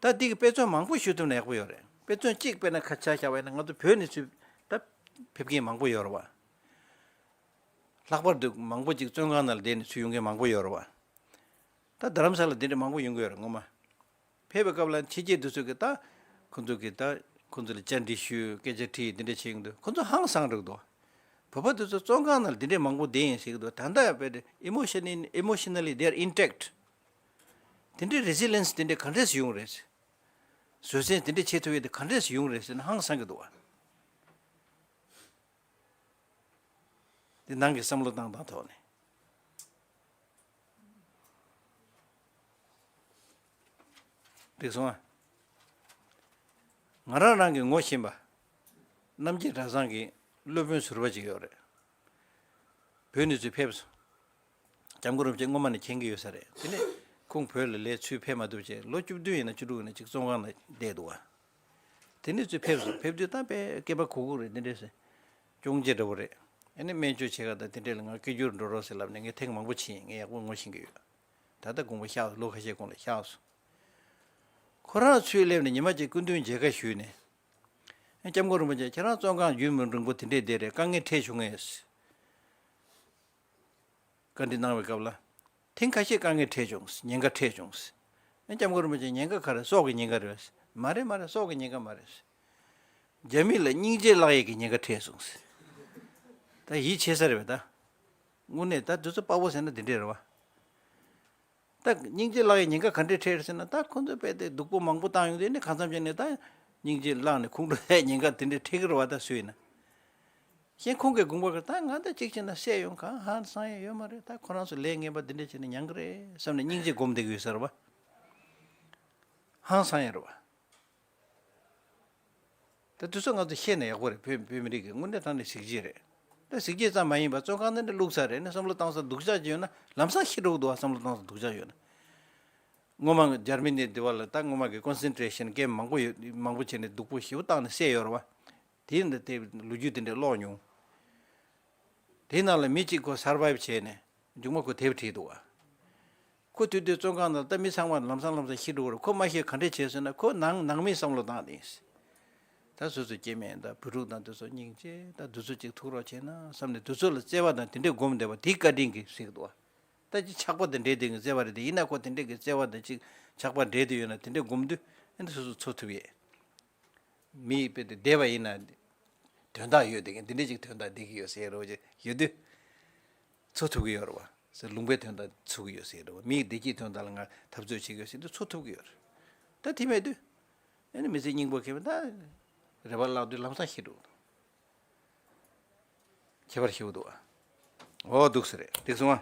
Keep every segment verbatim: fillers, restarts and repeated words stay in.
ད་འདི་གི་དཔེ་མཚོན་མང་པོ་ཞུ་ཐུབ་ན་ཡག་པོ་ཡོད་རེད། དཔེ་མཚོན་གཅིག་དཔེར་ན་ཁ་ཆ་བཞག་པ་ཡིན་ན་ང་ཚོ་བོད་ནས་ཚུར་ད་ཕེབས་མཁན་མང་པོ་ཡོད་རེད་བ། ལྷག་པར་དུ་མང་པོ་ཅིག་བཙོན་ཁང་ནང་ལ་བསྡད་ནས་ཚུར་ཡོང་མཁན་མང་པོ་ཡོད་རེད་བ། ད་རྡ་རམ་ས་ལ་འདི་འདྲ་མང་པོ་ཡོང་གི་ཡོད་རེད་སྔོན་མ། ཕེབས་པའི་སྐབས་ལ་ཕྱི་རྒྱལ་དེ་ཚོ་གིས་ད་ཁོ་ཚོ་གིས་ད་ཁོ་ཚོ་ལ་བཅར་འདྲི་ཞུས། སྐད་ཆ་དྲིས། འདི་འདྲ་བྱེད་ཀྱི་འདུག་ཁོ་ཚོ་ཧང་སངས་འགྲོ་གི་འདུག་བོད་པ་དེ་ཚོ་བཙོན་ཁང་ནང་ལ་འདི་འདྲ་མང་པོ་བསྡད་ཡིན་ཟེར་གྱི་འདུག་ད་ལྟ་དཔེ་དེ་emotionally, emotionally they are intact. དེ་འདྲའི་resilience དེ་འདྲ་ག་འདྲས་སེ་ཡོང་རེད། བཟོད་བསྲན་དེ་འདྲ་བྱེད་ཐུབ་ཡས་དེ་ག་འདྲས་སེ་ཡོང་རེད་ཟེར་ན་ཧང་སངས་ཀྱི་འདུག་བ། དེ་ནང་གི་བསམ་བློ་བཏང་སྟངས་ཐོག་ནས། འགྲིག་སོང་ཨ། ང་རང་རང་གི་ངོ་ཤེས་པ། རྣམ་རྒྱལ་གྲྭ་ཚང་གི་སློབ་དཔོན་ཟུར་པ་ཅིག་ཡོད་རེད། བོད་ནས་ཚུར་ཕེབས་སོང་། སྐྱབས་མགོན་རིན་པོ་ཆེ་སྔོན་མ་ནས་མཁྱེན་གྱི་ཡོད་ས་རེད། དེ་ནས་ཁོང་བོད་ལ་ལས་ཚུར་ཕེབས་མ་ཐུབ་བྱས་ལོ་བཅུ་བདུན་ཡིན་ན་བཅུ་དྲུག་ཡིན་ན་ཅིག་བཙོན་ཁང་ནང་བསྡད་འདུག་བ། དེ་ནས་ཚུར་ཕེབས་སོང་། ཕེབས་དུས་ད་དཔེ་སྐེད་པ་གུག་གུག་རེད། དེ་འདྲས་སེ་ཅུང་ཅིག་འདྲ་བོ་རེད། ཨ་ནི་སྨན་བཅོས་བྱེད་ག་ད་དེ་འདྲས་ལ་ང་སྐད་སྒྱུར་འགྲོ་རོགས་ཟེར་ལབ་ནས་ངས་ཐེངས་མང་པོ་ཕྱིན། ངས་ཡག་པོ་ངོ་ཤེས་ཀྱི་ཡོད། ད་ལྟ་དགོངས་པ་བཞག་ལོ་ཁ་ཤས་གོང་ལ་བཞག་སོང་། ཁོ་རང་ཚུར་སླེབས་ནས་ཉི་མ་གཅིག་སྐུ་མདུན་མཇལ་ཁ་ཞུས་ནས། ཨ་སྐྱབས་མགོན་རིན་པོ་ཆེ་ཁྱེད་རང་བཙོན་ཁང་རྒྱུན་མི་རིང་པོ་དེ་འདྲས་བསྡད་རེད། དཀའ་ངལ་འཕྲད་བྱུང་ངས། བཀའ་འདྲི་གནང་བའི་སྐབས་ལ། ཐེངས་ཁ་ཤས་དཀའ་ངལ་འཕྲད་བྱུང་། ཉེན་ཁ་འཕྲད་བྱུང་། ཨ་སྐྱབས་མགོན་རིན་པོ་ཆེ་ཉེན་ཁ་ག་རེ། སྲོག་གི་ཉེན་ཁ་རེད། མ་རེད་མ་རེད། སྲོག་གི་ཉེན་ཁ་མ་རེད། རྒྱ་མི་ལ་སྙིང་རྗེ་བརླག་ཡས་ཀྱི་ཉེན་ཁ་འཕྲད་སོང་། ད་ཡིད་ཆེས་ས་རེད་པས་ད། དངོས་གནས་ད་དུས་ཚོད་དཔའ་བོ་ཟེར་ན་འདི་འདྲས་རེད་བ། ད་སྙིང་རྗེ་བརླག་ཡས་ཉེན་ཁ་ག་འདྲས་འཕྲད་རེད་ཟེར་ན། ད་ཁོ་ཚོས་དཔེ་དེ་སྡུག་པོ་མང་པོ་བཏང་ཡོང་དུས་ནི་གང་འཚམ་བྱས་ནས་ད་སྙིང་རྗེ་བརླག་ནས་ཁོང་ཁྲོ་ཟ་ཡས་ཉེན་ཁ་དེ་འདྲས་འཕྲད་ཀྱི་རེད་བ། ད་སུ་ཡིན་ན། གཞན་ཁོང་གི་དགོངས་པ་ག་ད་ང་ད་གཅིག་བྱས་ན་བསད་ཡོང་། གང་ཧང་སང་ཡས་ཡོད་མ་རེད། ད་ཁོ་རང་ཚོ་ལས་ངན་པ་འདི་འདྲས་བྱས་ན་མྱང་གི་རེད་བསམ་ནས་སྙིང་རྗེ་སྒོམ་བསྡད་ཀྱི་ཡོད་ས་རེད་བ། ཧང་སང་ཡས་རེད་བ། ད་དུས་ཚོད་ང་ཚོ་ཤེས་ན་ཡག་པོ་རེད། བོད་བོད་མི་རིགས་ཀྱི་དངོས་གནས་དྲང་གནས་གཟི་བརྗིད་རེད། ད་གཟི་བརྗིད་ཙམ་མ་ཡིན་པར་བཙོན་ཁང་ནང་ནས་བླུགས་ཚར་རེད་ནས་བསམ་བློ་བཏང་ས་སྡུག་ཅག་ཅིག་ཡོད་ན། ལམ་སང་ཤི་འགྲོ་གི་འདུག་བ། བསམ་བློ་བཏང་ས་སྡུག་ཅག་ཡོད་ན། སྔོན་མ་འཇར་མ་ནི་འདི་བ་ལ་ད་སྔོན་མ་གི་ཀོན་སེན་ཊྲེ་ཤན་ཀེམ་མང་པོ་ཡོད། མང་པོ་བྱས་ནས་སྡུག་པོ་ཞེ་པོ་བཏང་ནས་བསད་ཡོད་རེད་བ། དེ་ཡིན་ད་དེ་ལོ་རྒྱུས་དེ་འདྲ་ཀློག་མྱོང་། དེའི་ནང་ལ་མི་གཅིག་ཁོ་སར་བའིབ་བྱས་ནས་མཇུག་མ་ཁོ་དེབ་བྲིས་འདུག་བ། ཁོ་དུས་དེ་བཙོན་ཁང་ནང་ད་མི་ཚང་མ་ལམ་སང་ལམ་སང་ཤི་འགྲོ་གི་རེད། ཁོ་མ་ཤི་ག་འདྲས་བྱས་ཟེར་ན། ཁོ་ནང་ནང་མིའི་བསམ་བློ་བཏང་ནས། ད་སོ་སོའི་སྐྱེ་དམན་དང་བུ་ཕྲུག་དང་དེ་ཚོ་སྙིང་རྗེ། ད་དེ་ཚོ་གཅིག་ཐུགས་རོགས་བྱས་ན་བསམ་ནས་དེ་ཚོ་ལ་བརྩེ་བ་དང་དེ་འདྲས་སྒོམ་བསྡད་པ་དེའི་བཀའ་དྲིན་གྱིས་ཟེར་གི་འདུག་བ། ད་ཅི་ཆགས་པ་དང་འདྲེས་བསྡད་ཀྱི་བརྩེ་བ་རེད་དེ། ཡིན་ན་ཁོ་དེ་འདྲས་ཀྱི་བརྩེ་བ་དང་ཅིག་ཆགས་པ་འདྲེས་བསྡད་ཡོད་ན་དེ་འདྲས་སྒོམ་དུས་ཨེ་འདྲ་སོ་སོ་འཚོ་ཐུབ་ཡས། མི་དཔེ་དེ་བསྡད་པ་ཡིན་ན་དོན་དག་ཡོད་དེ། འདི་འདྲ་ཅིག་དོན་དག་འདི་གི་ཡོད་ཟེར་རོ་ཅིག་ཡོད་དུས་འཚོ་ཐུབ་ཀྱི་ཡོད་རེད་བ། ཟེར་ལུང་པའི་དོན་དག་འཚོ་གི་ཡོད་ཟེར་རེད་བ། མིའི་བདེ་སྐྱིད་དོན་དག་ལ་ང་འཐབ་རྩོད་བྱེད་ཀྱི་ཡོད་ཟེར་དུས་འཚོ་ཐུབ་ཀྱི་ཡོད་རེད། ད་དེ་མེད་དུས་ཨེ་ནི་མི་ཚེ་སྙིང་པོ་ཁེལ་བ། ད་རེ་བ་བརླག་དུས་ལམ་སང་ཤི་འགྲོ་གི་འདུག་ཁྱད་པར་ཞེ་པོ་འདུག་ཨ། འོ་འདུག་ས་རེད། འགྲིག་སོང་ཨ།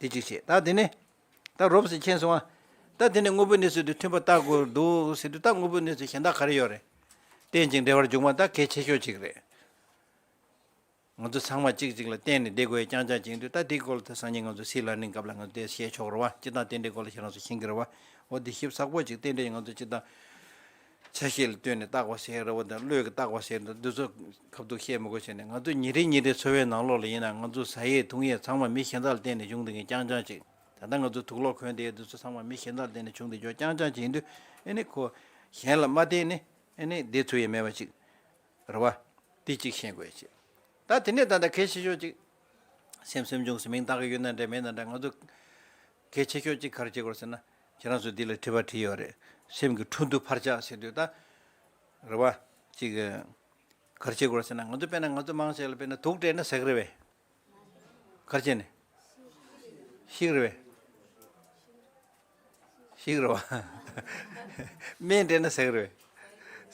དེ་གཅིག་བྱས། ད་དེ་ནས་ད་རོབ་ཙམ་མཁྱེན་སོང་ཨ། ད་དེ་ནས་དངོས་པོའི་གནས་ཚུལ་དེ་མཐུན་པ་ལྟ་དགོས་འདུག་ཟེར་དུས་ད་དངོས་པོའི་གནས་ཚུལ་གཞན་དག་ག་རེ་ཡོད་རེད། རྟེན་ཅིང་འབྲེལ་བར་འབྱུང་བ་ད་གལ་ཆེ་ཤོས་གཅིག་རེད། ང་ཚོ་ཚང་མ་གཅིག་གཅིག་ལ་བརྟེན་ནས་བསྡད་དགོས་ཡ་རྐྱང་རྐྱང་ཅིག་ཡིན་དུས། ད་དེའི་སྐོར་ལ་ད་སང་ཉིན་ང་ཚོ་སྲིད་བླ་གླིང་སྐབས་ལ་ང་ཚོ་དེ་བཤད་ཆོག་རེད་བ། སྤྱིར་བཏང་རྟེན་འབྲེལ་སྐོར་ལ་ཁྱེད་རང་ཚོ་ཤེས་ཀྱི་རེད་བ། འོ་དེ་ཞིབ་ཚགས་པོ་ཅིག་རྟེན་འབྲེལ་ང་ཚོ་སྤྱིར་བཏང་ཆ་ཤས་ལ་ལྟོས་ནས་བཏགས་པ་ཟེར་རེད་བ། དང་བློས་ཀྱི་བཏགས་པ་ཟེར་འདུག་འདི་ཚོ་ཁ་ཐུག་བཤད་མི་དགོས་བྱས་ནས། ང་ཚོ་ཉིན་རེ་ཉིན་རེའི་འཚོ་བའི་ནང་ལོགས་ལ་ཡིན་ན་ང་ཚོ་ཟ་ཡས་འཐུང་ཡས་ཚང་མ་མི་གཞན་དག་ལ་བརྟེན་ནས་བྱུང་བསྡད་མཁན་རྐྱང་རྐྱང་ཅིག་ད་ལྟ་ང་ཚོ་དུག་ལོག་གོན་བསྡད་ཡས་འདི་ཚོ་ཚང་མ་མི་གཞན་དག་ལ་བརྟེན་ནས་བྱུང་བསྡད་ཡས་རྐྱང་རྐྱང་ཅིག་ཡིན་དུས། ཨེ་ནི་ཁོ་གཞན་ལ་མ་བརྟེན་ནས་ཨེ་ནི་བསྡད་ཐུབ་ཡས་མེད་པ་ཅིག་རེད་བ། འདི་གཅིག་ཤེས་དགོས་ཡ་ཅིག་ད་དེ་ནས་ད་ལྟ་གལ་ཆེ་ཤོས་ཅིག་སེམས་སེམས་བྱུང་ཟེར་མིང་བཏགས་ཀྱི་ཡོད་ན་འདྲ་མེད་ན་འདྲ། ང་ཚོ་གལ་ཆེ་ཤོས་ཅིག་ག་རེ་བྱེད་དགོས་ཟེར་ན། ཁྱེད་རང་ཚོ་འདི་ལ་དྲི་བ་དྲིས་ཡོད་རེད། སེམས་ཀྱི་འཕྲོ་འདུ་འཕར་ཆག་ཟེར་དུས་ད་རེད་བ། ཅིག་ག་རེ་བྱེད་དགོས་ཟེར་ན། ང་ཚོ་དཔེར་ན་ང་ཚོ་མང་ཆེ་ལ་དཔེར་ན་དུག་སྤྲད་ན་ཟ་གི་རེད་པས། ག་རེ་བྱས་ནས། ཤི་གི་རེད་པས། ཤི་གི་རེད་བ། སྨན་སྤྲད་ན་ཟ་གི་རེད་པས།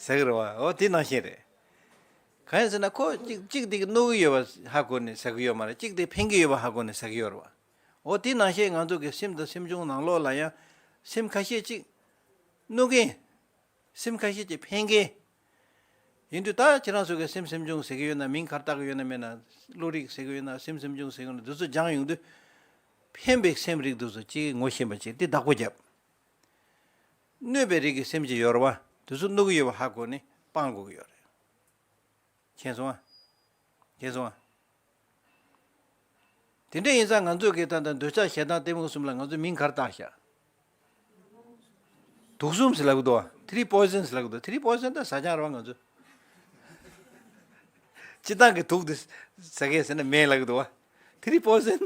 ཟ་གི་རེད་བ། འོ་དེ་ནང་བཞིན་རེད། གང་ཡིན་ཟེར་ན་ཁོ་གཅིག་གཅིག་དེ་གིས་གནོད་ཀྱི་ཡོད་པ་ཧ་གོ་ནས་ཟ་གི་ཡོད་མ་རེད། གཅིག་དེ་ཕན་གྱི་ཡོད་པ་ཧ་གོ་ནས་ཟ་གི་ཡོད་རེད་བ། འོ་དེ་ནང་བཞིན་ང་ཚོ་གི་སེམས་དང་སེམས་བྱུང་ནང་ལོགས་ལ་ཡང་སེམས་ཁ་ཤས་ཅིག་གནོད་མཁན། སེམས་ཁ་ཤས་ཀྱིས་ཕན་མཁན། ཡིན་དུས་ད་ཁྱེད་རང་ཚོ་གིས་སེམས་སེམས་བྱུང་ཟེར་གྱི་ཡོད་ན། མིང་ག་རེ་བཏགས་ཀྱི་ཡོད་ན་མེད་ན། བློ་རིག་ཟེར་གྱི་ཡོད་ན། སེམས་སེམས་བྱུང་ཟེར་གྱི་ཡོད་ན། འདི་ཚོ་སྦྱངས་ཡོང་དུས་ཕན་པའི་སེམས་རིགས་འདི་ཚོ་གཅིག་ངོ་ཤེས་པ་བྱས་ཏེ་བདག་པོ་བརྒྱབ། གནོད་པའི་རིགས་ཀྱི་སེམས་ཅིག་ཡོད་རེད་བ། འདི་ཚོ་གནོད་ཀྱི་ཡོད་པ་ཧ་གོ་ནས་སྤང་དགོས་ཀྱི་ཡོད་རེད། མཁྱེན་སོང་ཨ། མཁྱེན་སོང་ཨ། དེ་འདྲ་ཡིན་ཙང་ང་ཚོ་གིས་ད་ལྟ་འདོད་ཆགས་ཞེ་སྡང་གཏི་མུག་གསུམ་ལ་ང་ཚོས་མིང་ག་རེ་བཏགས་ཤག་དུག་གསུམ་ཟེར་ལབ་ཀྱི་འདུག་བ། ཐི་རི་པོའི་ཟན་ཟེར་ལབ་ཀྱི་འདུག་ཐི་རི་པོའི་ཟན་ད་ཟ་ཆང་རེད་བ་ང་ཚོ། སྤྱིར་བཏང་གི་དུག་འདི་ཟ་མཁན་ཟེར་ན་མེད་ལབ་ཀྱི་འདུག་བ། ཐི་རི་པོའི་ཟན།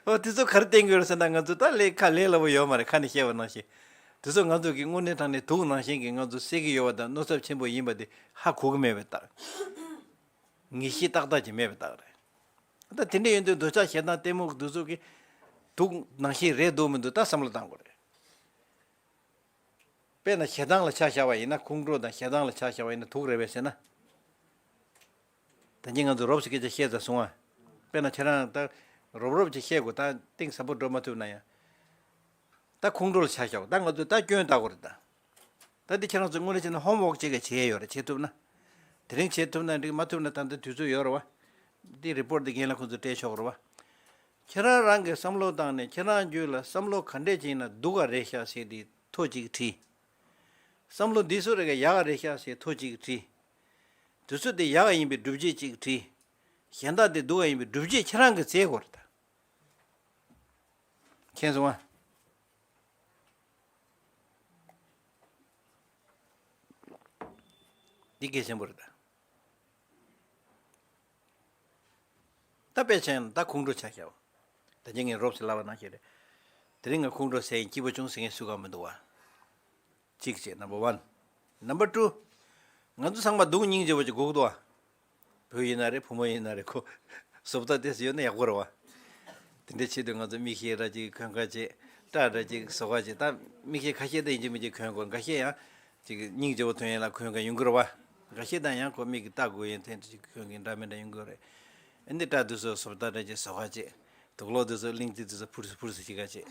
ཨོ་དེ་ཚོ་ག་རེ་བསྟན་གྱི་ཡོད་རེད་ཟེར་ན་ང་ཚོ་ད་ལས་ཁ་ལས་སླ་པོ་ཡོད་མ་རེད། ཁ་ནས་བཤད་པ་ནང་བཞིན། དེ་ཚོ་ང་ཚོ་གི་དངོས་གནས་དྲང་གནས་དུག་ནང་བཞིན་གྱི་ང་ཚོ་བསད་ཀྱི་ཡོད་པ་དང་གནོད་ཚབས་ཆེན་པོ་ཡིན་པ་དེ་ཧ་གོ་གི་མེད་པའི་རྟགས། ངེས་ཤེས་ཏག་ཏག་ཅིག་མེད་པའི་རྟགས་རེད། ད་དེ་འདྲ་ཡིན་དུས་འདོད་ཆགས་ཞེ་སྡང་གཏི་མུག་འདི་ཚོ་གི་དུག་ནང་བཞིན་རེད་འདུག་མི་འདུག་ད་བསམ་བློ་བཏང་དགོས་རེད། དཔེར་ན་ཞེ་སྡང་ལ་ཆ་བཞག་པ་ཡིན་ན། ཁོང་ཁྲོ་དང་ཞེ་སྡང་ལ་ཆ་བཞག་པ་ཡིན་ན་དུག་རེད་པས་ཟེར་ན། ད་གིན་ང་ཚོ་རོབ་ཙམ་སྐད་ཆ་བཤད་ཚར་སོང་ང་། དཔེར་ན་ཁྱེད་རང་ད་རོབ་རོབ་ཅིག་བཤད་དགོས། ད་གཏིང་ཟབ་པོ་འགྲོ་མ་ཐུབ་ན་ཡང་། ད་ཁོང་ཁྲོ་ལ་ཆ་བཞག་ད་ང་ཚོས་ད་སྐྱོན་བལྟ་དགོས་རེད་ད། ད་འདི་ཁྱེད་རང་ཚོ་དངོས་གནས་བྱས་ན་ཧོམ་ཝོག་ཅིག་ག་བྱེད་ཡས་ཡོད་རེད། བྱེད་ཐུབ་ན། དེ་རིང་བྱེད་ཐུབ་ན་འགྲིག་མ་ཐུབ་ན་ད་ལྟ་དུས་ཚོད་ཡོད་རེད་བ། འདི་རི་པོར་ཊི་འདི་རྒན་ལགས་ཁོང་ཚོ་སྤྲད་ཆོག་རེད་བ། ཁྱེད་རང་རང་གི་བསམ་བློ་བཏང་ནས་ཁྱེད་རང་རྒྱུད་ལ་བསམ་བློ་ག་འདྲས་ཅིག་ཡིན་ན་སྡུག་ག་རེད་ཤག་ཟེར་དེ་ཐོ་གཅིག་བྲིས། བསམ་བློ་འདི་ཚོ་རེ་ག་ཡག་ག་རེད་ཤག་ཟེར་ཐོ་གཅིག་བྲིས། དུས་ཚོད་དེ་ཡག་ག་ཡིན་པའི་སྒྲུབ་བྱེད་གཅིག་བྲིས། གཞན་དག་དེ་སྡུག་ག་ཡིན་པའི་སྒྲུབ་བྱེད་ཁྱེད་རང་གིས་བཙལ་དགོས་རེད་ད། མཁྱེན་སོང་ང་། འདི་གལ་ཆེན་པོ་རེད་ད། ད་དཔེ་ཆ་ཡིན་ན་ད་ཁོང་ཁྲོ་ཆ་བཞག་པ། ད་གིན་ངས་རོབ་ཙམ་ལབ་པ་ནང་བཞིན་རེད། དེ་རིང་ང་ཁོང་ཁྲོ་ཟ་ཡིན་སྐྱིད་པོ་བྱུང་ཟེར་མཁན་སུ་གང་མི་འདུག་བ། གཅིག་བྱས། Number one. Number two. ང་ཚོ་ཚང་མ་སྡུག་སྙིང་རྗེ་པོ་ཅིག་དགོས་ཀྱི་འདུག་བ། བུ་ཡིན་ན་རེད། བུ་མོ་ཡིན་ན་རེད། ཁོ་བཟོ་ལྟ་དེ་ཚོ་ཡོད་ན་ཡག་པོ་རེད་བ། དེ་འདྲའི་ཆེད་དུ་ང་ཚོ་མིག་ཤེལ་འདྲ་ཅིག་གོན་ག་བྱེད། སྐྲ་འདྲ་ཅིག་བཟོ་ག་བྱེད། ད་མིག་ཤེལ་ཁ་ཤས་ད་ཡིན་གཅིག་མིན་གཅིག་གོན་དགོས། འགའ་ཤས་ཡང་ཅིག་སྙིང་རྗེ་པོ་ཐོན་ཡས་ལ་གོན་ག་ཡོང་གི་རེད་བ། འགའ་ཤས་ད་ཡང་ཁོ་མིག་གིས་ལྟ་དགོས་ཡས་དེ་འདྲ་ཅིག་གོན་གིན་འདྲ་མི་འདྲ་ཡོང་གི་རེད། ཨ་ནི་སྐྲ་དེ་ཚོ་བཟོ་ལྟ་འདྲ་ཅིག་བཟོ་ག་བྱེད། དུག་ལོག་དེ་ཚོ་གླིང་རྩེ་དེ་ཚོ་ཕུར་ཕུར་ཟེར་བྱེད་ག་བྱེད།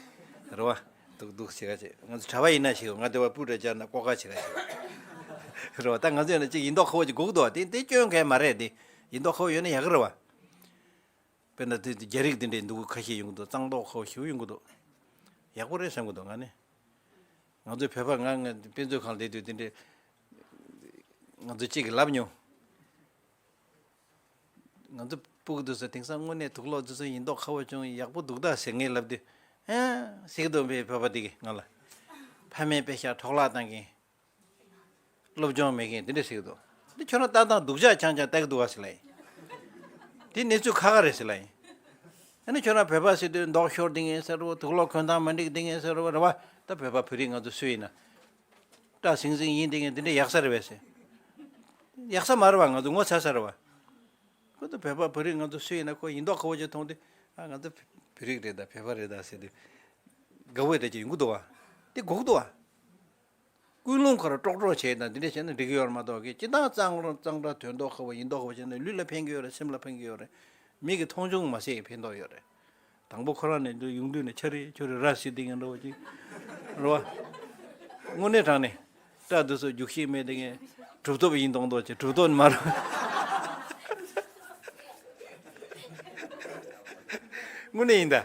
རེད་བ། དུག་དུག་བྱེད་ག་བྱེད། ང་ཚོ་གྲྭ་པ་ཡིན་ན་ཞིག་ང་དེ་བ་སྤུ་འདྲ་སྦྱར་ན་བཀོག་ག་བྱེད་ག་བྱེད། རེད་བ། ད་ང་ཚོ་ཡིན་ན་ཅིག་ཡིན་མདོག་ཁ་པོ་ཅིག་དགོས་ཀྱི་འདུག་བ། དེ་དེ་སྐྱོན་གང་ཡང་མ་རེད། དེ་ཡིན་མདོག་ཁ་པོ་ཡོད་ན་ཡག་གི་རེད་བ། དཔེར་ན་དེ་རྒྱ་རིགས་དེ་འདྲའི་འདུག་ཁ་ཤས་ཡོང་གི་འདུག་གཙང་མདོག་ཁ་པོ་ཞེ་པོ་ཡོང་གི་འདུག་ཡག་པོ་རེད་བསམ་གི་འདུག་ང་ནི། ང་ཚོའི་བོད་པ་ང་ང་དཔེ་མཛོད་ཁང་ལ་བསྡད་དུས་དེ་འདྲའི་ང་ཚོ་གཅིག་གིས་ལབ་མྱོང་། ང་ཚོ་སྤུ་གུ་དེ་ཚོ་དེང་སང་དངོས་གནས་དུག་ལོག་དེ་ཚོ་ཡིན་མདོག་ཁ་པོ་བྱུང་ཡག་པོ་འདུག་ད་ཟེར་ངས་ལབ་དུས། ཨེ། ཟེར་གི་འདུག་བོད་པ་དེ་གིས་ང་ལ། ཕ་མས་དཔེ་ཤག་འཕྲོག་བརླག་བཏང་མཁན། སློབ་སྦྱོང་མེད་མཁན་དེ་འདྲ་ཟེར་གི་འདུག་འདི་ཁྱོད་རང་ལྟ་སྟངས་སྡུག་ཅག་རྐྱང་རྐྱང་ལྟ་གི་འདུག་བ་ཟེར་ལབ་ཡིན། དེ་གནས་ཚུལ་ཁག་ཁག་རེད་ཟེར་ལབ་ཡིན། ཨ་ནི་ཁྱོད་རང་བོད་པ་ཟེར་དུས་མདོག་ཤོར་བསྡད་མཁན་ཟེར་རོ། དུག་ལོག་གོན་སྟངས་མ་འགྲིག་བསྡད་མཁན་ཟེར་རོ། རེད་བ། ད་བོད་པ་བོད་རིགས་ང་ཚོ་སུ་ཡིན་ན། སྐྲ་ཟིང་ཟིང་ཡིན་བསྡད་མཁན་དེ་འདྲ་ཡག་ས་རེད་པས་ཟེར། ཡག་ས་མ་རེད་བ། ང་ཚོ་ངོ་ཚ་ས་རེད་བ། ཁོ་ཚོ་བོད་པ་བོད་རིགས་ང་ཚོ་སུ་ཡིན་ན་ཁོ་ཡིན་མདོག་ཁ་པོ་ཅིག་མཐོང་དུས། ཨ། ང་ཚོ་བོད་རིགས་རེད་ད། བོད་པ་རེད་ད་ཟེར་དུས། དགའ་བོ་འདྲ་ཅིག་ཡོང་གི་འདུག་བ། དེ་དགོས་ཀྱི་འདུག་བ། ཀུན་སློང་ཁོ་རང་ཀྲོག་ཀྲོག་བྱས་དང་དེ་འདྲ་བྱས་ན་འགྲིག་གི་ཡོད་རེད་མ་གཏོགས། ཀྱི་སྤྱིར་བཏང་གཙང་རོ་གཙང་སྦྲ་དོན་མདོག་ཁ་པོ་ཡིན་མདོག་ཁ་པོ་བྱས་ན་ལུས་ལ་ཕན་གྱི་ཡོད་རེད། སེམས་ལ་ཕན་གྱི་ཡོད་རེད། མི་གི་མཐོང་ཆུང་མ་བྱས་ཕན་ཐོགས་ཡོད་རེད། དང་པོ་ཁོ་རང་ནས་འདི་ཡོང་དུས་ནས་ཆ་རེ་ཆོ་རེ་ར་བཟི་བསྡད་མཁན་འདྲ་བོ་ཅིག་རེད་བ། དངོས་གནས་དྲང་གནས་སྐྲ་དེ་ཚོ་རྒྱུག་ཤེས་མེད་བསྡད་མཁན། གྲུབ་ཐོབ་ཡིན་མདོག་མདོག་ཅིག་གྲུབ་ཐོབ་མ་རེད། དངོས་གནས་ཡིན་ད།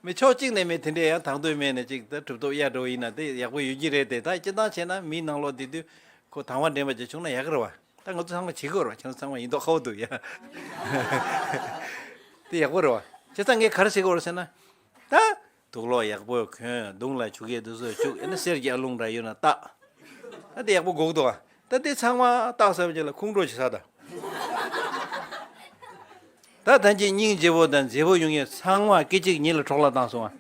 མི་ཕྱོགས་གཅིག་ནས་མི་དེ་འདྲས་ཡང་དང་དོད་མེད་ནས་ཅིག་ད་གྲུབ་ཐོབ་གཡའ་འདྲ་བོ་ཡིན་ན་དེ་ཡག་པོ་ཡོད་ཀྱི་རེད་དེ། ད་སྤྱིར་བཏང་བྱས་ན་མིའི་ནང་ལོགས་བསྡད་དུས་ཁོ་དང་བ་འདྲེན་པ་ཅིག་བྱུང་ན་ཡག་གི་རེད་བ། ད་ང་ཚོ་ཚང་མ་བྱེད་དགོས་རེད་བ། ཁྱེད་ཚོ་ཚང་མ་ཡིན་མདོག་ཁ་པོ་འདུག་ཡ། དེ་ཡག་པོ་རེད་བ། བྱས་ཙང་ངས་ག་རེ་ཟེར་གི་ཡོད་རེད་ཟེར་ན། ད་དུག་ལོག་ཡག་པོ་གོན། གདོང་ལ་བྱུག་ཡས་དེ་ཚོ་བྱུག་ཨ་ནི་གསེར་གྱི་ཨ་ལོང་འདྲ་ཡོད་ན་བཏགས། ད་དེ་ཡག་པོ་དགོས་ཀྱི་འདུག་བ། ད་དེ་ཚང་མ་བཏགས་ཚར་བ་ཅིག་ལ་ཁོང་ཁྲོ་ཅིག་ཟ་ད། ད་ད་ཅིག་སྙིང་རྗེ་པོ་དང་མཛེས་པོ་ཡོང་ཡས་ཚང་མ་སྐད་ཅིག་ཉིད་ལ་འཕྲོ་བརླག་བཏང་སོང་ཨ།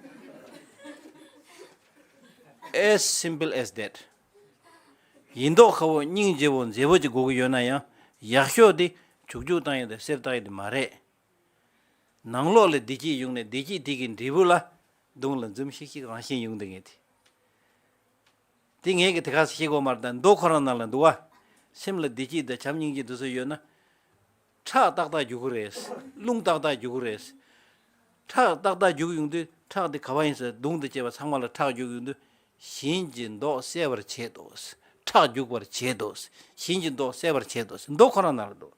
As simple as that. ཡིན་མདོག་ཁ་པོ་སྙིང་རྗེ་པོ་མཛེས་པོ་ཅིག་དགོས་ཀྱི་ཡོད་ན་ཡང་། ཡག་ཤོས་དེ་བྱུག་བྱུག་བཏང་ཡས་དང་གསེར་བཏགས་ཡས་དེ་མ་རེད། ནང་ལོགས་ལ་བདེ་སྐྱིད་ཡོང་ནས་བདེ་སྐྱིད་དེ་གི་འབྲས་བུ་ལ་གདོང་ལ་འཛུམ་ཤིག་ཤིག་རང་བཞིན་ཡོང་བསྡད་མཁན་དེ། དེ་ངས་ཀྱི་དེ་ག་ཤེས་དགོས་མ་རེད་ད། མདོག་ཁོ་རང་ནང་ལ་འདུག་བ། སེམས་ལ་བདེ་སྐྱིད་དང་བྱམས་སྙིང་རྗེ་དེ་ཚོ་ཡོད་ན། ཁྲག་ཏག་ཏག་རྒྱུག་གི་རེད། རླུང་ཏག་ཏག་རྒྱུག་གི་རེད། ཁྲག་ཏག་ཏག་རྒྱུག་ཡོང་དུས་ཁྲག་དེ་ག་བ་ཡིན་ཟེར་གདོང་དུ་བཅས་པ་ཚང་མ་ལ་ཁྲག་རྒྱུག་ཡོང་དུས། གཞན་གྱི་མདོག་གསལ་བར་བྱེད་དོ། ཁྲག་རྒྱུག་པར་བྱེད་དོ། གཞན་གྱི་མདོག་གསལ་བར་བྱེད་དོ། མདོག་ཁོ་རང་ནང་ལ་འདུག་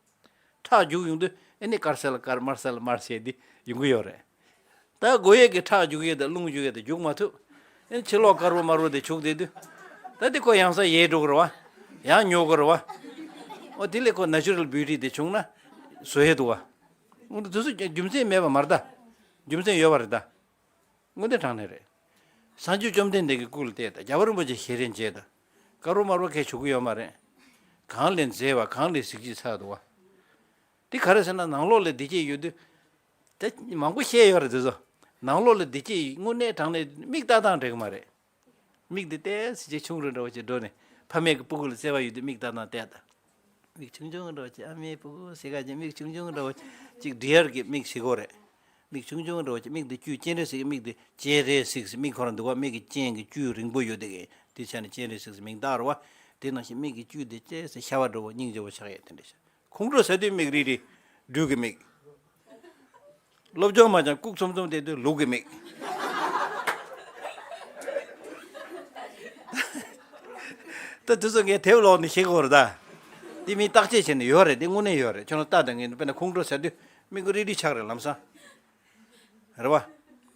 ཁྲག་རྒྱུག་ཡོང་དུས་ཨེ་ནི་དཀར་གསལ་དཀར་དམར་གསལ་དམར་ཟེར་འདི་ཡོང་གི་ཡོད་རེད། ད་དགོས་ཡས་ཀྱི་ཁྲག་རྒྱུག་ཡས་དང་རླུང་རྒྱུག་ཡས་དེ་རྒྱུག་མ་ཐུབ། ཨེ་ནི་ཕྱི་ལོགས་དཀར་པོ་དམར་པོ་དེ་བྱུག་བསྡད་དུས། ད་དེ་ཁོ་ཡང་སར་ཡལ་འགྲོ་གི་རེད་བ། ཡང་ཉོ་གི་རེད་བ། ཨོ་དེ་ལས་ཁོ་ནེ་ཅུ་རལ་བིའུ་ཊི་དེ་བྱུང་ན་བཟོ་ཡས་འདུག་བ། འོ་དེ་ཚོ་རྒྱུ་མཚན་མེད་པ་མ་རེད་ད། རྒྱུ་མཚན་ཡོད་པ་རེད་ད། དངོས་གནས་དྲང་གནས་རེད། སངས་རྒྱས་བཅོམ་ལྡན་འདས་ཀྱི་སྐུ་ལ་བལྟས་དང་རྒྱལ་བ་རིན་པོ་ཆེ་ཞལ་རས་མཇལ་དང་། དཀར་པོ་དམར་པོ་གས་བྱུག་གི་ཡོད་མ་རེད། གང་ལས་མཛེས་པ་གང་ལས་གཟི་བརྗིད་ཚ་འདུག་བ། དེ་ག་རེ་ཟེར་ན་ནང་ལོགས་ལ་བདེ་སྐྱིད་ཡོད་དུས། དེ་མང་པོ་བཤད་ཡོད་རེད་དེ་ཚོ། ནང་ལོགས་ལ་བདེ་སྐྱིད་དངོས་གནས་དྲང་གནས་མིག་ལྟ་སྟངས་འགྲིག་གི་མ་རེད། མིག་འདི་ཏོག་ཙམ་ཅིག་ཆུང་རུ་འདྲ་བོ་ཅིག་འགྲོ་ནས་ཕ་མེས་ཀྱི་སྤུ་གུ་ལ་བརྩེ་བ་ཡོད་དུས་མིག་ལྟ་སྟངས་བལྟས་དང་། མིག་ཆུང་ཆུང་འདྲ་བོ་ཅིག་ཨ་མའི་སྤུ་གུ་ཟེར་ག་ཅིག་མིག་ཆུང་ཆུང་འདྲ་བོ་ཅིག་འབྲི་ཡར་གྱི་མིག་ཞིག་གོ་རེད། མིག་ཆུང་ཆུང་འདྲ་བོ་ཅིག་མིག་འདི་བཅུད་སྤྱན་རས་གཟིགས་ཀྱི་མིག་འདི་སྤྱན་རས་གཟིགས་ཟེར་མིག་ཁོ་རང་འདུག་བ། མིག་གི་སྤྱན་གྱི་བཅུད་རིང་པོ་ཡོད་དེ་གི་དེ་ཆ་ནས་སྤྱན་རས་གཟིགས་ཟེར་མིང་བཏགས་རེད་བ། དེ་ནང་བཞིན་མིག་གི་བཅུད་འདི་ཅེས་ཟེར་ཤ་བ་འདྲ་བོ་སྙིང་རྗེ་བོ་ཆགས་ཡས་དེ་འདྲ་ཤག་ཁོང་ཁྲོ་ཟ་དུས་མིག་རིལ་རིལ། སྦྲུལ་གྱི་མིག་སློབ་སྦྱོང་མ་སྦྱངས་ལྐུགས་འཚོམ་འཚོམ་བསྡད་དུས་ལུག་གི་མིག་ད་དུས་ཚོད་ངས་དེབ་ཀློག་ནས་ཤེས་དགོས་རེད་ད། འདི་མིན་བརྟག་དཔྱད་བྱས་ནས་ཡོད་རེད། འདི་དངོས་གནས་ཡོད་རེད། ཁྱོད་རང་ལྟ་དང་ངས་དཔེར་ན་ཁོང་ཁྲོ་ཟ་དུས་མིག་རིལ་རིལ་ཆགས་རེད་ལམ་སང་། རེད་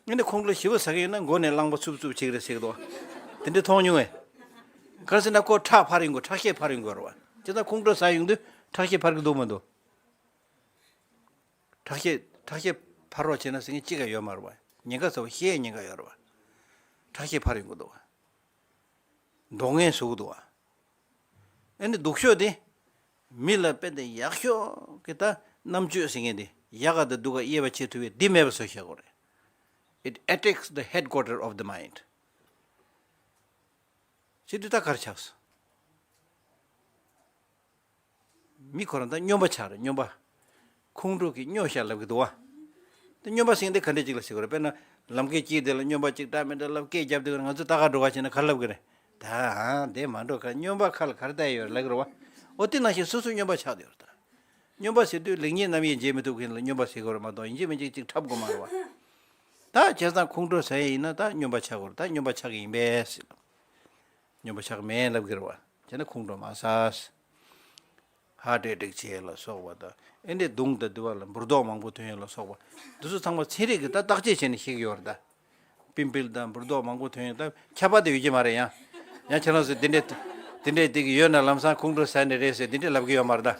བ། ངས་ནི་ཁོང་ཁྲོ་ཞེ་པོ་ཟ་གི་ཡོད་ན་མགོ་ནས་རླངས་པ་འཚུབ་འཚུབ་བྱེད་ཀྱི་རེད་ཟེར་གི་འདུག་དེ་འདྲ་མཐོང་མྱོང་ངས། ག་རེ་ཟེར་ན་ཁོ་ཁྲག་འཕར་ཡོང་གི་ཁྲག་ཤེད་འཕར་ཡོང་གི་རེད་བ། བྱས་ཙང་ཁོང་ཁྲོ་ཟ་ཡོང་དུས་ཁྲག་ཤེད་འཕར་གི་འདུག་མི་འདུག་ཁྲག་ཤེད་ཁྲག་ཤེད་འཕར་རོགས་བྱས་ན་ཟེར་མཁན་གཅིག་ཀ་ཡོད་མ་རེད་བ། ཉེན་ཁ་ཚ་བོ་ཤེས་ཉེན་ཁ་ཡོད་རེད་བ། ཁྲག་ཤེད་འཕར་ཡོང་གི་འདུག་བ། མདོག་ངན་བཟོ་གི་འདུག་བ། ཨ་ནི་སྡུག་ཤོས་དེ། མི་ལ་དཔེ་དེ་ཡག་ཤོས་ཀྱི་ད་རྣམ་དཔྱོད་ཟེར་མཁན་དེ་ཡག་ག་དང་སྡུག་ག་དབྱེ་བ་ཕྱེ་ཐུབ་པའི་འདི་མེད་པ་བཟོ་བཞག་གོ་རེད། It attacks the headquarter of the mind. ཅི་འདི་ད་གར་ཆགས་སོ། མི་ཁོ་རང་ད་སྨྱོན་པ་ཆགས་རེད་སྨྱོན་པ། ཁོང་ཁྲོ་གིས་སྨྱོ་ཤག་ལབ་གི་འདུག་བ། ད་སྨྱོན་པ་ཟེར་མཁན་དེ་ག་འདྲས་ཅིག་ལ་ཟེར་དགོས་རེད། དཔེར་ན་ལམ་ཁའི་དཀྱིལ་དེ་ལ་སྨྱོན་པ་ཅིག་འདྲ་མི་འདྲ་ལབ་སྐད་རྒྱབ་དུས་ང་ཚོ་ད་ག་འགྲོ་ག་བྱས་ན་ག་ལབ་གི་རེད། ད་ཨང་དེ་མ་འགྲོ་ག་སྨྱོན་པ་ཁ་ལ་ག་རེ་བལྟས་ཡོད་རེད་ལབ་གི་རེད་བ། འོ་དེ་ནང་བཞིན་སོ་སོ་སྨྱོན་པ་ཆགས་བསྡད་ཡོད་རེད་ད། སྨྱོན་པ་ཟེར་དུས་ལེགས་ཉེས་རྣམ་དབྱེ་འབྱེད་མི་ཐུབ་མཁན་ལ་སྨྱོན་པ་ཟེར་དགོས་རེད་མ་གཏོགས་ཡིན་གཅིག་མིན་གཅིག་ཅིག་འཁྲབ་དགོས་མ་རེད་བ། ད་བྱས་ཙང་ཁོང་ཁྲོ་ཟ་ཡས་ཡིན་ན་ད་སྨྱོན་པ་ཆགས་དགོས་རེད། ད་སྨྱོན་པ་ཆགས་ཀྱི་ཡིན་པས་ཟེར། སྨྱོན་པ་ཆགས་མེད་ལབ་ཀྱི་རེད་བ། བྱས་ན་ཁོང་ཁྲོ་མ་ཟ། ཧ་ཏྲེ་ཏྲིག་བྱེད་ལ་སོགས་པ་དང་ཨེ་འདྲས་གདུང་དང་འདུ་བ་ལ་འབུར་རྡོག་མང་པོ་ཐོན་ཡས་ལ་སོགས་པ། འདི་ཚོ་ཚང་མ་ཚན་རིག་གི་ད་བརྟག་དཔྱད་བྱས་ནས་ཤེས་ཀྱི་ཡོད་རེད་ད། པིམ་པིལ་དང་འབུར་རྡོག་མང་པོ་ཐོན་ཡས་ད་ཁྱད་པར་དེ་ཡོད་ཀྱི་མ་རེད་ཡང་། ཡང་ཁྱེད་རང་ཚོས་འདི་འདྲས་འདི་འདྲས་འདི་གི་ཡོད་ན་ལམ་སང་ཁོང་ཁྲོ་ཟ་ནི་རེད་ཟེར་འདི་འདྲས་ལབ་ཀྱི་ཡོད་མ་རེད་ད།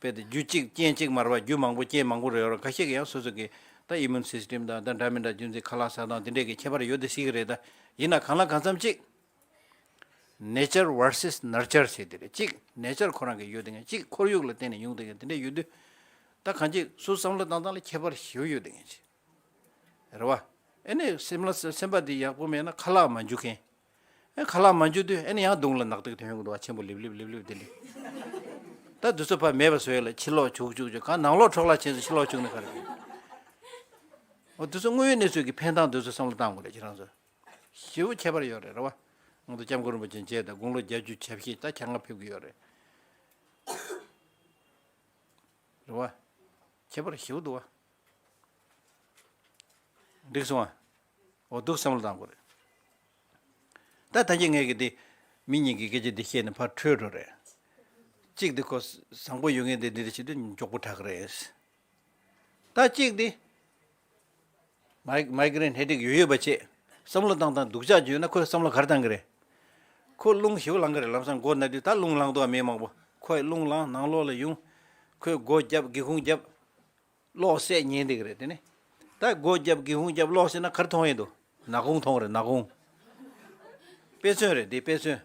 དཔེ་དེ་རྒྱུ་གཅིག་རྐྱེན་གཅིག་མ་རེད་བ། རྒྱུ་མང་པོ་རྐྱེན་མང་པོ་རེད་ཡོད་རེད། ཁ་ཤས་ཀྱིས་ཡང་སོ་སོ་གི་ད་ཨི་མུན་སིས་ཊེམ་དང་ད་འདྲ་མི་འདྲ་རྒྱུ་མཚན་ཁ་ལག་ཟ་སྟངས་འདི་འདྲས་ཀྱི་ཁྱད་པར་ཡོད་དེ་སྲིད་ཀྱི་རེད་ད། ཡིན་ན་གང་ལ་གང་འཚམ་གཅིག Nature versus nurture ཟེར་དེ་རེད། གཅིག་nature ཁོ་རང་གི་ཡོད་དེ་ངས་གཅིག་ཁོར་ཡུག་ལ་བརྟེན་ནས་ཡོང་དེ་ངས་དེ་འདྲ་ཡོད་དུས། ད་གང་ཅིག་སོ་བསམ་བློ་བཏང་སྟངས་ལ་ཁྱད་པར་ཞེ་པོ་ཡོད་དེ་ངས་ཅི། རེད་བ། ཨེ་ནས་སེམས་ལ་སེམས་པ་འདི་ཡག་པོ་མེད་ན་ཁ་ལག་མ་འཇུ་མཁན། ཨེ་ཁ་ལག་མ་འཇུ་དུས་ཨེ་ནས་ཡང་གདོང་ལ་ནག་ཏིག་ཐོན་ཡོང་གི་འདུག་བ། ཆེན་པོ་ལིབ་ལིབ་ལིབ་ལིབ་དེ་འདྲ། ད་དུས་ཚོད་ཕར་མེད་པ་བཟོ་ཡས་ལ་ཕྱི་ལོགས་བྱུག་བྱུག་བྱུག་གང་ནང་ལོགས་འཕྲོ་བརླག་ཕྱིན་སོང་། ཕྱི་ལོགས་བྱུག་ནས་ག་རེ་བྱུང་། འོ་དུས་ཚོད་དངོས་ཡོད་གནས་ཚུལ་གྱི་ཕན་སྟངས་དུས་ཚོད་བསམ་བློ་བཏང་དགོས་རེད་ཁྱེད་རང་ཚོ། ཞེ་པོ་ཁྱད་པར་ཡོད་རེད། རེད་བ། ང་ཚོ་སྐྱབས་མགོན་རིན་པོ་ཆེ་མཇལ་དང་དགུང་ལོ་བརྒྱད་ཅུ་ཆ་བཞི་ད་བཅོ་ལྔ་ཕེབས་ཀྱི་ཡོད་རེད། རེད་བ། ཁྱད་པར་ཞེ་པོ་འདུག་བ། འགྲིག་སོང་ཨ། འོ་འདུག་བསམ་བློ་བཏང་དགོས་རེད། ད་ད་གིན་ངས་གི་དེ་མི་གཉིས་ཀྱི་སྐད་ཆ་འདི་བཤད་ནས་ཕར་འཕྲོས་འགྲོ་རེད། གཅིག་དེ་ཁོ་བཟང་པོ་ཡོད་མཁན་དེ་འདི་འདྲ་བྱེད་དུས་མགྱོགས་པོ་དྲག་གི་རེད། ད་གཅིག་དེ། མའི་མའི་གྷི་རེན་ཧེ་ཌེག་ཡོད་ཡོད་པ་བྱས། བསམ་བློ་བཏང་སྟངས་སྡུག་ཅག་བརྗོད་ན་ཁོས་བསམ་བློ་ག་རེ་བཏང་གི་རེད། ཁོ་རླུང་ཞེ་པོ་ལངས་གི་རེད། ལམ་སང་མགོ་ན་དུས་ད་རླུང་ལངས་འདུག་བ། མི་མང་པོ་ཁོས་རླུང་ལངས་ནང་ལོགས་ལ་ཡོང་། ཁོས་སྒོ་བརྒྱབ་སྒེའུ་ཁུང་བརྒྱབ། གློག་བསད་ཉན་བསྡད་ཀྱི་རེད་དེ་ནི། ད་སྒོ་བརྒྱབ་སྒེའུ་ཁུང་བརྒྱབ་གློག་བསད་ན་ག་རེ་མཐོང་ཡས་འདུག་ནག་ཁུང་མཐོང་རེད་ནག་ཁུང་། དཔེ་མཚོན་རེད་འདི་དཔེ་མཚོན།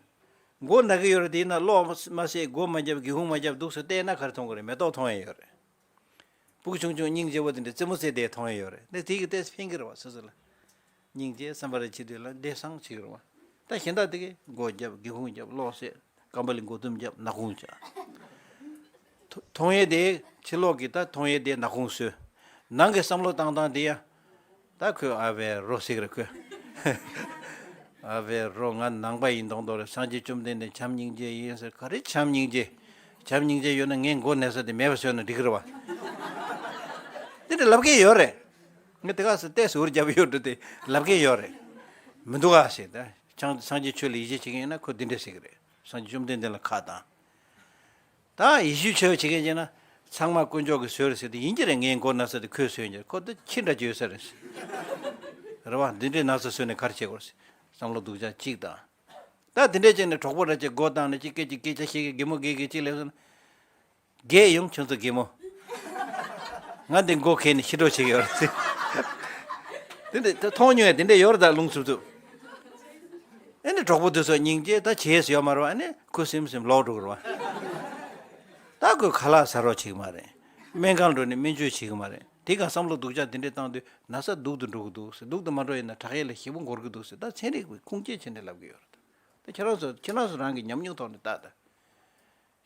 མགོ་ན་གི་ཡོད་རེད། དེ་ཡིན་ན་གློག་མ་བསད་སྒོ་མ་བརྒྱབ་སྒེའུ་ཁུང་མ་བརྒྱབ་འདུག་སེ་བལྟས་ན་ག་རེ་མཐོང་གི་རེད། མེ་ཏོག་མཐོང་ཡས་ཡོད་རེད། སྤུ་གུ་ཆུང་ཆུང་སྙིང་རྗེ་བོ་དེ་འདྲ་རྩེད་མོ་རྩེ་བསྡད་མཐོང་ཡས་ཡོད་རེད། ནས་དེ་གི་ལྟས་ཕན་གི་རེད་བ་སོ་སོ་ལ། སྙིང་རྗེ་བསམ་པ་རེ་བྱེད་དུས་ལ་བདེ་སང་བྱེད་ཀྱི་རེད་བ། ད་གཞན་དག་དེ་གི་སྒོ་བརྒྱབ་སྒེའུ་ཁུང་བརྒྱབ་གློག་བསད། ཀམ་པ་ལི་མགོ་ཐུམ་བརྒྱབ་ནག་ཁུང་བྱ། མཐོ་མཐོང་ཡས་དེ་ཕྱི་ལོགས་ཀྱི་ད་མཐོང་ཡས་དེ་ནག་ཁུང་བཟོས། ནང་གི་བསམ་བློ་བཏང་སྟངས་དེ་ཡང་། ད་ཁོས་ཨ་བེ་རོ་ཟེར་གི་རེད་ཁོས། ཨ་བེ་རོ་ང་ནང་པ་ཡིན་མདོག་མདོག་རེད། སངས་རྒྱས་བཅོམ་ལྡན་འདས་བྱམས་སྙིང་རྗེ་ཡིན་ཟེར། ག་རེ་བྱམས་སྙིང་རྗེ། བྱམས་སྙིང་རྗེ་ཡོད་ན་ངའི་མགོ་ན་ས་དེ་མེད་པ་བཟོས་ན་འགྲིག་གི་རེད་བ། དེ་འདྲ་ལབ་མཁན་ཡོད་རེད། ངས་དེ་ག་སེ་ཏོག་ཙམ་འུར་རྒྱབ་ཡོད་འགྲོ་དེ་ལབ་མཁན་ཡོད་རེད། མི་འདུག་ག་ཟེར་ད། སངས་སངས་རྒྱས་ཆོས་ལ་ཡིད་ཆེས་བྱེད་མཁན་ཡིན་ན་ཁོ་འདི་འདྲ་ཟེར་གི་རེད། སངས་རྒྱས་བཅོམ་ལྡན་འདས་ལ་ཁ་བཏང་། ད་ཡེ་ཤུའི་ཆོས་བྱེད་མཁན་ཡིན་ན་ཚང་མ་དཀོན་མཆོག་གིས་བཟོས་རེད་ཟེར་དུས་ཡིན་གྱི་རེད། ངའི་མགོ་ན་ས་དེ་ཁོས་བཟོས་ཡིན་གྱི་རེད། ཁོ་དེ་ཁྱི་འདྲ་ཅིག་ཡོད་ས་རེད། རེད་བ། འདི་འདྲའི་ན་ཚ་བཟོས་ནས་ག་རེ་བྱེད་དགོས་རེད། བསམ་བློ་སྡུག་ཅག་གཅིག་དང་། ད་དེ་འདྲས་བྱས་ནས་གྲོགས་པོ་འདྲ་ཅིག་སྒོ་བཏང་ནས་ཅིག་སྐད་ཅིག་སྐད་ཆ་བཤད་གི་གད་མོ་བགད་གི་ཅིག་ལབ་སོང་ན། རྒས་ཡོང་ཁྱོད་ཚོ་གད་མོ། ང་འདི་མགོ་ཁེལ་ནས་ཤི་འགྲོ་བྱེད་ཀྱི་ཡོད་རེད། དེ་འདྲ་ད་མཐོང་མྱོང་ཡ་དེ་འདྲ་ཡོད་རེད། ད་ལུང་ཚུབ་ཚུབ། ཨ་ནི་གྲོགས་པོ་དེ་ཚོ་སྙིང་རྗེ་ད་བྱས་སུ་ཡོད་མ་རེད་བ། ཨ་ནི་ཁུ་སིམ་སིམ་ལོག་འགྲོ་གི་རེད་བ། ད་ཁོས་ཁ་ལག་ཟ་རོགས་བྱེད་ཀྱི་མ་རེད། སྨན་ཁང་འགྲོ་ནས་སྨན་བཅོས་བྱེད་ཀྱི་མ་རེད། དེ་ག་བསམ་བློ་སྡུག་ཅག་དེ་འདྲས་བཏང་དུས་ན་ཚ་སྡུག་ཏུ་འགྲོ་གི་འདུག་ཟེར། སྡུག་ཏུ་མ་འགྲོ་ཡིན་ན་དྲག་ཡས་ལ་ཞེ་པོ་འགོར་གི་འདུག་ཟེར། ད་ཚན་རིག་པའི་ཁུངས་སྐྱེལ་བྱས་ནས་ལབ་ཀྱི་ཡོད་རེད། ད་ཁྱེད་རང་ཚོ་ཁྱེད་རང་ཚོ་རང་གི་ཉམས་མྱོང་ཐོག་ནས་ལྟ་ད།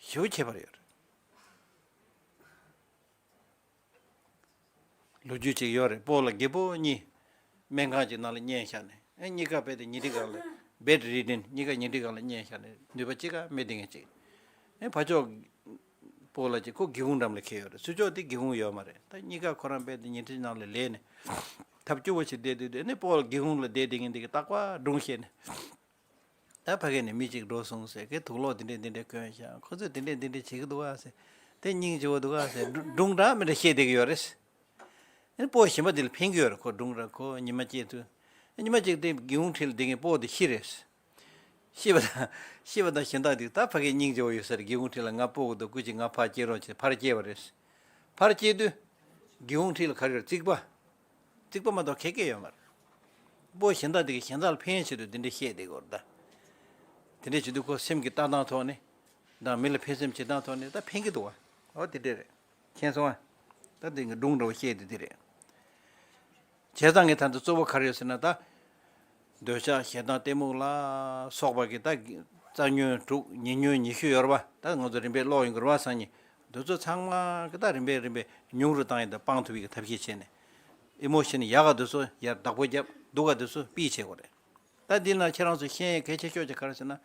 ཞེ་པོ་ཁྱད་པར་ཡོད་རེད། ལོ་རྒྱུས་ཅིག་ཡོད་རེད། སྤོ་ལགས་རྒད་པོ་གཉིས་སྨན་ཁང་གི་ནང་ལ་བསྙལ་བཞག་ནས། ཨེ་གཉིས་ཀ་རྦད་དེ་ཉལ་ཁྲི་སྒང་ལ། བེཌ་རི་ཌན། གཉིས་ཀ་ཉལ་ཁྲི་སྒང་ལ་བསྙལ་བཞག་ནས། ནུས་པ་གཅིག་ག་མེད་བསྡད་མཁན་ཅིག་ཨེ་ཕར་ཕྱོགས་སྤོ་ལགས་ཅིག་ཁོ་སྒེའུ་ཁུང་འགྲམ་ལ་འཁེལ་ཡོད་རེད། ཚུར་ཕྱོགས་དེ་སྒེའུ་ཁུང་ཡོད་མ་རེད། ད་གཉིས་ཀ་ཁོ་རང་རྦད་དེ་ཉལ་ཁྲི་ནང་ལ་ལས་ནས་ཐབས་སྐྱོ་བོ་ཞིག་བསྡད་དུས་དེ་ནས་སྤོ་ལགས་སྒེའུ་ཁུང་ལ་བསྡད་བསྡད་མཁན་དེ་གིས་རྟག་པར་སྒྲུང་བཤད་ནས། ད་ཕ་གི་ནས་མི་གཅིག་འགྲོ་སོང་ཟེར། ཁོས་དུག་ལོག་དེ་འདྲས་དེ་འདྲས་གོན་ཤག་ཁོ་ཚོས་དེ་འདྲས་དེ་འདྲས་བྱེད་ཀྱི་འདུག་ཨ་ཟེར། དེ་སྙིང་རྗེ་བོ་འདུག་ཨ་ཟེར། སྒྲུང་སྒྲུང་འདྲ་མི་འདྲ་བཤད་བསྡད་ཀྱི་ཡོད་རེད། ཨེ་སྤོ་གཞན་པ་དེ་ལ་ཕན་གྱི་ཡོད་རེད། ཁོ་སྒྲུང་འདྲ་ཁོ་ཉི་མ་སྐྱེལ་དུས། ཨེ་ཉི་མ་གཅིག་དེ་སྒེའུ་ཁུང་འཁྲིས་ལ་བསྡད་མཁན་སྤོ་དེ་ཤི་རེད། ཤི་བ་དང་ཤི་བ་དང་གཞན་དག་དེ་ད་ཕ་གིར་སྙིང་རྗེ་བོ་ཡོད་ས་རེད། སྒེའུ་ཁུང་འཁྲིས་ལ་ང་སྤོ་གི་འདུག་སྐུ་མཁྱེན་ང་ཕར་སྐྱེལ་རོགས་བྱེད། ཕར་སྐྱེལ་བ་རེད། ཕར་སྐྱེལ་དུས་སྒེའུ་ཁུང་འཁྲིས་ལ་ག་རེ་ཡོད། རྩིག་པ། རྩིག་པ་མ་གཏོགས་ག་གེ་ཡོད་མ་རེད། སྤོ་གཞན་དག་དེ་གིས་གཞན་དག་ལ་ཕན་ཆེད་དུ་དེ་འདྲས་བཤད་བསྡད་ཀྱི་ཡོད་རེད་ད། དེ་འདྲས་བྱེད་དུས་ཁོ་སེམས་ཀྱི་ལྟ་སྟངས་ཐོག་ནས་དང་མི་ལ་ཕན་སེམས་བྱེད་སྟངས་ཐོག་ནས་ད་ཕན་གྱི་འདུག་བ། འོ་དེ་འདྲས་རེད། མཁྱེན་སོང་ཨ། ད་དེ་གི་སྒྲུང་འདྲ་བོ་བཤད་དེ་དེ་རེད། བྱས་ཙང་གི་ད་ལྟ་གཙོ་བོ་ག་རེ་ཡོད་ཟེར་ན། ད་འདོད་ཆགས་ཞེ་སྡང་གཏི་མུག་ལ་སོགས་པ་གི་ད་རྩ་ཉོན་དྲུག་ཉེ་ཉོན་ཉི་ཤུ་ཡོད་རེད་བ། ད་ང་ཚོ་རིམ་པས་ཀློག་ཡོང་གི་རེད་བ། སང་ཉིན་འདི་ཚོ་ཚང་མ་གི་ད་རིམ་པས་རིམ་པས་ཉུང་རུ་བཏང་ཡས་དང་སྤང་ཐུབ་ཡས་ཀྱི་ཐབས་ཤེས་བྱས་ནས། ཨི་མོ་ཤན་ཡག་ག་དེ་ཚོ་ཡར་བདག་པོ་རྒྱབ། སྡུག་ག་དེ་ཚོ་སྤེལ་བྱེད་དགོས་རེད། ད་འདི་ན་ཁྱེད་རང་ཚོ་ཤེས་ཡས་གལ་ཆེ་ཤོས་ཅིག་ག་རེ་ཟེར་ན།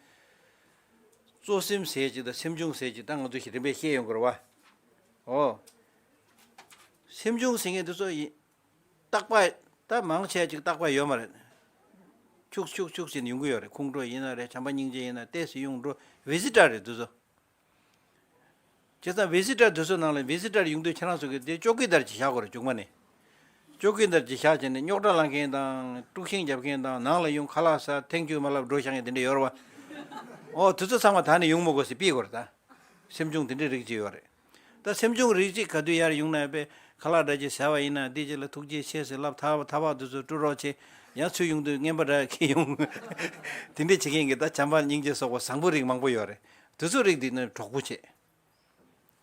གཙོ་སེམས་ཟེར་ཅིག་དང་སེམས་བྱུང་ཟེར་ཅིག་ད་ང་ཚོ་ཞིག་རིམ་པས་བཤད་ཡོང་གི་རེད་བ། ཨོ། སེམས་བྱུང་ཟེར་མཁན་དེ་ཚོ་ཡིན། རྟག་པ། ད་མང་ཆེ་ཅིག་རྟག་པ་ཡོད་མ་རེད། ཁྱུག་ཁྱུག་ཁྱུག་ཟེར་ནས་ཡོང་གི་ཡོད་རེད། ཁོང་ཁྲོ་ཡིན་ན་རེད། བྱམས་པ་སྙིང་རྗེ་ཡིན་ན་ཏོག་ཙམ་ཡོང་འགྲོ། བི་ཟི་ཊར་རེད་དེ་ཚོ། བྱས་ཙང་བི་ཟི་ཊར་དེ་ཚོ་ནང་ལ་བི་ཟི་ཊར་ཡོང་དུས་ཁྱེད་རང་ཚོ་གིས་དེ་ཅོ་ཀི་དར་ཅིག་བཞག་དགོས་རེད། མཇུག་མ་ནས། ཅོ་ཀི་དར་ཅིག་བཞག་བྱས་ནས་རྙོག་དྲ་ལངས་མཁན་དང་དཀྲུག་ཤིང་རྒྱབ་མཁན་དང་། ནང་ལ་ཡོང་ཁ་ལག་ཟ་ཐེངས་གཅིག་མ་ལབ་འགྲོ་བཞག་མཁན་དེ་འདྲ་ཡོད་རེད་བ། ཨོ་དེ་ཚོ་ཚང་མ་ད་ནས་ཡོང་མི་དགོས་ཟེར་སྤེལ་དགོས་རེད་ད། སེམས་བྱུང་དེ་འདྲའི་རིགས་ཅིག་ཡོད་རེད། ད་སེམས་བྱུང་རིགས་ཅིག་ག་དུས་ཡར་ཡོང་ན་ཡང་དཔེ་ཁ་ལག་འདྲ་ཅིག་ཟ་བ་ཡིན་ན། འདི་ཅིག་ལ་ཐུགས་རྗེ་ཆེ་ཟེར་ལབ། ཐག་ཐག་པ་དེ་ཚོ་དཀྲུག་རོགས་བྱེད། ཡང་ཚུར་ཡོང་དུས་རྔན་པ་འདྲ་ཁྱེར་ཡོང་། དེ་འདྲ་བྱེད་མཁན་གྱི་ད་བྱམས་པ་སྙིང་རྗེ་སོགས་པ་བཟང་པོ་རིགས་མང་པོ་ཡོད་རེད། དེ་ཚོ་རིགས་འདི་ནི་གྲོགས་པོ་བྱེད།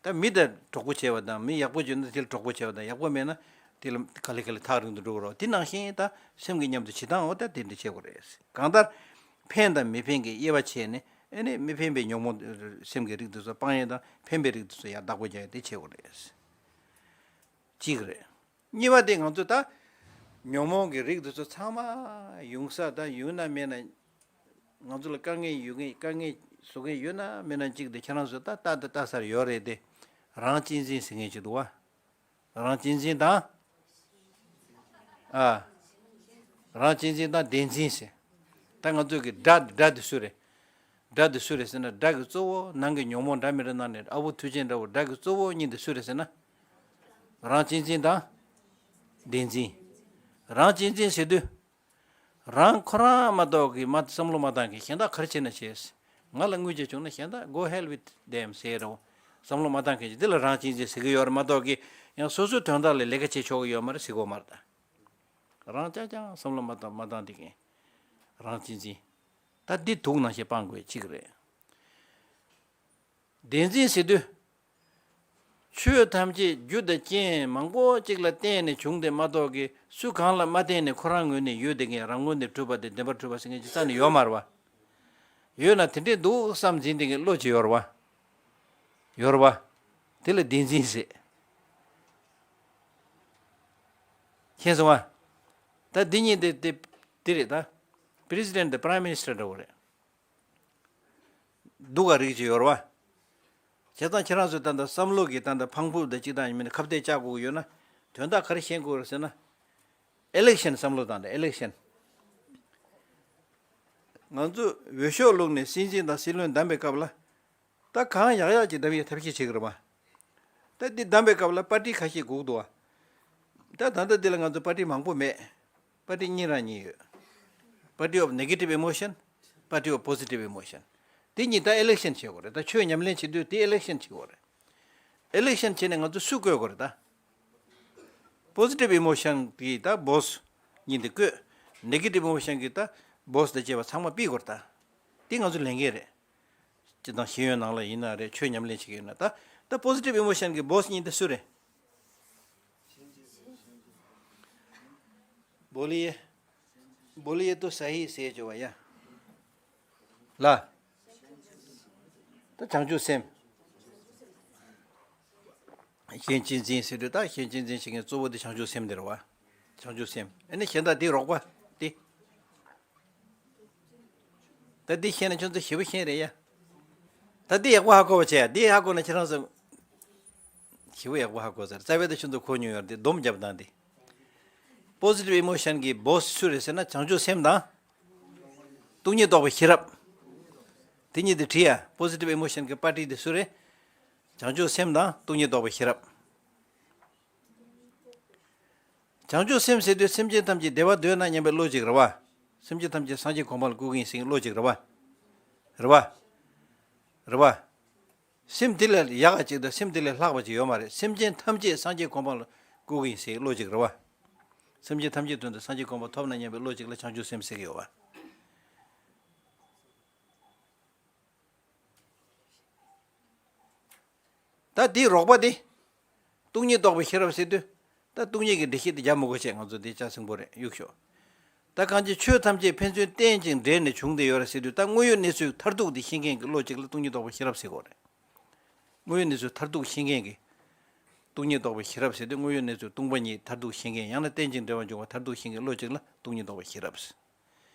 ད་མི་དང་གྲོགས་པོ་བྱས་པ་དང་། མི་ཡག་པོ་བྱུང་ན་དེ་ལ་གྲོགས་པོ་བྱས་པ་དང་། ཡག་པོ་མེད་ན་དེ་ལ་ག་ལེ་ག་ལེ་ཐག་རིང་དུ་འགྲོ་གི་རེད། དེ་ནང་བཞིན་ད་སེམས་ཀྱི་མཉམ་དུ་བྱེད་སྟངས་འོ་ད་དེ་འདྲ་བྱེད་དགོས་རེད། གང་ལྟར་ཕན་དང་མི་ཕན་གྱི་དབྱེ་བ་ཕྱེ་ནས། ཨེ་ནས་མི་ཕན་པའི་ཉོན་མོངས་སེམས་ཀྱི་རིགས་དེ་ཚོ་སྤང་ཡས་དང་། ཕན་པའི་རིགས་དེ་ཚོ་ཡར་བདག་པོ་རྒྱག་ཡས་དེ་བྱེད་དགོས་རེད། གཅིག་རེད། གཉིས་པ་དེ་ང་ཚོ་ད་ཉོན་མོངས་ཀྱི་རིགས་དེ་ཚོ་ཚང་མ་ཡོང་ས་ད་ཡོད་ན་མེད་ན། ང་ཚོ་ལ་དཀའ་ངལ་ཡོད་མཁན། དཀའ་ངལ་བཟོ་མཁན་ཡོད་ན་མེད་ན་གཅིག་དེ་ཁྱེད་རང་ཚོ་ད་ལྟ་དེ་ལྟ་སར་ཡོད་རེད་དེ། རང་གཅེས་འཛིན་ཟེར་མཁན་ཅིག་འདུག་བ། རང་གཅེས་འཛིན་དང་། ཨ། རང་གཅེས་འཛིན་དང་བདེན་འཛིན་ཟེར། ད་ང་ཚོ་གི་དགྲ་དགྲ་དེ་སུ་རེད། དགྲ་དེ་སུ་རེད་ཟེར་ན། དགྲ་གི་གཙོ་བོ་ནང་གི་ཉོན་མོངས་འདྲ་མི་འདྲ་ནང་ནས། ཨ་བོ་མཐུ་ཆེན་འདྲ་བོ། དགྲ་གི་གཙོ་བོ་གཉིས་དེ་སུ་རེད་ཟེར་ན། རང་གཅེས་འཛིན་དང་བདེན་འཛིན། རང་གཅེས་འཛིན་ཟེར་དུས། རང་ཁོ་རང་མ་གཏོགས་ཀྱི་མ་བསམ་བློ་མ་བཏང་མཁན། གཞན་དག་ག་རེ་བྱས་ན་བྱས། ང་ལ་དངུལ་ཅིག་བྱུང་ན་གཞན་དག་go hell with them ཟེར་རོ། བསམ་བློ་མ་བཏང་མཁན་ཅིག་འདི་ལ་རང་གཅེས་འཛིན་ཟེར་གྱི་ཡོད་རེད་མ་གཏོགས་ཀྱི། ཡང་སོ་སོའི་དོན་དག་ལ་ལས་ཀ་བྱེད་ཆོག་གི་ཡོད་མ་རེད་ཟེར་གྱི་ཡོད་མ་རེད་ད། རང་རྐྱང་རྐྱང་བསམ་བློ་མ་བཏང་མ་བཏང་བསྡད་མཁན། རང་གཅེས་འཛིན། ད་འདི་དུག་ནང་བཞིན་སྤང་དགོས་གཅིག་རེད། བདེན་འཛིན་ཟེར་དུས། ཆོས་ཐམས་ཅད་རྒྱུ་དང་རྐྱེན་མང་པོ་ཅིག་ལ་བརྟེན་ནས་བྱུང་སྟེ་མ་གཏོགས་ཀྱི། སུ་གང་ལ་མ་བརྟེན་ནས་ཁོ་རང་ངོས་ནས་ཡོད་བསྡད་མཁན། རང་ངོས་ནས་གྲུབ་པ་དང་བདེན་པར་གྲུབ་པ་ཟེར་མཁན་ཅིག་རྩ་ནས་ཡོད་མ་རེད་བ། ཡོད་ན་དེ་འདྲས་འདུག་བསམ་འཛིན་བསྡད་མཁན་བློ་ཅིག་ཡོད་རེད་བ། ཡོད་རེད་བ། དེ་ལ་བདེན་འཛིན་ཟེར། མཁྱེན་སོང་བ། ད་འདི་གཉིས་དེ་དེ་དེ་རེད་ད། President དང་Prime Minister འདྲ་བོ་རེད། སྡུག་ག་རིགས་ཅིག་ཡོད་རེད་བ། བྱས་ཙང་ཁྱེད་རང་ཚོས་ད་ལྟ་བསམ་བློ་གི་ད་ལྟ་ཕང་ཕུབ་དང་གཅིག་དང་མིན་ཁ་གཏད་བཅག་དགོས་ཀྱི་ཡོད་ན། དོན་དག་ག་རེ་ཤེས་དགོས་རེད་ཟེར་ན། election བསམ་བློ་བཏང་དང་། election། ང་ཚོ་འོས་ཤོག་བླུགས་ནས་སྲིད་འཛིན་དང་སྲིད་བློན་བདམས་པའི་སྐབས་ལ། ད་གང་ཡག་ཡག་ཅིག་བདམས་ཡས་ཐབས་ཤེས་བྱེད་ཀྱི་རེད་བ། ད་འདི་བདམས་པའི་སྐབས་ལ་པར་ཏི་ཁ་ཤས་སྒུག་འདུག་བ། ད་ད་ལྟ་འདི་ལ་ང་ཚོ་པར་ཏི་མང་པོ་མེད། པར་ཏི་གཉིས་རང་གཉིས་ཡོད། Party of negative emotion, party of positive emotion. དེ་གཉིས་ད་election བྱེད་དགོས་རེད། ད་ཆོས་ཉམས་ལེན་བྱེད་དུས་དེ་election བྱེད་དགོས་རེད། election བྱས་ནས་ང་ཚོ་སུ་བསྐོ་དགོས་རེད་ད། Positive emotion གི་ད་boss། གཉིས་འདི་བཀོད། Negative emotion གི་ད་boss དང་བཅས་པ་ཚང་མ་ཕུད་དགོས་རེད་ད། འདི་ང་ཚོ་ལས་འགན་རེད། སྤྱིར་བཏང་ཤེས་ཡོན་ནང་ལ་ཡིན་ན་རེད། ཆོས་ཉམས་ལེན་བྱེད་ཀྱི་ཡོད་ན་ད། ད་positive emotion གི་boss གཉིས་འདི་སུ་རེད། बोलिए। बोलिए तो सही ཟེར་བྱས་པ་ཡ། ལ། ད་བྱང་ཆུབ་སེམས། གཞན་གཅེས་འཛིན་ཟེར་དུས་ད་གཞན་གཅེས་འཛིན་བྱེད་མཁན་གཙོ་བོ་དེ་བྱང་ཆུབ་སེམས་དེ་རེད་བ། བྱང་ཆུབ་སེམས། ཨ་ནི་གཞན་དག་དེ་རོགས་པ་དེ། ད་འདི་ཤེས་ན་ཁྱོད་ཚོ་ཞེ་པོ་ཤེས་རེད་ཡ། ད་འདི་ཡག་པོ་ཧ་གོ་བ་བྱས་ཡ། འདི་ཧ་གོ་ན་ཁྱེད་རང་ཚོ་ཞེ་པོ་ཡག་པོ་ཧ་གོ་ཚར། རྩ་བའི་ད་ཁྱོད་ཚོ་གོ་མྱོང་ཡོད་རེད། འདི་སྡོམ་རྒྱབ་སྟངས་འདི། Positive emotion གི་boss སུ་རེད་ཟེར་ན་བྱང་ཆུབ་སེམས་དང་། སྟོང་ཉིད་རྟོགས་པའི་ཤེས་རབ། དེ་གཉིས་དེ་བྲིས་ཡ། Positive emotion གི་པར་ཊི་དེ་སུ་རེད། བྱང་ཆུབ་སེམས་དང་སྟོང་ཉིད་རྟོགས་པའི་ཤེས་རབ། བྱང་ཆུབ་སེམས་ཟེར་དུས་སེམས་ཅན་ཐམས་ཅད་བདེ་བ་འདོད་ན་སྙམ་པའི་བློ་གཅིག་རེད་བ། སེམས་ཅན་ཐམས་ཅད་སངས་རྒྱས་གོ་འཕང་ལ་བཀོད་ཀྱི་ཡིན་ཟེར་བའི་བློ་གཅིག་རེད་བ། རེད་བ། རེད་བ། སེམས་དེ་ལས་ཡག་ག་ཅིག་དང་སེམས་དེ་ལས་ལྷག་པ་ཅིག་ཡོད་མ་རེད། སེམས་ཅན་ཐམས་ཅད་སངས་རྒྱས་གོ་འཕང་ལ་བཀོད་ཀྱི་ཡིན་ཟེར་བའི་བློ་གཅིག་རེད་བ། སེམས་ཅན་ཐམས་ཅད་དོན་དུ་སངས་རྒྱས་གོ་འཕང་ཐོབ་ན་སྙམ་པའི་བློ་གཅིག་ལ་བྱང་ཆུབ་སེམས་ཟེར་གྱི་ཡོད་བ། ད་དེའི་རོགས་པ་དེ། སྟོང་ཉིད་རྟོགས་པའི་ཤེས་རབ་ཟེར་དུས། ད་སྟོང་ཉིད་ཀྱི་འགྲེལ་བཤད་དེ་རྒྱབ་མི་དགོས་བྱས། ང་ཚོ་དེ་ཅག་སེང་པོ་རེད། གཡུག་ཞོག་ད་གང་ཅི་ཆོས་ཐམས་ཅད་ཕན་ཚུན་རྟེན་ཅིང་འབྲེལ་ནས་བྱུང་སྟེ་ཡོད་རེད་ཟེར་དུས། ད་དངོས་ཡོད་གནས་ཚུལ་མཐར་ཐུག་དེ་ཤེས་མཁན་གྱི་བློ་གཅིག་ལ་སྟོང་ཉིད་རྟོགས་པའི་ཤེས་རབ་ཟེར་དགོས་རེད། དངོས་ཡོད་གནས་ཚུལ་མཐར་ཐུག་ཤེས་མཁན་གྱི། སྟོང་ཉིད་རྟོགས་པའི་ཤེས་རབ་ཟེར་དུས་དངོས་ཡོད་གནས་ཚུལ་སྟོང་པ་ཉིད་མཐར་ཐུག་ཤེས་མཁན། ཡང་ན་རྟེན་ཅིང་འབྲེལ་བར་འབྱུང་བ་མཐར་ཐུག་ཤེས་མཁན་བློ་གཅིག་ལ་སྟོང་ཉིད་རྟོགས་པའི་ཤེས་རབ་ཟེར།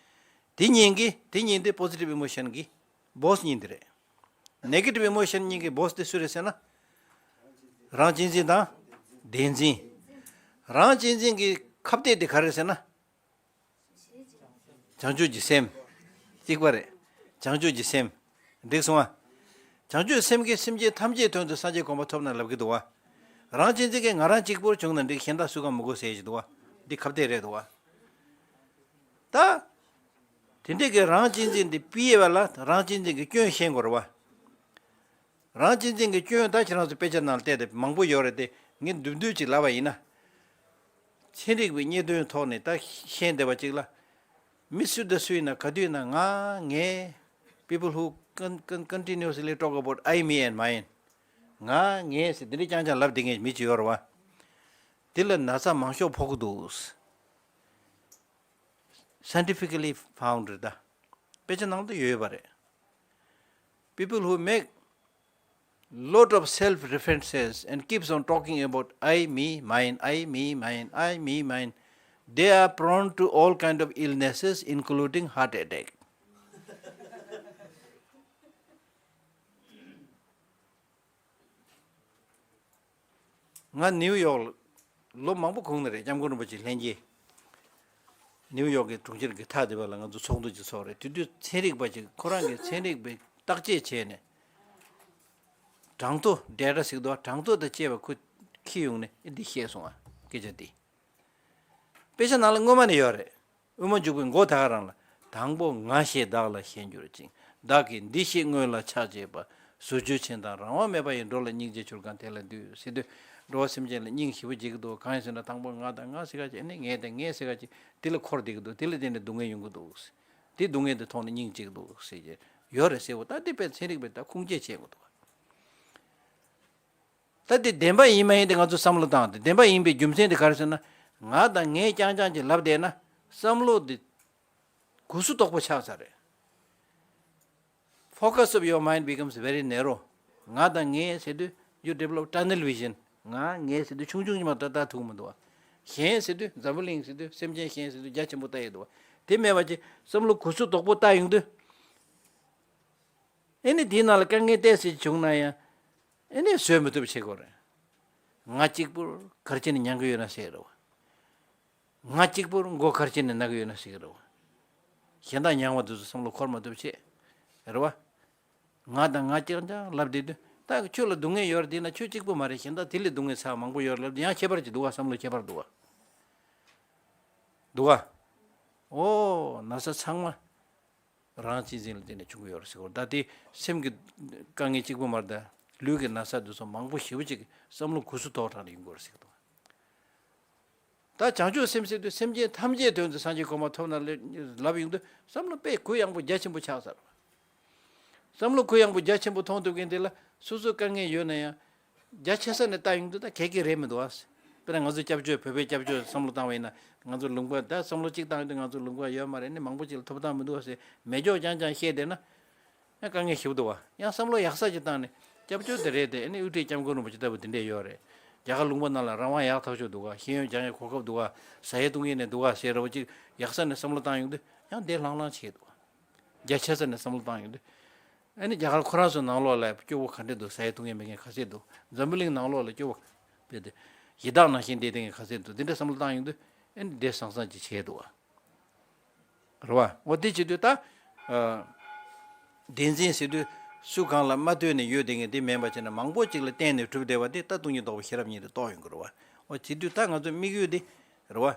དེ་གཉིས་ཀྱི་དེ་གཉིས་དེ་positive emotion གི་boss གཉིས་དེ་རེད། Negative emotion གཉིས་ཀྱི་boss དེ་སུ་རེད་ཟེར་ན། རང་གཅེས་འཛིན་དང་བདེན་འཛིན། རང་གཅེས་འཛིན་གྱི་ཁ་གཏད་དེ་ག་རེ་ཟེར་ན། བྱང་ཆུབ་ཀྱི་སེམས། གཅིག་པ་རེད། བྱང་ཆུབ་ཀྱི་སེམས། འགྲིག་སོང་ང་། བྱང་ཆུབ་སེམས་ཀྱིས་སེམས་ཅན་ཐམས་ཅད་དོན་དུ་སངས་རྒྱས་གོ་འཕང་ཐོབ་ན་ལབ་ཀྱི་འདུག་བ། རང་གཅེས་འཛིན་གྱིས་ང་རང་གཅིག་པུར་བྱུང་ན་འགྲིག་གཞན་དག་སུས་ཀྱང་མི་དགོས་ཟེར་གྱི་འདུག་བ། འདི་ཁ་གཏད་རེད་འདུག་བ། ད། དེ་འདྲའི་གི་རང་གཅེས་འཛིན་འདི་ཕུད་ཡས་པ་ལ་རང་གཅེས་འཛིན་གྱི་སྐྱོན་ཤེས་དགོས་རེད་བ། རང་གཅེས་འཛིན་གྱི་སྐྱོན་ད་ཁྱེད་རང་ཚོ་དཔེ་ཆ་ནང་བལྟས་ཏེ་མང་པོ་ཡོད་རེད་དེ། ངས་མདོར་བསྡུས་ཅིག་ལབ་པ་ཡིན་ན། ཚན་རིག་པའི་རྙེད་དོན་ཐོག་ནས་ད་ཤེས་བསྡད་པ་ཅིག་ལ། མི་སུ་དང་སུ་ཡིན་ན་ག་དུས་ཡིན་ན་ང་ངས། People who con- con- continuously talk about I, me and mine. ང་ངས་ཟེར་འདི་འདྲ་རྐྱང་རྐྱང་ལབ་བསྡད་མཁན་མི་ཅིག་ཡོད་རེད་བ། དེ་ལ་ན་ཚ་མང་ཤོས་ཕོག་གི་འདུག Scientifically found རེད་ད། དཔེ་ཆ་ནང་དུ་ཡོད་པ་རེད། People who make lot of self references and keeps on talking about I, me, mine, I, me, mine, I, me, mine, they are prone to all kind of illnesses, including heart attack. ང་ནིའུ་ཡོག་ལ་ལོ་མང་པོ་གོང་ནས་རེད། སྐྱབས་མགོན་རིན་པོ་ཆེ་ལྷན་རྒྱས། ནིའུ་ཡོག་གི་གྲོང་ཁྱེར་གྱི་མཐའ་དེ་བ་ལ་ང་ཚོ་ཚོགས་འདུ་ཅིག་ཚོགས་རེད། དེ་དུས་ཚན་རིག་པ་ཅིག་ཁོ་རང་གི་ཚན་རིག་པའི་བརྟག་དཔྱད་བྱས་ནས། གྲངས་ཐོ་ཌེ་ཊ་ཟེར་གི་འདུག་གྲངས་ཐོ་དང་བཅས་པ་ཁོ་འཁྱེར་ཡོང་ནས་ཨེ་འདི་བཤད་སོང་ཨ། སྐད་ཆ་འདི། དཔེ་ཆ་ནང་ལ་སྔོན་མ་ནས་ཡོད་རེད། དབུ་མ་འཇུག་པའི་མགོ་ད་ག་རང་ལ། དང་པོ་ང་ཞེས་བདག་ལ་ཞེན་གྱུར་ཅིང་། བདག་གིས་འདི་ཞེས་སྔོན་ལ་ཕྱག་བྱས་པ། ཟུར་ཆུད་ཆེན་དང་རང་དབང་མེད་པ་ཡི། འགྲོ་ལ་སྙིང་རྗེ་ཆུར་གང་དེ་ལ་འདུད་ཟེར་དུས། འགྲོ་བ་སེམས་ཅན་ལ་སྙིང་ཞེ་པོ་རྗེ་གི་འདུག་གང་ཡིན་ཟེར་ན་དང་པོ་ང་དང་ང་ཟེར་ག་ཅིག་ནི་ངས་དང་ངས་ཟེར་ག་ཅིག་དེ་ལ་འཁོར་བསྡད་ཀྱི་འདུག་དེ་ལ་བརྟེན་ནས་སྡུག་བསྔལ་ཡོང་གི་འདུག་དེ་སྡུག་བསྔལ་དེ་མཐོང་ནས་སྙིང་རྗེ་གི་འདུག་ཟེར་གྱི་ཡོད་རེད་ཟེར་བ། ད་དེ་དཔེ་ཚན་རིག་པས་ད་ཁུངས་སྐྱེལ་བྱེད་དགོས་འདུག་ད་དེ་བདེན་པ་ཡིན་མ་ཡིན་དེ་ང་ཚོ་བསམ་བློ་བཏང་སྟེ། བདེན་པ་ཡིན་པའི་རྒྱུ་མཚན་དེ་ག་རེ་ཟེར་ན། ང་དང་ངས་རྐྱང་རྐྱང་གཅིག་ལབ་བསྡད་ན། བསམ་བློ་དེ་གུ་སུ་དོག་པོ་ཆགས་ཚར་རེད། Focus of your mind becomes very narrow. ང་དང་ངས་ཟེར་དུས་you develop tunnel vision. ང་ངས་ཟེར་དུས་ཆུང་ཆུང་ཉི་མ་ལྟ་ལྟ་ཐུབ་མི་འདུག་བ། གཞན་ཟེར་དུས་འཛམ་བུ་གླིང་ཟེར་དུས་སེམས་ཅན་གཞན་ཟེར་དུས་རྒྱ་ཆེན་པོ་ལྟ་ཡི་འདུག་བ། དེ་མེད་པ་ཅིག་བསམ་བློ་གུ་སུ་དོག་པོ་ལྟ་ཡོང་དུས། ཨེ་ནི་དེའི་ནང་ལ་དཀའ་ངལ་ཏོག་ཙམ་བྱུང་ན་ཡང་། ཨེ་ནི་བཟོད་མི་ཐུབ་བྱེད་དགོས་རེད། ང་གཅིག་པུར་ག་རེ་བྱས་ནས་མྱང་གི་ཡོད་ན་ཟེར་རོ། ང་གཅིག་པུར་མགོ་ག་རེ་བྱས་ནས་ན་གི་ཡོད་ན་ཟེར་གི་རེད་བ། གཞན་དག་མྱང་བ་དེ་ཚོ་བསམ་བློ་འཁོར་མ་ཐུབ་བྱས། རེད་བ། ང་དང་ང་རྐྱང་རྐྱང་ལབ་བསྡད་དུས། ད་ཁྱོད་ལ་སྡུག་བསྔལ་ཡོད་རེད་དེ་ན་ཁྱོད་གཅིག་པུ་མ་རེད། གཞན་དག་དེ་ལས་སྡུག་བསྔལ་ཚ་བ་མང་པོ་ཡོད་རེད་ལབ་དུས་ཡང་ཁྱད་པར་ཅིག་འདུག་བ། བསམ་བློ་ཁྱད་པར་འདུག་བ། འདུག་བ། ཨོ། ན་ཚ་ཚང་མ། རང་གཅེས་འཛིན་ལ་བརྟེན་ནས་བྱུང་གི་ཡོད་རེད་ཟེར་གོ། ད་དེ་སེམས་ཀྱི་དཀའ་ངལ་གཅིག་པུ་མ་རེད་ད། ལུས་ཀྱི་ན་ཚ་དེ་ཚོ་མང་པོ་ཞེ་པོ་ཅིག་བསམ་བློ་གུ་སུ་དོག་དྲགས་ནས་ཡོང་གི་ཡོད་རེད་ཟེར་གི་འདུག་ད་བྱང་ཆུབ་སེམས་ཟེར་དུས་སེམས་ཅན་ཐམས་ཅད་དོན་དུ་སངས་རྒྱས་གོ་འཕང་ཐོབ་ན་ལབ་ཡོང་དུས་བསམ་བློ་དཔེ་གུ་ཡངས་པོ་རྒྱ་ཆེན་པོ་ཆགས་ཚར། བསམ་བློ་གུ་ཡངས་པོ་རྒྱ་ཆེན་པོ་ཐོངས་ཐུབ་མཁན་དེ་ལ་སོ་སོ་དཀའ་ངལ་ཡོད་ན་ཡང་རྒྱ་ཆེ་ས་ནས་ལྟ་ཡོང་དུས་ད་གལ་གི་རེད་མི་འདུག་ཨ། དཔེར་ན་ང་ཚོ་སྐྱབས་བཅོལ་བོད་པའི་སྐྱབས་བཅོལ་བསམ་བློ་བཏང་བ་ཡིན་ན་ང་ཚོ་ལུང་པ་ད་བསམ་བློ་གཅིག་བཏང་ཡོང་དུས་ང་ཚོ་ལུང་པ་ཡོད་མ་རེད་ནི་མང་པོ་ཅིག་ལ་ཐོབ་ཐང་མི་འདུག་ཨ་ཟེར་མེད་ཀྱོག་རྐྱང་རྐྱང་བཤད་བསྡད་ན། ཡང་དཀའ་ངལ་ཞིག་འདུག་བ། ཡང་བསམ་བློ་ཡག་ས་ཅིག་བཏང་ནས་སྐྱབས་བཅོལ་དེ་རེད་དེ་ཨ་ནི་དབུ་ཁྲིད་སྐྱབས་མགོན་རིན་པོ་ཆེ་ལྟ་བུ་དེ་འདྲས་ཡོད་རེད། རྒྱ་གར་ལུང་པ་ནང་ལ་རང་དབང་ཡག་ཐག་ཆོད་འདུག་ག་ཤེས་ཡོན་སྦྱང་ཡའི་གོ་སྐབས་འདུག་ག་ཟ་ཡས་བཏུང་ཡས་ནས་འདུག་ག་ཟེར་ར་བ་ཅིག་ཡག་ས་ནས་བསམ་བློ་བཏང་ཡོང་དུས་ཡང་བདེ་ལྷང་ལྷང་བྱེད་འདུག་ག་རྒྱ་ཆེ་ས་ནས་བསམ་བློ་བཏང་ཡོང་དུས། ཨ་ནི་རྒྱ་གར་ཁོ་རང་ཚོའི་ནང་ལོགས་ལ་སྐྱོ་བོ་ག་འདྲས་འདུག་ཟ་ཡས་བཏུང་ཡས་མེད་མཁན་ག་ཚད་འདུག་འཛམ་བུ་གླིང་ནང་ལོགས་ལ་སྐྱོ་བོ་དཔེ་དེ་ཡི་དྭགས་ནང་བཞིན་བསྡད་བསྡད་མཁན་ག་ཚད་འདུག་འདི་འདྲ་བསམ་བློ་བཏང་ཡོང་དུས་ཨ་ནི་བདེ་སང་སང་ཅིག་བྱེད་འདུག་ག་རེད་བ། འོ་དེ་བྱེད་དུས་ད། བདེན་འཛིན་ཟེར་དུས་སུ་གང་ལ་མ་ལྟོས་ནས་ཡོད་དེ་ངས་དེ་མིན་པ་བྱས་ན་མང་པོ་ཅིག་ལ་བརྟེན་ནས་གྲུབ་བསྡད་པ་དེ་ད་སྟོང་ཉིད་རྟོགས་པའི་ཤེས་རབ་ཉིད་དུ་རྟོགས་ཡོང་གི་རེད་བ། འོ་བྱེད་དུས་ད་ང་ཚོ་དམིགས་ཡུལ་དེ་རེད་བ།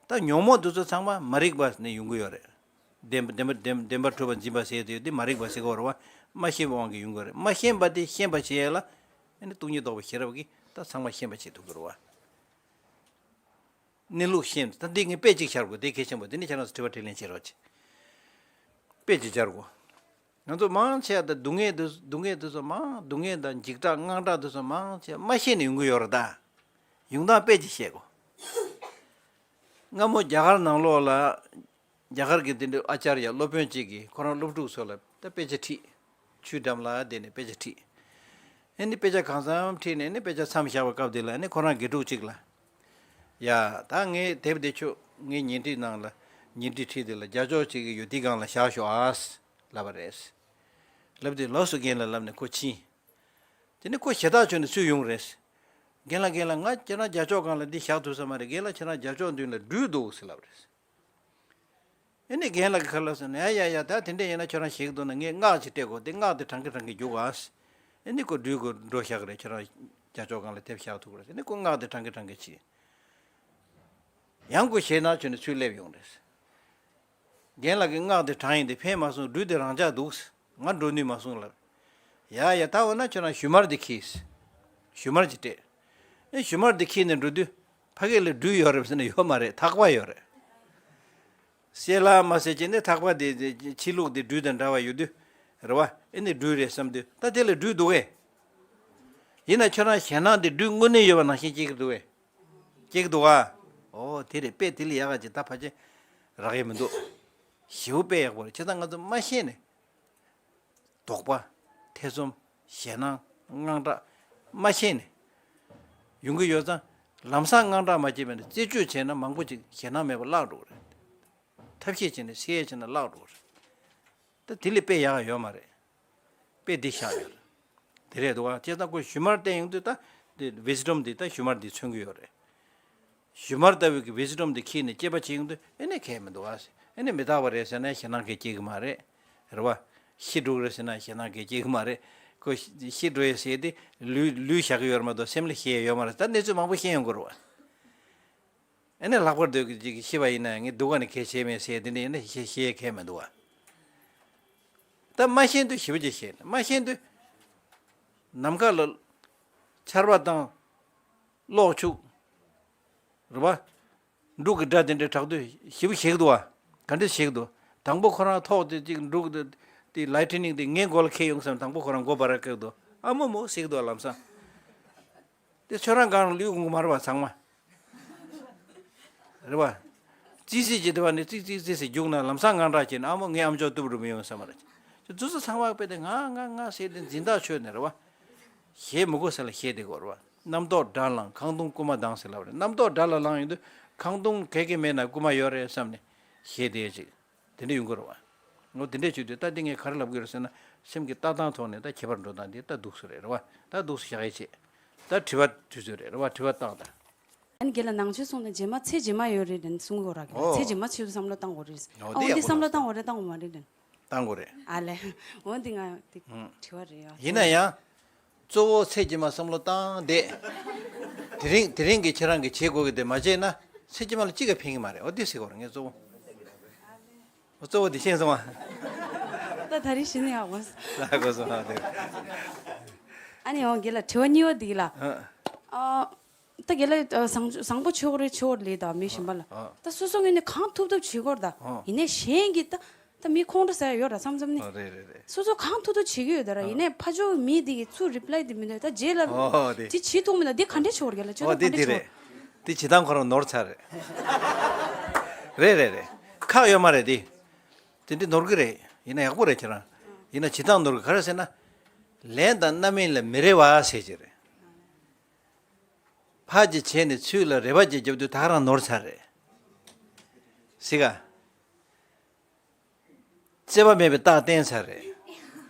ད་ཉོན་མོངས་དེ་ཚོ་ཚང་མ་མ་རིག་པ་ནས་ཡོང་གི་ཡོད་རེད། བདེན་པ་བདེན་པ་བདེན་བདེན་པར་གྲུབ་པར་འཛིན་པ་ཟེར་དུས་དེ་མ་རིག་པ་ཟེར་གི་ཡོད་རེད་བ། མ་ཤེས་པའི་དབང་གིས་ཡོང་གི་ཡོད་རེད། མ་ཤེས་པ་དེ་ཤེས་པ་བྱེད་ཡས་ལ་ཨ་ནི་སྟོང་ཉིད་རྟོགས་པའི་ཤེས་རབ་ཀྱིས་ད་ཚང་མ་ཤེས་པ་བྱེད་ཐུབ་ཀྱི་རེད་བ། གནས་ལུགས་ཤེས་ད་འདི་ངས་དཔེ་གཅིག་བཞག་དགོས་དེ་གལ་ཆེན་པོ་དེ་ནི་ཁྱེད་རང་ཚོ་དྲི་བ་དྲིས་ལན་བྱེད་རོགས་གྱིས། དཔེ་གཅིག་སྦྱར་དགོས། ང་ཚོ་མང་ཆེ་བ་ད་སྡུག་བསྔལ་དུ་སྡུག་བསྔལ་དུ་སོང་མང་སྡུག་བསྔལ་དང་འཇིགས་སྐྲག་དངངས་སྐྲག་དུ་སོང་མང་ཆེ་བ་མ་ཤེས་ནས་ཡོང་གི་ཡོད་རེད་ད། ཡོང་སྟངས་དཔེ་གཅིག་བཤད་དགོས། སྔ་མོ་རྒྱ་གར་ནང་ལོགས་ལ་རྒྱ་གར་གྱི་དེ་འདྲའི་ཨ་ཅར་ཡ་སློབ་དཔོན་གཅིག་གིས་ཁོ་རང་སློབ་ཕྲུག་ཚོ་ལ་ད་དཔེ་ཆ་ཁྲིད། ཆུའི་འགྲམ་ལ་བསྡད་ནས་དཔེ་ཆ་ཁྲིད། ཨེ་ནི་དཔེ་ཆ་གང་འཚམ་ཁྲིད་ནས་ནི་དཔེ་ཆ་མཚམས་བཞག་པའི་སྐབས་དེ་ལ་ནི་ཁོ་རང་དགེ་ཕྲུག་གཅིག་ལ། ཡ། ད་ངའི་དེབ་དེ་ཁྱོད་ངའི་ཉལ་ཁྲིའི་ནང་ལ་ཉལ་ཁྲི་ཁྲིད་དེ་ལ་རྒྱ་ཅོག་གཅིག་གི་ཡོད་དེའི་སྒང་ལ་བཞག་ཤོག་ཨ། ལབ་པ་རེད། ལབ་དུས་ལགས་སོ་རྒན་ལགས་ལབ་ནས་ཁོ་ཕྱིན། དེ་ནི་ཁོ་ཞེ་ཐག་ཆོད་ནས་ཚུར་ཡོང་རེད། རྒན་ལགས་རྒན་ལགས་ང་ཁྱེད་རང་རྒྱ་ཅོག་སྒང་ལ་འདི་བཞག་ཐུབ་ས་མ་རེད། རྒན་ལགས་ཁྱེད་རང་རྒྱ་ཅོག་མདུན་ལ་སྦྲུལ་འདུག་ཟེར་ལབ་རེད། ཨེ་ནི་རྒན་ལགས་ཀྱིས་ཁ་ལག་ཟེར་ན་ཡ་ཡ་ཡ་ད་དེ་འདྲ་ཡིན་ན་ཁྱོད་རང་ཞིག་འདུག་ན་ངས་སྔགས་ཅིག་སྤྲད་དགོས་དེ་སྔགས་དེ་བགྲང་གི་བགྲང་གི་རྒྱུགས་ཨ། ཨེ་ནི་ཁོ་སྦྲུལ་གོ་འགྲོ་བཞག་གི་རེད། ཁྱོད་རང་རྒྱ་ཅོག་སྒང་ལ་དེབ་བཞག་ཐུབ་ཀྱི་རེད། ཨེ་ནི་ཁོ་སྔགས་དེ་བགྲང་གི་བགྲང་གི་བྱས། ཡང་ཁོ་ཞེད་སྣང་བྱུང་ནས་ཚུར་སླེབས་ཡོང་རེད། རྒན་ལགས་ཀྱིས་སྔགས་དེ་བགྲང་ཡིན་དེ་ཕན་མ་སོང་། སྦྲུལ་དེ་རང་འཇགས་འདུག་ང་འགྲོ་ནུས་མ་སོང་ལབ། ཡ་ཡ་ད་འོ་ན་ཁྱོད་རང་ཞུན་མར་དེ་ཁྱེར། ཞུན་མར་ཅིག་སྤྲད། ཨེ་ཞུན་མར་དེ་ཁྱེར་ནས་འགྲོ་དུས་ཕ་གི་ལ་སྦྲུལ་ཡོད་རེད་ཟེར་ན་ཡོད་མ་རེད། ཐག་པ་ཡོད་རེད། གསལ་ལ་མ་གསལ་བྱས་ནས་ཐག་པ་དེ་ཕྱི་ལུགས་དེ་སྦྲུལ་དང་འདྲ་བ་ཡོད་དུས་རེད་བ། ཨེ་ནི་སྦྲུལ་རེད་བསམ་དུས་ད་དེ་ལ་སྦྲུལ་འདུག་གས། ཡིན་ན་ཁྱོད་རང་ཞེད་སྣང་དེ་སྦྲུལ་དངོས་གནས་ཡོད་པ་ནང་བཞིན་སྐྱེ་གི་འདུག་གས། སྐྱེ་གི་འདུག་ག་ཨོ་དེ་རེད། དཔེ་དེ་ལས་ཡག་ག་ཅིག་ད་ཕལ་ཆེར་རག་གི་མི་འདུག་ཞེ་པོ་དཔེ་ཡག་པོ་རེད། བྱས་ཙང་ང་ཚོ་མ་ཤེས་ནས། དོགས་པ། ཐེ་ཚོམ། ཞེད་སྣང་། དངངས་སྐྲག་མ་ཤེས་ནས་ཡོང་གི་ཡོད་ཙང་། ལམ་སང་དངངས་སྐྲག་མ་སྐྱེས་པ་ནས་རྩད་གཅོད་བྱས་ན་མང་པོ་ཅིག་ཞེད་སྣང་མེད་པ་བརླག་འགྲོ་གི་རེད། ཐབས་ཤེས་བྱས་ནས་སེལ་ཡས་བྱས་ན་བརླག་འགྲོ་གི་རེད། ད་དེ་ལས་དཔེ་ཡག་ཡོད་མ་རེད། དཔེ་འདི་བཞག་ཡོད་རེད། དེ་རེད་འདུག་ཨ། བྱས་ཙང་ཁོ་ཞུན་མར་བསྟན་ཡོང་དུས་ད་དེ་ཝི་སི་ཌམ་འདི་ད་ཞུན་མར་འདི་མཚོན་གི་ཡོད་རེད། ཞུན་མར་ལྟ་བུའི་གི་ཝི་སི་ཌམ་དེ་ཁྱེར་ནས་དཔྱད་པ་བྱེད་ཡོང་དུས་ཨེ་ནི་གལ་མི་འདུག་ཨ། ཨེ་ནི་མི་རྟག་པ་རེད་ཟེར་ན་ཞེད་སྣང་གང་སྐྱེ་གི་མ་རེད། རེད་བ། ཤི་འགྲོ་གི་རེད་ཟེར་ན་ཞེད་སྣང་གང་སྐྱེ་གི་མ་རེད། ཁོ་ཤི་འགྲོ་ཡས་ཟེར་དེ་ལུས་ལུས་བཞག་གི་ཡོད་རེད་མ་གཏོགས་སེམས་ལ་ཤི་ཡས་ཡོད་མ་རེད། ད་གནས་ཚུལ་མང་པོ་ཤེས་ཡོང་གི་རེད་བ། ཨེ་ནི་ལྷག་པར་དུ་ཅིག་ཤི་བ་ཡིན་ན་ངས་སྡུག་ག་ནི་གལ་ཆེ་མེད་ཟེར་དེ་འདྲ་ཡིན་ན་ཤེས་ཤེས་ཡས་གལ་མི་འདུག་བ། ད་མ་ཤེས་དུས་ཞེ་པོ་ཅིག་ཤེས་མ་ཤེས་དུས་ནམ་མཁའ་ལ་ཆར་པ་དང་གློག་འཁྱུག་རེད་བ། འབྲུག་གི་སྒྲ་དེ་འདྲ་གྲགས་དུས་ཞེ་པོ་ཞེད་ཀྱི་འདུག་བ། ག་འདྲ་ཞེད་ཀྱི་འདུག་དང་པོ་ཁོ་རང་ཐོག་དེ་ཅིག་འབྲུག་དེ་དེ་ལའི་ཊི་ནིང་དེ་ངའི་མགོ་ལ་ཁེལ་ཡོང་བསམ། དང་པོ་ཁོ་རང་མགོ་འབར་ར་སྐྱེ་གི་འདུག་ཨ་མོ་མོ་ཟེར་གྱི་འདུག་ལམ་སང་། དེ་ཁྱོད་རང་གང་ལུས་འོང་གི་མ་རེད་བ་ཚང་མ། རེད་བ། ཙི་ཙི་ཅིག་དེ་བ་ནི་ཙིག་ཙིག་ཙིག་ཟེར་རྒྱུགས་ན་ལམ་སང་དངངས་སྐྲག་སྐྱེས་ན་ཨ་མོ་ངའི་ཨམ་ཅོག་གཏུབ་རུ་མི་ཡོང་བསམ་པ་རེད། ཁྱོད་ཚོ་ཚང་མ་དཔེ་དེ་ང་ང་ང་ཟེར་དེ་འཛིན་ཐག་ཆོད་ནས་རེད་བ། ཞེད་མི་དགོས་ས་ལ་ཞེད་བསྡད་དགོས་རེད་བ། རྣམ་རྟོག་དགྲར་ལངས་ཁང་སྟོང་རྐུན་མ་ལྡང་ཟེར་ལབ་རེད། རྣམ་རྟོག་དགྲ་ལ་ལངས་ཡོང་དུས་ཁང་སྟོང་ག་གེ་མེད་ན་རྐུན་མ་ཡོད་རེད་བསམ་ནས་ཞེད་བསྡད་ཅིག་དེ་འདྲ་ཡོང་གི་རེད་བ། ངོ་དེ་འདྲས་བྱེད་དུས་ད་འདི་ངས་ག་རེ་ལབ་དགོས་རེད་ཟེར་ན་སེམས་ཀྱི་ལྟ་སྟངས་ཐོག་ནས་ད་ཁྱད་པར་འགྲོ་སྟངས་འདི་ད་འདུག་སེ་རེད་རེད་བ། ད་འདུག་སེ་བཞག་ཡས་བྱེད། ད་དྲི་བ་དུས་ཚོད་རེད་རེད་བ། དྲི་བ་བཏང་ད། ཨ་ནི་རྒན་ལགས་ནང་ཆོས་གསུངས་དང་རྗེས་མ་ཚེ་རྗེས་མ་ཡོད་རེད་དེ་གསུང་གི་ཡོད་ར། རྒན་ལགས་ཨོ། ཚེ་རྗེས་མ་ཆེད་དུ་བསམ་བློ་བཏང་དགོས་རེད། ཨོ་ཨ་འོ་འདི་འདི་ཡག་པོ་བསམ་བློ་ལབ་སོང་། བཏང་དགོས་རེད་བཏང་དགོས་མ་རེད་དེ། བཏང་དགོས་རེད། ཨ་ལས། འོ་འདི་ང་དེ་ཨུམ། དྲི་བ་རེད་ཡ། ཡིན་ན་ཡང་། གཙོ་བོ་ཚེ་རྗེས་མ་བསམ་བློ་བཏང་བསྡད། དེ་རིང་དེ་རིང་གི་ཁྱེད་རང་གིས་བྱེད་དགོས་ཀྱི་དེ་མ་བྱས་ན་ཚེ་རྗེས་མ་ལ་ཅི་ག་ཕན་གྱི་མ་རེད། འོ་འདི་ཟེར་དགོས་རེད་ངས་གཙོ་བོ། འོ་གཙོ་བོ་འདི་ཤེས་སོང་ང་། ད་ད་རེས་ཤེས་ནས་ཡག་པོ། ལ་གོ་སོང་ང་དེ། ཨ་ནི་འོ་རྒན་ལགས་དྲི་བ་གཉིས་པ་འདི་ལ། ཨ། ཨ། ད་རྒན་ལགས་ཨ་བཟང་བཟང་པོ་བྱེད་དགོས་རེད་བྱེད་དགོས་རེད་ལས་ད་མི་གཞན་པ་ལ། ཨ། ད་སོ་སོ་ངོས་ནས་གང་ཐུབ་ཐུབ་བྱེད་དགོས་རེད་ད། ཨ། ཡིན་ནའི་གཞན་གྱིས་ད་ད་མི་ཁོང་ཁྲོ་ཟ་ཡ་ཡོད་ར་བསམ་བསམ་ནི། ཨ་རེད་རེད་རེད། སོ་སོ་གང་ཐུབ་ཐུབ་བྱེད་ཀྱི་ཡོད་ད་ར། ཨ། ཡིན་ནའི་ཕ་ཇོ་མི་དེ་གིས་ཚུར་རི་པ་ལའི་དེ་མི་འདུག་ད་རྗེས་ལ་ཨོ་དེ། དེ་བྱེད་ཐུབ་མིན་ད་དེ་ག་འདྲས་བྱེད་དགོས་རེད་རྒན་ལགས་བྱེད་ཨོ་ཐུབ་དེ་ག་འདྲས་དེ་བྱེད་རེད། དགོས། དེ་བྱེད་སྟངས་ཁོ་རང་ནོར་ཚར་རེད། རེད་རེད་རེད། ཁག་ཡོད་མ་རེད་དེ། དེ་འདྲས་ནོར་གི་རེད། ཡིན་ན་ཡག་པོ་རེད་ཁྱེད་རང་། ཡིན་ན་བྱེད་སྟངས་ནོར་གི་ག་རེ་ཟེར་ན། ལན་དང་རྣམ་སྨིན་ལ་མི་རེ་བ་ཟེར་གྱི་རེད། ཕར་ཅིག་བྱས་ནས་ཚུར་ལ་རེ་བ་ཅིག་བརྒྱབ་དུས་ད་ག་རང་ནོར་ཚར་རེད། སྲིད་ག་བརྩེ་བ་མེད་པའི་རྟགས་བསྟན་ཚར་རེད།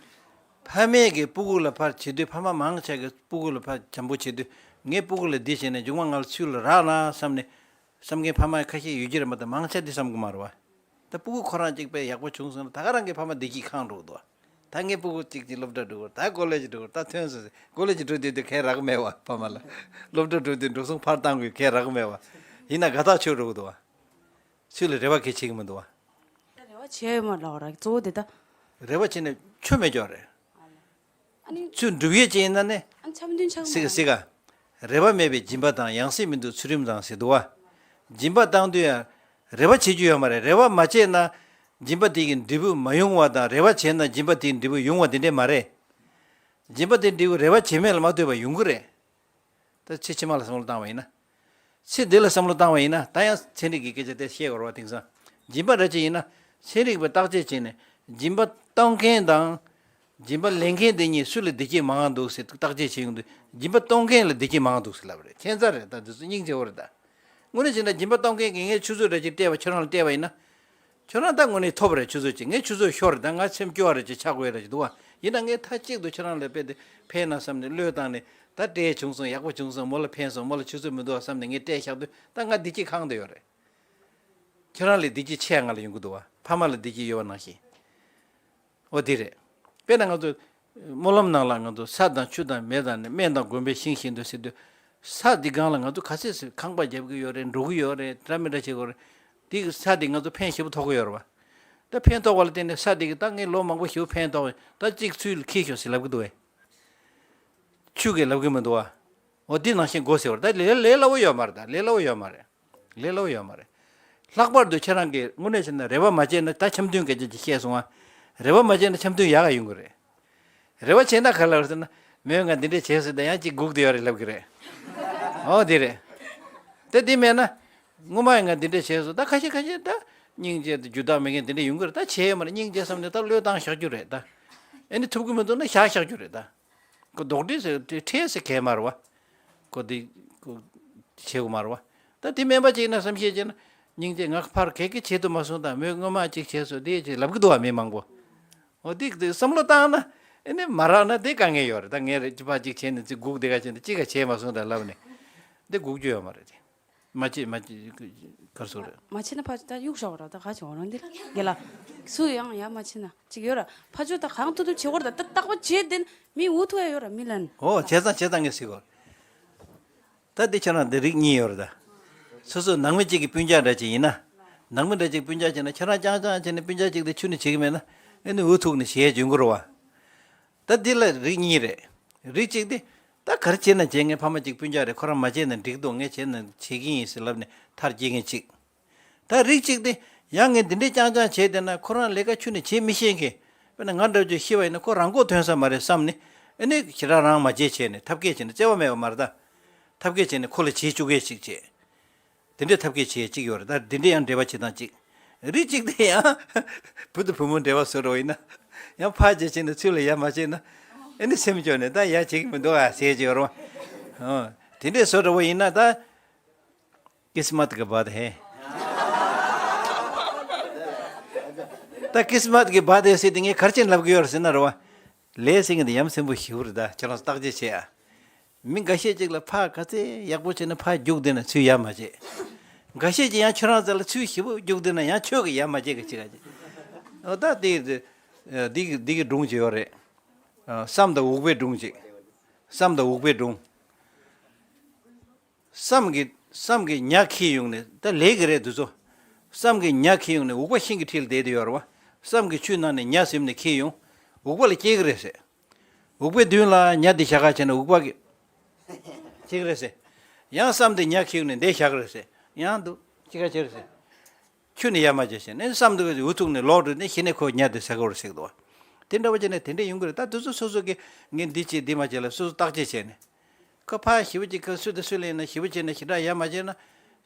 ཕ་མས་ཀྱི་སྤུ་གུ་ལ་ཕར་བྱེད་དུས་ཕ་མ་མང་ཆེ་གི་སྤུ་གུ་ལ་ཕར་བྱམས་པོ་བྱེད་དུས་ངའི་སྤུ་གུ་ལ་འདི་བྱས་ནས་མཇུག་མ་ང་ལ་ཚུར་ལ་རག་ན་བསམ་ནས་བསམ་མཁན་ཕ་མ་ཁ་ཤས་ཡོད་ཀྱི་རེད་མ་གཏོགས་མང་ཆེ་འདི་བསམ་གི་མ་རེད་བ། ད་སྤུ་གུ་ཁོ་རང་གཅིག་པས་ཡག་པོ་བྱུང་སོང་ན་ད་ག་རང་གི་ཕ་མ་བདེ་སྐྱིད་ཁེངས་འགྲོ་གི་འདུག་ད་ངའི་སྤུ་གུ་གཅིག་གཅིག་སློབ་གྲྭ་འགྲོ་གི་རེད། ད་ཀོ་ལེ་ཇི་འགྲོ་གི་རེད། ད་ཐོན་སོང་ཟེར། ཀོ་ལེ་ཇི་འགྲོ་དུས་དུས་ཁས་རག་གི་མེད་བ། ཕ་མ་ལ་སློབ་གྲྭ་འགྲོ་དུས་འགྲོ་སོང་ཕར་བཏང་དགོས་ཁས་རག་གི་མེད་བ། ཡིན་ན་དགའ་ཐག་ཆོད་འགྲོ་གི་འདུག་བ། ཚུར་ལ་རེ་བ་གལ་ཆེ་གི་མི་འདུག་བ། རེ་བ་བྱས་ཡོད་མ་རེད་ལབ་ར་གཙོ་བོ་དེ་ད། རེ་བ་བྱས་ནས་ཆོ་མེད་ཀྱོག་རེད། ཨ་ནི། ཚུར་འགྲུབ་ཡས་ཅིག་ཡིན་ན་ནི། ཨ་ནི་འཆམ་མཐུན་ཆགས་སྲིད་ག་མ་སྲིད་ག་རེ་བ་མེད་པའི་སྦྱིན་པ་དང་། ཡང་སྲིད་མི་འདུག་ཚུལ་ཁྲིམས་དང་ཟེར་འདུག་བ། སྦྱིན་པ་བཏང་དུས་ཡང་རེ་བ་བྱེད་རྒྱུ་ཡོད་མ་རེད། རེ་བ་མ་བྱས་ན་སྦྱིན་པ་དེ་གི་འབྲས་བུ་མ་ཡོང་བ་དང་། རེ་བ་བྱས་ན་སྦྱིན་པ་དེའི་འབྲས་བུ་ཡོང་བ་དེ་འདྲས་མ་རེད། སྦྱིན་པ་དེའི་འབྲས་བུ་རེ་བ་བྱས་མེད་ལ་མ་ལྟོས་པར་ཡོང་གི་རེད། ད་ཚེ་ཕྱི་མ་ལ་བསམ་བློ་བཏང་བ་ཡིན་ན། ཚེ་འདི་ལ་བསམ་བློ་བཏང་བ་ཡིན་ན་ད་ཡང་ཚན་རིག་གི་སྐད་ཆ་དེ་བཤད་དགོས་རེད་བ། དེང་སང་སྦྱིན་པ་འདྲ་ཅིག་ཡིན་ན་ཚན་རིག་པས་བརྟག་དཔྱད་བྱས་ནས་སྦྱིན་པ་གཏོང་མཁན་དང་། སྦྱིན་པ་ལེན་མཁན་དེ་གཉིས་སུ་ལ་བདེ་སྐྱིད་མང་བ་འདུག་ཟེར་བརྟག་དཔྱད་བྱེད་ཡོང་དུས་སྦྱིན་པ་གཏོང་མཁན་ལ་བདེ་སྐྱིད་མང་བ་འདུག་ཟེར་ལབ་པ་རེད། ཁྱད་མཚར་རེད། ད་དེ་ཚོ་སྙིང་རྗེ་བོ་རེད་ད། དངོས་གནས་བྱས་ན་སྦྱིན་པ་གཏོང་མཁན་གྱིས་ངས་ཆུ་ཚོད་འདྲ་ཅིག་སྤྲད་པ་ཁྱོད་རང་ལ་སྤྲད་པ་ཡིན་ན། ཁྱོད་རང་ད་དངོས་གནས་ཐོབ་རེད། ཆུ་ཚོད་ཅིག་ངས་ཆུ་ཚོད་ཤོར་རེད། ད་ང་སེམས་སྐྱོ་བ་རེད་ཅེས་ཆགས་དགོས་རེད་ཅེས་འདུག་བ། ཡིན་ན་ངས་མཐའ་གཅིག་ཏུ་ཁྱོད་རང་ལ་དཔེ་དེ་ཕན་ན་བསམ་ནས་བློས་བཏང་ནས་ད་སྤྲད་བྱུང་སོང་། ཡག་པོ་བྱུང་སོང་། མོ་ལ་ཕན་སོང་། མོ་ལ་ཆུ་ཚོད་མི་འདུག་བ་བསམ་ནས་ངས་སྤྲད་བཞག་དུས་ད་ང་བདེ་སྐྱིད་ཁེངས་བསྡད་ཡོད་རེད། ཁྱོད་རང་ལས་བདེ་སྐྱིད་ཆེ་ང་ལ་ཡོང་གི་འདུག་བ། ཕ་མ་ལ་བདེ་སྐྱིད་ཡོད་པ་ནང་བཞིན། འོ་དེ་རེད། དཔེར་ན་ང་ཚོ་སྨོན་ལམ་ནང་ལ་ང་ཚོ་ས་དང་ཆུ་དང་མེ་དང་ནི་སྨན་དང་དགོན་པའི་ཞིང་བཞིན་དུ་ཟེར་དུས། ས་འདི་སྒང་ལ་ང་ཚོ་ག་ཚོད་ཟེར་ཁང་པ་རྒྱབ་ཀྱི་ཡོད་རེད། འགྲོ་གི་ཡོད་རེད། འདྲ་མི་འདྲ་བྱེད་དགོས་རེད། དེ་གི་ས་འདི་ང་ཚོ་ཕན་ཞེ་པོ་ཐོགས་ཀྱི་ཡོད་རེད་བ། ད་ཕན་ཐོགས་པ་ལ་བརྟེན་ནས་ས་འདི་གི་ད་ངས་ལོ་མང་པོ་ཞེ་པོ་ཕན་ཐོགས། ད་གཅིག་ཚུར་འཁྱེར་ཤོག་ཟེར་ལབ་ཀྱི་འདུག་བས། ཆུ་གིས་ལབ་ཀྱི་མི་འདུག་བ། འོ་འདི་ནང་བཞིན་དགོས་ཟེར་བ་རེད། ད་ལས་ལས་སླ་བོ་ཡོད་མ་རེད། ད་ལས་སླ་བོ་ཡོད་མ་རེད། ལས་སླ་བོ་ཡོད་མ་རེད། ལྷག་པར་དུ་ཁྱེད་རང་གིས་དངོས་གནས་བྱས་ན་རེ་བ་མ་བྱས་ན། ད་འཆམ་མཐུན་སྐད་ཆ་ཅིག་བཤད་སོང་ང་། རེ་བ་མ་བྱས་ན་འཆམ་མཐུན་ཡག་ག་ཡོང་གི་རེད། རེ་བ་བྱས་ན་ག་ལ་བར་ཟེར་ན། མོས་ང་འདི་འདྲས་བྱས་ཟེར་ད་ཡང་ཅིག་སྒུག་བསྡད་ཡོད་རེད་ལབ་གི་རེད། འོ་དེ་རེད། ད་དེ་མེད་ན། སྔོན་མ་ཡང་ང་འདི་འདྲས་བྱས་སོང་། ད་ཁ་ཤས་ཁ་ཤས་ད་སྙིང་རྗེ་དང་རྒྱུ་དག་མེད་མཁན་དེ་འདྲས་ཡོང་གི་རེད། ད་བྱས་ཡོད་མ་རེད། སྙིང་རྗེ་བསམ་ནས་ད་བློས་བཏང་བཞག་རྒྱུ་རེད་ད། ཨེ་ནི་ཐུབ་ཀྱི་མི་འདུག་ན་བཞག་བཞག་རྒྱུ་རེད་ད། ཁོ་རྡོག་ཁྲེས་ཟེར་དེ་ཁྲེས་ཟེར་གས་མ་རེད་བ། ཁོ་དེ་ཁོ་བྱེད་དགོས་མ་རེད་བ། ད་དེ་སྨན་པ་ཅིག་ཡིན་ན་བསམ་ཤེས་བྱས་ན། སྙིང་རྗེ་ང་ཕར་གས་གས་བྱེད་ཐུབ་མ་སོང་། ད་མོས་སྔོན་མ་ཅིག་བྱས་སོང་དེ་ཅིག་ལབ་ཀྱི་འདུག་བ་མི་མང་པོ། འོ་དེ་དེ་བསམ་བློ་བཏང་ན་ཨེ་ནི་མ་རག་ན་དེ་དཀའ་ངལ་ཡོད་རེད། ད་ངས་རེ་ཅི་ཕ་ཅིག་བྱས་ནས་ཅིག་སྒུག་དེ་ག་བྱས་ནས་ཅིག་ག་བྱས་མ་སོང་ད་ལབ་ནས་དེ་སྒུག་རྒྱུ་ཡོད་མ་རེད་དེ། མ་བྱེད་མ་བྱེད་གར་སོང་རེད། མ་བྱེད་ན་ཕ་ད་གཡུག་ཞོག་ར་ད་ག་ཅིག་འོ་རང་འདི་ལ་རྒན་ལགས། སུ་ཡང་ཡ་མ་བྱེད་ན་ཅིག་ཡོད་ར། ཕ་ཆོས་ད་གང་ཐུབ་ཐུབ་བྱེད་དགོས་ར། ད་ད་རྟག་པ་བྱེད་དེ་མི་འུ་ཐུག་ཡ་ཡོད་ར་མི་ལན། ཨོ་བྱས་ཙང་བྱས་ཙང་ངས་ཟེར་གོ། ད་འདི་ཁྱེད་རང་འདི་རིགས་གཉིས་ཡོད་རེད་ད། སོ་སོ་ནང་མི་གཅིག་གི་སྤུན་ཀྱག་འདྲ་ཅིག་ཡིན་ན། ནང་མི་འདྲ་ཅིག་སྤུན་ཀྱག་བྱས་ན་ཁྱེད་རང་རྐྱང་རྐྱང་བྱས་ནས་སྤུན་ཀྱག་གཅིག་དེ་ཁྱོན་ནས་བྱེད་ཀྱི་མེད་ན་ཨེ་ནི་འུ་ཐུག་ནས་བྱེད་ཡ་འཇོན་གི་རེད་བ། ད་འདི་ལ་རིགས་གཉིས་རེད། རིགས་གཅིག་དེ། ད་ག་རེ་བྱས་ན་བྱེད། ངའི་ཕ་མ་གཅིག་སྤུན་ཀྱག་རེད། ཁོ་རང་མ་བྱས་ན་འགྲིག་འདུག་ངས་བྱས་ན་བྱེད་ཀྱི་ཡིན་ཟེར་ལབ་ནས་མཐར་སྐྱེལ་མཁན་གཅིག་ད་རིགས་གཅིག་དེ། ཡང་ངས་འདི་འདྲས་རྐྱང་རྐྱང་བྱས་བསྡད་ན་ཁོ་རང་ལས་ཀ་ཁྱོན་ནས་བྱེད་མི་ཤེས་མཁན། དཔེར་ན་ང་འདྲ་བོ་ཅིག་ཤི་བ་ཡིན་ན་ཁོ་རང་མགོ་ཐོན་ས་མ་རེད་བསམ་ནས། ཨ་ནི་ཞེ་དྲག་རང་མ་བྱེད་བྱས་ནས་ཐབས་མཁས་བྱས་ནས་བརྩེ་བ་མེད་པ་མ་རེད་ད། ཐབས་མཁས་བྱས་ནས་ཁོ་ལ་བྱེད་བཅུག་མཁན་ཞིག་བྱས། དེ་འདྲའི་ཐབས་མཁས་བྱེད་ཡས་གཅིག་ཡོད་རེད། ད་དེ་འདྲའི་ཡང་འབྲེལ་བ་བྱེད་སྟངས་གཅིག་རིགས་གཅིག་དེ་ཡང་བུ་དང་བུ་མོ་འབྲེལ་བ་བཟོ་འདྲ་བོ་ཡིན་ན། ཡང་ཕར་བྱས་བྱས་ནས་ཚུར་ལ་ཡ་མ་བྱས་ན། ཨེ་ནི་སེམས་སྐྱོ་ནས་ད་ཡ་བྱེད་ཀྱི་མི་འདུག་ཨ་ཟེར་གྱི་ཡོད་རེད་བ། ཨོ། དེ་འདྲའི་བཟོ་འདྲ་བོ་ཡིན་ན་ད། ཀིསམད་ཀྱི་བཱད་ཧེ། ད་ཀིསམད་ཀྱི་བཱད་ཧེ་ཟེར་དེ་ངས་ག་རེ་བྱས་ནས་ལབ་ཀྱི་ཡོད་རེད་ཟེར་ན་རེད་བ། ལས་ཟེར་མཁན་དེ་ཡ་མཚན་པོ་ཞེ་པོ་རེད་ད། ཁྱེད་རང་ཚོ་བརྟག་དཔྱད་བྱེད་ཨ། མི་འགའ་ཤས་ཅིག་ལ་ཕར་ག་ཚད་ཡག་པོ་བྱས་ན་ཕར་རྒྱུག་བསྡད་ན་ཚུར་ཡ་མ་བྱེད། འགའ་ཤས་ཅིག་ཡང་ཁྱོད་རང་ཚོ་ལ་ཚུར་ཞེ་པོ་རྒྱུག་བསྡད་ན་ཡང་ཁྱོད་ཀྱིས་ཡ་མ་བྱེད་གི་ཅིག་ག་ཅིག་ཨོ་ད་དེ་དེ་གི་དེ་གི་སྒྲུང་ཅིག་ཡོད་རེད། ཨ། སྲམ་དང་འུག་པའི་སྒྲུང་ཅིག་སྲམ་དང་འུག་པའི་སྒྲུང་། སྲམ་གྱི་སྲམ་གྱི་ཉ་ཁྱེར་ཡོང་ནས། ད་ལས་ཀྱི་རེད་འདི་ཚོ། སྲམ་གྱི་ཉ་ཁྱེར་ཡོང་ནས་འུག་པ་ཤིང་གི་འཁྲིས་ལ་བསྡད་དེ་ཡོད་རེད་བ། སྲམ་གྱི་ཆུ་ནང་ནས་ཉ་ཟིམ་ནས་ཁྱེར་ཡོང་། འུག་པ་ལ་སྐྱེལ་གི་རེད་ཟེར། འུག་པའི་མདུན་ལ་ཉ་འདི་བཞག་ག་བྱས་ན་འུག་པ་གི་སྐྱེལ་གི་རེད་ཟེར། ཡང་བསམ་དེ་ཉ་ཁྱེར་ནས་འདི་བཞག་རེད་ཟེར། ཡང་འདུག་ཅི་ག་ཅི་རེད་ཟེར། ཁྱོད་ནི་ཡ་མ་བྱེད་ཟེར་ནས་བསམ་འདུག་གི་འུ་ཐུག་ནས་ལོག་འགྲོ་ནས་གཞི་ནས་ཁོ་ཉ་དེ་ཟ་གི་རེད་ཟེར་གི་འདུག་བ། དེ་འདྲ་བ་བྱས་ནས་དེ་འདྲ་ཡོང་གི་རེད། ད་དུས་ཚོད་སོ་སོ་གི་ངས་འདི་བྱེད་འདི་མ་བྱེད་ལ་སོ་སོ་བརྟག་དཔྱད་བྱས་ནས། ཁོ་ཕ་ཞི་བ་ཅིག་ཁོ་སུ་དང་སུ་ལ་ཡིན་ན་ཞི་བ་བྱས་ནས་ཞི་དྲག་ཡ་མ་བྱས་ན།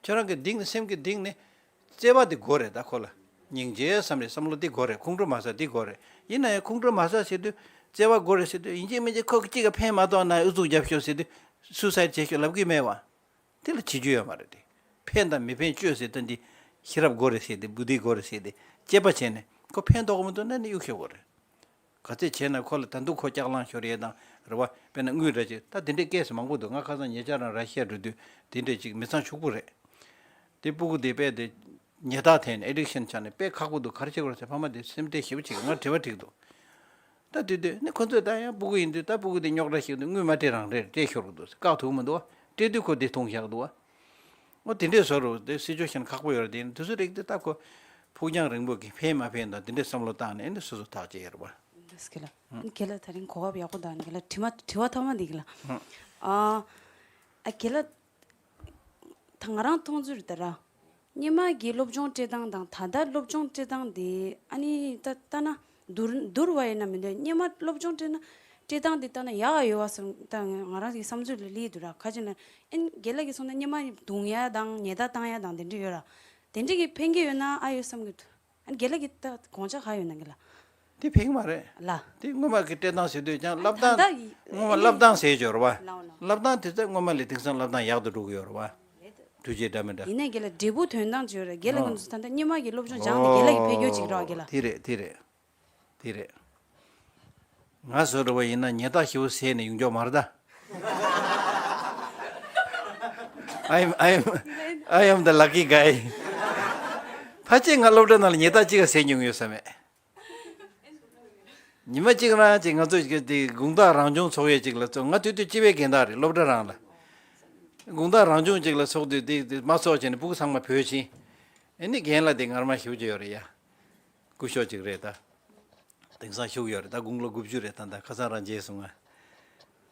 ཁྱོད་རང་གི་གཏིང་ནས་སེམས་ཀྱི་གཏིང་ནས་བརྩེ་བ་དེ་དགོས་རེད། ད་ཁོ་ལ་སྙིང་རྗེ་བསམ་རེད། བསམ་བློ་དེ་དགོས་རེད། ཁོང་ཁྲོ་མ་ཟ་དེ་དགོས་རེད། ཡིན་ན་ཡང་ཁོང་ཁྲོ་མ་ཟ་ཟེར་དུས་བརྩེ་བ་དགོས་རེད་ཟེར་དུས་ཡིན་གཅིག་མིན་གཅིག་ཁོ་གཅིག་ག་ཕན་མ་ཐོགས་ན་ཨུ་ཚུགས་རྒྱབ་ཤོག་ཟེར་དུས་སུའི་སའིད་བྱེད་ཤོག་ལབ་གི་མེད་བ། དེ་ལ་བྱེད་རྒྱུ་ཡོད་མ་རེད་དེ། ཕན་དང་མི་ཕན་བཅོས་ཟེར་དོན་འདི་ཤེས་རབ་དགོས་རེད་ཟེར་ཏེ་བུ་དེ་དགོས་རེད་ཟེར་ཏེ་དཔྱད་པ་བྱས་ནས་ཁོ་ཕན་ཐོགས་མི་ཐོགས་ན་ནི་གཡུག་ཤོག་དགོས་རེད། ག་ཚད་བྱས་ན་ཁོ་ལ་ད་དུང་ཁོ་ལྕགས་ལང་ཤོར་ཡས་དང་རེད་བ། དཔེར་ན་དངུལ་འདྲ་ཅིག་ད་དེ་འདྲའི་སྐད་ཆ་མང་པོ་འདུག་ང་ཁ་སང་ཉེ་ཆར་རང་ར་ཤི་ཡ་འགྲོ་དུས་དེ་འདྲས་ཅིག་མི་ཚང་ཕྱུག་པོ་རེད། དེ་སྤུ་གུ་དེ་དཔེ་དེ་ཉལ་ཐག་འཐེན་ནས་ཨེ་ཌིག་ཤན་ཆགས་ནས་དཔེ་ཁག་པོ་འདུག་ག་རེ་བྱེད་དགོས་རེད་ཟེར། ཕ་མ་དེ་སེམས་ཁྲལ་ཞེ་པོ་བྱེད་ཀྱི། ང་དྲི་བ་དྲིས་འདུག་ད་དེ་དུས་ནི་ཁོ་ཚོས་ད་ཡང་སྤུ་གུ་ཡིན་དུས་ད་སྤུ་གུ་དེ་རྙོག་དྲ་ཞིག་འདུག་དངུལ་མ་སྤྲད་རང་རེད་སྤྲད་ཤོར་གི་འདུག་བཀག་ཐུབ་མི་འདུག་སྤྲད་དུས་ཁོ་དེ་མཐོང་བཞག་འདུག་བ། འོ་དེ་འདྲས་བཟོ་རུ་དེ་སི་ཅུ་ཨེ་ཤན་ཁག་པོ་ཡོད་རེད། དེ་དུས་ཚོད་རིག་དེ་ད་ཁོ་ཕུགས་རྒྱང་རིང་པོ་གི་ཕན་མ་ཕན་དང་དེ་འདྲས་བསམ་བློ་བཏང་ནས་ཨེ་འདྲས་སོ་སོ་ཐག་བཅད་ཡོད་རེད་བ། འདི་སྐད་ལ། ཨུ། ཁྱེད་ལ་ད་རིང་གོ་སྐབས་ཡག་པོ་དང་ཁྱེད་ལ་དྲི་མ་དྲི་བ་ཐོག་མ་འདི་གི་ལ། ཨུ། ཨ། ཨ་ཁྱེད་ལ། ད་ང་རང་མཐོང་ཚུལ་ད་ར། སྔོན་མ་གི་སློབ་སྦྱོང་སྤྲད་སྟངས་དང་ད་ལྟ་སློབ་སྦྱོང་སྤྲད་སྟངས་དེ་ཨ་ནི་ད་ལྟ་ན་བསྡུར་བསྡུར་བ་ཡིན་ན་མི་འདོད། སྔོན་མ་སློབ་སྦྱོང་སྤྲད་ན་སྤྲད་སྟངས་དེ་ལྟ་ན་ཡག་ག་ཡོད་བ་བསམ། ད་ང་རང་གི་བསམ་ཚུལ་ལ་སླེབས་འདུག་ར། ཁ་ཅིག་ན་ཨན་རྒན་ལགས་ཀྱིས་གསུངས་ན་སྔོན་མ་རྡུང་ཡ་དང་ཉེས་རྡུང་བཏང་ཡ་དང་དེ་འདྲ་ཡོད་ར། དེ་འདྲ་གི་ཕན་གྱི་ཡོད་ན་ཨ་ཡོད་བསམ་གི་འདུག་ཨ་ནི་རྒན་ལགས་ཀྱི་ད་དགོངས་འཆར་ག་ཡོད་ན་རྒན་ལགས། དེ་ཕན་གྱི་མ་རེད། ལ། དེ་སྔོན་མ་གི་སྤྲད་སྟངས་ཟེར་དུས་ཀྱང་བསླབ་ད་སྟངས། ལྟ་ཡི། སྔོན་མ་ཨ་ནི། བསླབ་སྟངས་ཟེར་ཡོད་རེད་བ། ལའོ་ལའོ། བསླབ་སྟངས་དེ་ཚོ་སྔོན་མ་ལས་དེང་སང་བསླབ་སྟངས་ཡག་ཏུ་འགྲོ་གི་ཡོད་རེད་བ། རེད། འགྲུལ་བྱེད་འདྲ་མི་འདྲ། ཡིན་ནའི་རྒན་ལགས་འབྲས་བུ་དོན་དང་བརྗོད་རེད། རྒན་ལགས་ཨ། ང་ཚོ་ད་ལྟ་སྔོན་མ་གི་སློབ་སྦྱོང་སྦྱངས་ནས་རྒན་ལགས་ཀྱི་ཕེབས་རྒྱུ་ཅིག་རེད་བ་རྒན་ལགས། དེ་རེད་དེ་རེད། དེ་རེད། ང་བཟོ་འདྲ་བ་ཡིན་ན་ཉེས་རྡུང་ཞེ་པོ་བཟས་ནས་ཡོང་ཆོག་མ་རེད་ད། I am, I am, I am the lucky guy. ཕལ་ཆེར་ང་སློབ་གྲྭ་ནང་ལ་ཉེས་རྡུང་གཅིག་ག་བཟས་མྱོང་ཡོད་ས་མེད། ཉི་མ་གཅིག་རང་གཅིག་ང་ཚོ་གི་དེ་དགོང་དག་རང་སྦྱོང་ཚོགས་ཡས་གཅིག་ལ་ཚོགས། ང་དུས་དུས་སྤྱི་པའི་རྒན་བདག་རེད། སློབ་གྲྭ་རང་ལ། དགོང་དག་རང་སྦྱོང་གཅིག་ལ་ཚོགས་དུས་དེ་དེ་མ་ཚོགས་བྱས་ནས་སྤུ་གུ་ཚང་མ་བོས་ཕྱིན། ཨེ་ནི་རྒན་ལགས་དེ་ངར་མ་ཞེ་པོ་ཅིག་ཡོད་རེད་ཡ། སྐུ་ཞབས་ཅིག་རེད་ད། དེང་སང་བཞུགས་ཡོད་རེད་ད། དགུང་ལོ་དགུ་བཅུ་རེད་ད། ད་ཁ་སང་རང་མཇལ་སོང་ང་།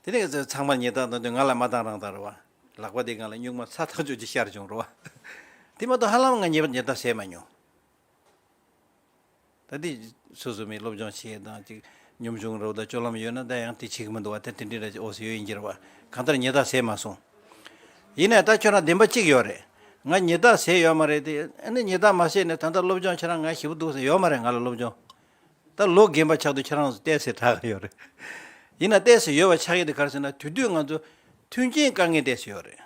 དེ་ནས་ཚང་མ་ཉེས་རྡུང་གཏོང་དུས་ང་ལ་མ་བཏང་རང་བཏང་རེད་བ། ལག་པ་དེ་ང་ལ་སྨྱུག་མ་ཚ་ཐག་ཆོད་ཅིག་ཤར་བྱུང་རེད་བ། དེ་མ་གཏོགས་ཧ་ལམ་ང་ཉེས་ཉེས་རྡུང་བཟས་མ་མྱོང་། ད་དེ་སོ་སོ་མི་སློབ་སྦྱོང་བྱེད་དང་ཅིག་ཉམ་ཆུང་རོགས་དང་སྤྱོད་ལམ་ཡོད་ན་ད་ཡང་དེ་བྱེད་ཀྱི་མི་འདུག་བ། དེ་དེ་འདྲ་འདྲ་ཅིག་འོ་ཟེར་ཡོད་ཡིན་གྱི་རེད་བ། གང་ལྟར་ཉེས་རྡུང་བཟས་མ་སོང་། ཡིན་ནའི་ད་ཁྱོད་རང་བདེན་པ་གཅིག་ཡོད་རེད། ང་ཉེས་རྡུང་བཟས་ཡོད་མ་རེད་དེ། ཨ་ནི་ཉེས་རྡུང་མ་བཟས་ནས་ད་ལྟ་སློབ་སྦྱོང་ཁྱེད་རང་ང་ཞེ་པོ་འདུག་ཟེར་ཡོད་མ་རེད། ང་ལ་སློབ་སྦྱོང་། ད་ལོ་རྒན་པ་ཆགས་དུས་ཁྱེད་རང་ཚོ་ཏོག་ཙམ་དྲག་གི་ཡོད་རེད། ཡིན་ན་ཏོག་ཙམ་ཡོད་པ་ཆགས་ཡོད་དེ་ག་རེ་ཟེར་ན་དུས་དུས་ང་ཚོ་མཐུན་རྐྱེན་དཀའ་ངལ་ཏོག་ཙམ་ཡོད་རེད།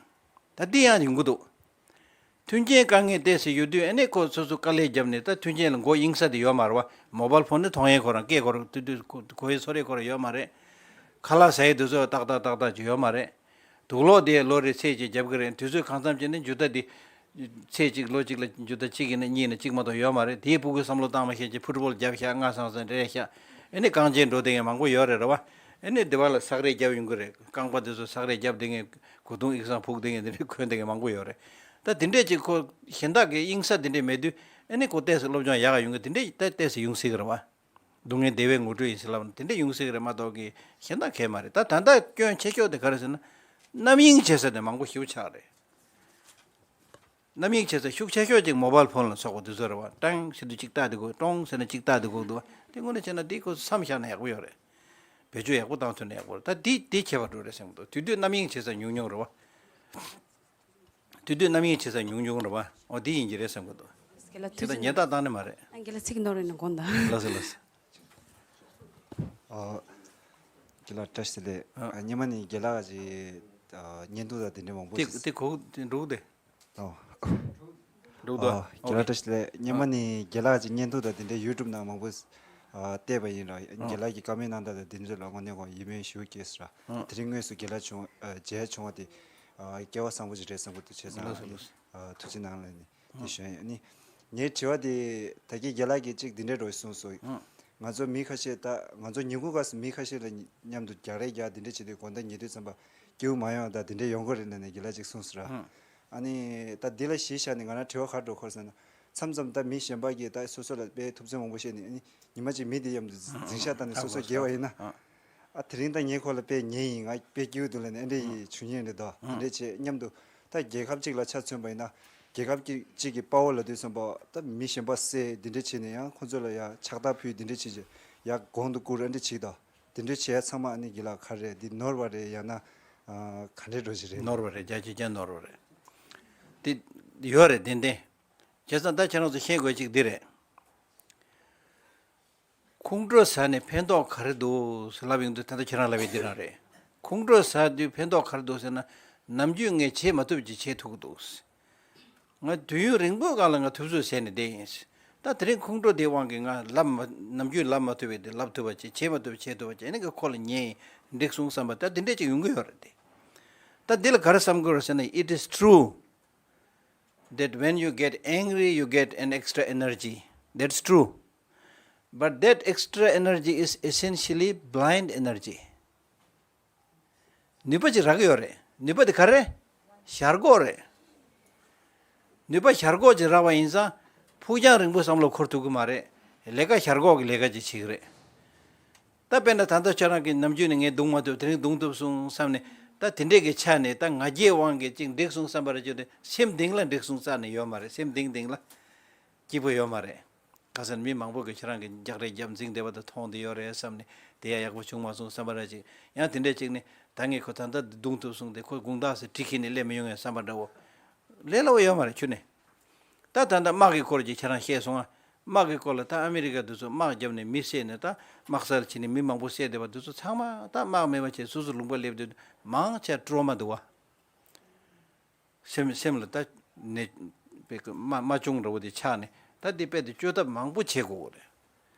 ད་འདི་ཡང་ཡོང་གི་འདུག་མཐུན་རྐྱེན་དཀའ་ངལ་ཏོག་ཙམ་ཡོད་དུས་ཨ་ནི་ཁོ་སོ་སོ་དཀའ་ལས་བརྒྱབ་ནས་ད་མཐུན་རྐྱེན་ལ་མགོ་གཡེང་ས་དེ་ཡོད་མ་རེད་བ། མོ་བཱལ་ཕོན་ནི་མཐོང་ཡས་ཁོ་རང་སྐད་ཁོ་རང་དུས་དུས་གོ་ཡས་ཚོར་ཡས་ཁོ་རང་ཡོད་མ་རེད། ཁ་ལག་ཟ་ཡས་དུས་ཚོད་ཏག་ཏག་ཏག་ཏག་ཅིག་ཡོད་མ་རེད། དུག་ལོག་དེ་ལོ་རེ་ཚད་ཅིག་བརྒྱབ་ཀྱི་རེད། དུས་ཚོད་གང་འཚམ་ཅིག་ནི་འཇུ་རྟ་དེ། ཚེ་གཅིག་ལོ་གཅིག་ལ་འཇུ་རྟ་གཅིག་ཡིན་ན་གཉིས་ཡིན་ན་གཅིག་མ་གཏོགས་ཡོད་མ་རེད། དེའི་སྤུ་གུའི་བསམ་བློ་བཏང་མ་ཤེས་ཀྱི་ཕུཊ་བོལ་རྒྱབ་ཤག་སྔ་སང་སང་འདྲེས་ཤག་ཨེ་ནི་རྐང་རྗེན་འགྲོ་བསྡད་མཁན་མང་པོ་ཡོད་རེད་རེད་བ། ཨེ་ནི་སྡེ་བ་ལ་སག་རེས་རྒྱབ་ཡོང་གི་རེད། རྐང་པ་དེ་ཚོ་སག་རེས་རྒྱབ་བསྡད་མཁན་གོས་ཐུང་ཨིག་སང་ཕུག་བསྡད་མཁན་དེ་འདྲས་གོན་བསྡད་མཁན་མང་པོ་ཡོད་རེད། ད་དེ་འདྲས་ཅིག་ཁོ་གཞན་དག་གི་གཡེང་ས་དེ་འདྲས་མེད་དུས་ཨེ་ནི་ཁོ་ཏོག་ཙམ་སློབ་སྦྱོང་ཡག་ག་ཡོང་གི་དེ་འདྲས་ད་ཏོག་ཙམ་ཡོང་སྲིད་གི་རེད་བ། སྡུག་བསྔལ་བདེ་བའི་ངོ་སྤྲོད་ཡིན་ཟེར་ལབ་ན་དེ་འདྲ་ཡོང་སྲིད་ཀྱི་རེད་མ་གཏོགས་ཀྱི་གཞན་དག་གས་མ་རེད། ད་ད་ལྟ་སྐྱོན་ཆེ་ཤོས་དེ་ག་རེ་ཟེར་ན། རྣམ་གཡེང་བྱེད་ས་དེ་མང་པོ་ཞེ་པོ་ཆགས་རེད། རྣམ་གཡེང་བྱེད་ས་ཤུགས་ཆེ་ཤོས་ཅིག་མོ་བཱལ་ཕོན་ལ་སོགས་པ་དེ་ཚོ་རེད་བ། ཀྲང་ཟེར་དུས་གཅིག་ལྟ་དེ་དགོས། ཀྲོང་ཟེར་ན་གཅིག་ལྟ་དེ་དགོས་འདུག་བ། དེ་དངོས་གནས་བྱས་ན་དེ་ཁོ་མཚམས་བཞག་ན་ཡག་པོ་ཡོད་རེད། བེད་སྤྱོད་ཡག་པོ་བཏང་ཐུབ་ན་ཡག་པོ་རེད། ད་དེ་དེ་ཁྱད་པར་འགྲོ་རེད་བསམ་གི་འདུག་དེ་དུས་རྣམ་གཡེང་བྱེད་ས་ཉུང་ཉུང་རེད་བ། དུས་དུས་རྣམ་གཡེང་བྱེད་ས་ཉུང་ཉུང་རེད་བ། འོ་དེ་ཡིན་གྱི་རེད་བསམ་གྱི་འདུག་རྒན་ལགས་དེ་དང་ཉེན་བརྡ་བཏང་ནི་མ་རེད། རྒན་ལགས་ཚིག་ནོར་རེ་ནི་དགོངས་དག་ལགས་སོ་ལགས་སོ། ཨ། རྒན་ལགས་བཀྲ་ཤིས་བདེ་ལེགས། ཨ། ཨ། སྔོན་མ་ནས་རྒན་ལགས་ཀྱི་ཨ་བརྙན་ཐུང་དང་དེ་འདྲ་མང་པོ་དེ་ཞིག་དེ་གོ་དེ་འགྲོ་དེ། ཨོ། འགྲོ་དོ། ཨ། རྒན་ལགས་བཀྲ་ཤིས་བདེ་ལེགས། སྔོན་མ་ནས་རྒན་ལགས་ཀྱི་བརྙན་ཐུང་དང་དེ་འདྲའི་ཡུ་ཊུབ་ནང་མང་པོ་ཨ་བལྟས་པ་ཡིན་ར། ཨ། རྒན་ལགས་ཀྱི་བཀའ་མོལ་གནང་སྟངས་དང་དེ་ཚོ་ལ་དངོས་གནས་ཁོང་ཡིད་སྨོན་ཞེ་པོ་སྐྱེས་སོང་ར། ཨ། དེ་རིང་དངོས་སུ་རྒན་ལགས་བྱུང་ཨ་མཇལ་བྱུང་བ་དེ་ཨ་སྐལ་བ་བཟང་པོ་ཞིག་རེད་བསམ་གྱི་འདུག་བྱས་ཙང་ལགས་སོ་ལགས་སོ། ཨ་ཐུགས་རྗེ་གནང་ལབ་ནས་དེ་ཨ་ཞུ་ཡ་ཡིན། ཨ་ནི་ངའི་དྲི་བ་དེ་ད་གིན་རྒན་ལགས་ཀྱིས་གཅིག་འདི་འདྲའི་འགྲོ་གསུངས་སོང་། ཨ། ང་ཚོ་མི་ཁ་ཤས་ད་ང་ཚོ་ཉིན་གུང་སྐབས་སུ་མི་ཁ་ཤས་ལ་མཉམ་དུ་རྒྱག་རེས་རྒྱག་འདི་འདྲ་བྱེད་དུས་དགོང་དག་ཉལ་དུས་ཙམ་པ་སྐྱིད་པོ་མ་ཡོང་ད་འདི་འདྲ་ཡོང་གི་རེད་ལབ་ནས་རྒན་ལགས་གཅིག་གསུངས་སོང་ར། ཨ། ཨ་ནི་ད་འདི་ལ་གཞི་བཞག་ནས་ང་རང་དྲི་བ་ག་རེ་འགྲོ་གི་ཡོད་ཟེར་ན། མཚམས་མཚམས་ད་མི་གཞན་པ་གིས་ད་སོ་སོ་ལ་དཔེ་ཐུབ་ཚོད་མང་པོ་བཤད་ནས་ཨ་ནི་ཉི་མ་གཅིག་མི་དེ་མཉམ་དུ་འཛིང་ཤག་བཏང་ནས་སོ་སོ་རྒྱལ་བ་ཡིན་ན། ཨ། དེ་རིང་ད་ངས་ཁོ་ལ་དཔེ་ཉེས་ཡིན། ང་དཔེ་སྐྱིད་པོ་འདུག་ལབ་ནས་ཨ་འདྲ་ཡི་བྱུང་ཉེན་རེད་དོ། ཨ། དེ་འདྲ་བྱས་མཉམ་དུ་ ད་རྒྱལ་ཁབ་གཅིག་ལ་ཆ་མཚོན་པ་ཡིན་ན། རྒྱལ་ཁབ་གཅིག་གཅིག་གི་དཔའ་བོ་ལབ་དུས་ཙམ་པ་ད་མི་གཞན་པ་བསད་འདི་འདྲ་བྱས་ནས་ཡང་ཁོ་ཚོ་ལ་ཡང་ཕྱག་རྟགས་ཕུལ་འདི་འདྲ་བྱས་བྱས་ཡང་གོང་དུ་བཀུར་ཨ་འདྲ་བྱས་ད། དེ་འདྲའི་བྱས་ཚང་མ་ཨ་ནི་དགེ་ལགས་ག་རེ་རེད། འདི་ནོར་བ་རེད། ཡང་ན་ཨ་ག་འདྲའི་འགྲོ་ཞིག་རེད། ནོར་བ་རེད། རྒྱ་ཆེ་རྒྱ་ནོར་བ་རེད། དེ་ཡོད་རེད། ཏན་ཏན། བྱས་ཙང་ད་ཁྱེད་རང་ཚོ་ཤེས་དགོས་གཅིག་འདི་རེད། ཁོང་ཁྲོ་ཟ་ནས་ཕན་ཐོགས་ག་རེ་འདུག་ཟེར་ལབ་ཡོང་དུས་ད་ལྟ་ཁྱེད་རང་ལབ་ཡས་འདི་རང་རེད། ཁོང་ཁྲོ་ཟ་དུས་ཕན་ཐོགས་ག་རེ་འདུག་ཟེར་ན། ནམ་རྒྱུན་ངས་བྱེད་མ་ཐུབ་ཅིག་བྱེད་ཐུབ་ཀྱི་འདུག་ང་དུས་ཡུན་རིང་པོའི་སྒང་ལ་ང་ཐུབ་ཚོད་བྱས་ནས་བསྡད་ཡིན། ད་དེ་རིང་ཁོང་ཁྲོ་དེའི་དབང་གིས་ང་ལབ་མ་ནམ་རྒྱུན་ལབ་མ་ཐུབ་པའི་དེ་ལབ་ཐུབ་པ་བྱས། བྱེད་མ་ཐུབ་པ་བྱེད་ཐུབ་པ་བྱས། ཨ་ནི་ཀྱི་ཁོ་ལ་ཉན་ཡིན་འགྲིག་སོང་བསམ་པ་ད་དེ་འདྲས་ཅིག་ཡོང་གི་ཡོད་རེད་དེ། ད་འདི་ལ་ག་རེ་བསམ་དགོས་རེད་ཟེར་ན། It is true that when you get angry, you get an extra energy. That's true. But that extra energy is essentially blind energy. ནུས་པ་ཅིག་རག་གི་ཡོད་རེད། ནུས་པ་དེ་ག་རེ། ཞར་འགོག་རེད། ནུས་པ་ཞར་འགོག་ཅིག་རག་པ་ཡིན་ཙང་ཕུགས་རྒྱང་རིང་པོ་བསམ་བློ་འཁོར་ཐུབ་ཀྱི་མ་རེད། ལས་ཀ་ཞར་འགོག་གི་ལས་ཀ་ཅིག་བྱེད་ཀྱི་རེད། ད་དཔེར་ན་ད་ལྟ་ཁྱོད་རང་གིས་ནམ་རྒྱུན་ནས་ངས་རྡུང་མ་ཐུབ། དེ་རིང་རྡུང་ཐུབ་སོང་བསམ་ནས་ད་དེ་འདྲས་ཀྱི་ཆ་ནས་ད་ང་རྒྱལ་དབང་གིས་ཅིག་འགྲིག་སོང་བསམ་པ་རེད། ཅིག་དེ་སེམས་གཏིང་ལ་འགྲིག་སོང་རྩ་ནས་ཡོད་མ་རེད། སེམས་གཏིང་གཏིང་ལ་སྐྱིད་པོ་ཡོད་མ་རེད། ཁ་སང་མི་མང་པོ་གིས་ཁྱེད་རང་གི་རྒྱག་རེས་རྒྱབ་འཛིང་བསྡད་པ་དང་མཐོང་བསྡད་ཡོད་རེད་བསམ་ནས་དེ་ཡང་ཡག་པོ་བྱུང་མ་སོང་བསམ་པ་ར་ཅིག་ཡང་དེ་འདྲས་ཅིག་ནས་ད་ངས་ཁོ་ད་ལྟ་རྡུང་ཐུབ་སོང་སྟེ་ཁོ་དགོང་དག་ཟེར་གྲི་ཁྱེར་ནས་སླེབས་མི་ཡོང་ངས་བསམ་པ་འདྲ་བོ་ལས་སླ་བོ་ཡོད་མ་རེད་ཁྱོད་ནས། ད་ད་ལྟ་དམག་གི་སྐོར་གྱི་ཁྱེད་རང་བཤད་སོང་ང་། དམག་གི་སྐོར་ལ་ད་ཨ་མི་རི་ཀ་དེ་ཚོ་དམག་བརྒྱབ་ནས་མི་བསད་ནས་ད་དམག་སར་ཕྱིན་ནས་མི་མང་པོ་བསད་བསྡད་པ་དེ་ཚོ་ཚང་མ་ད་དམག་མེད་པ་བྱས་སོ་སོ་ལུང་པ་སླེབས་དུས་མང་ཆེ་ཊོ་རོ་མ་འདུག་བ། སེམས་སེམས་ལ་ད་ནད་པའི་རྨ་རྨ་བྱུང་འདྲ་བོ་དེ་ཆགས་ནས་ད་དེ་དཔེ་དེ་བཅོས་ཐབས་མང་པོ་བྱེད་དགོས་རེད།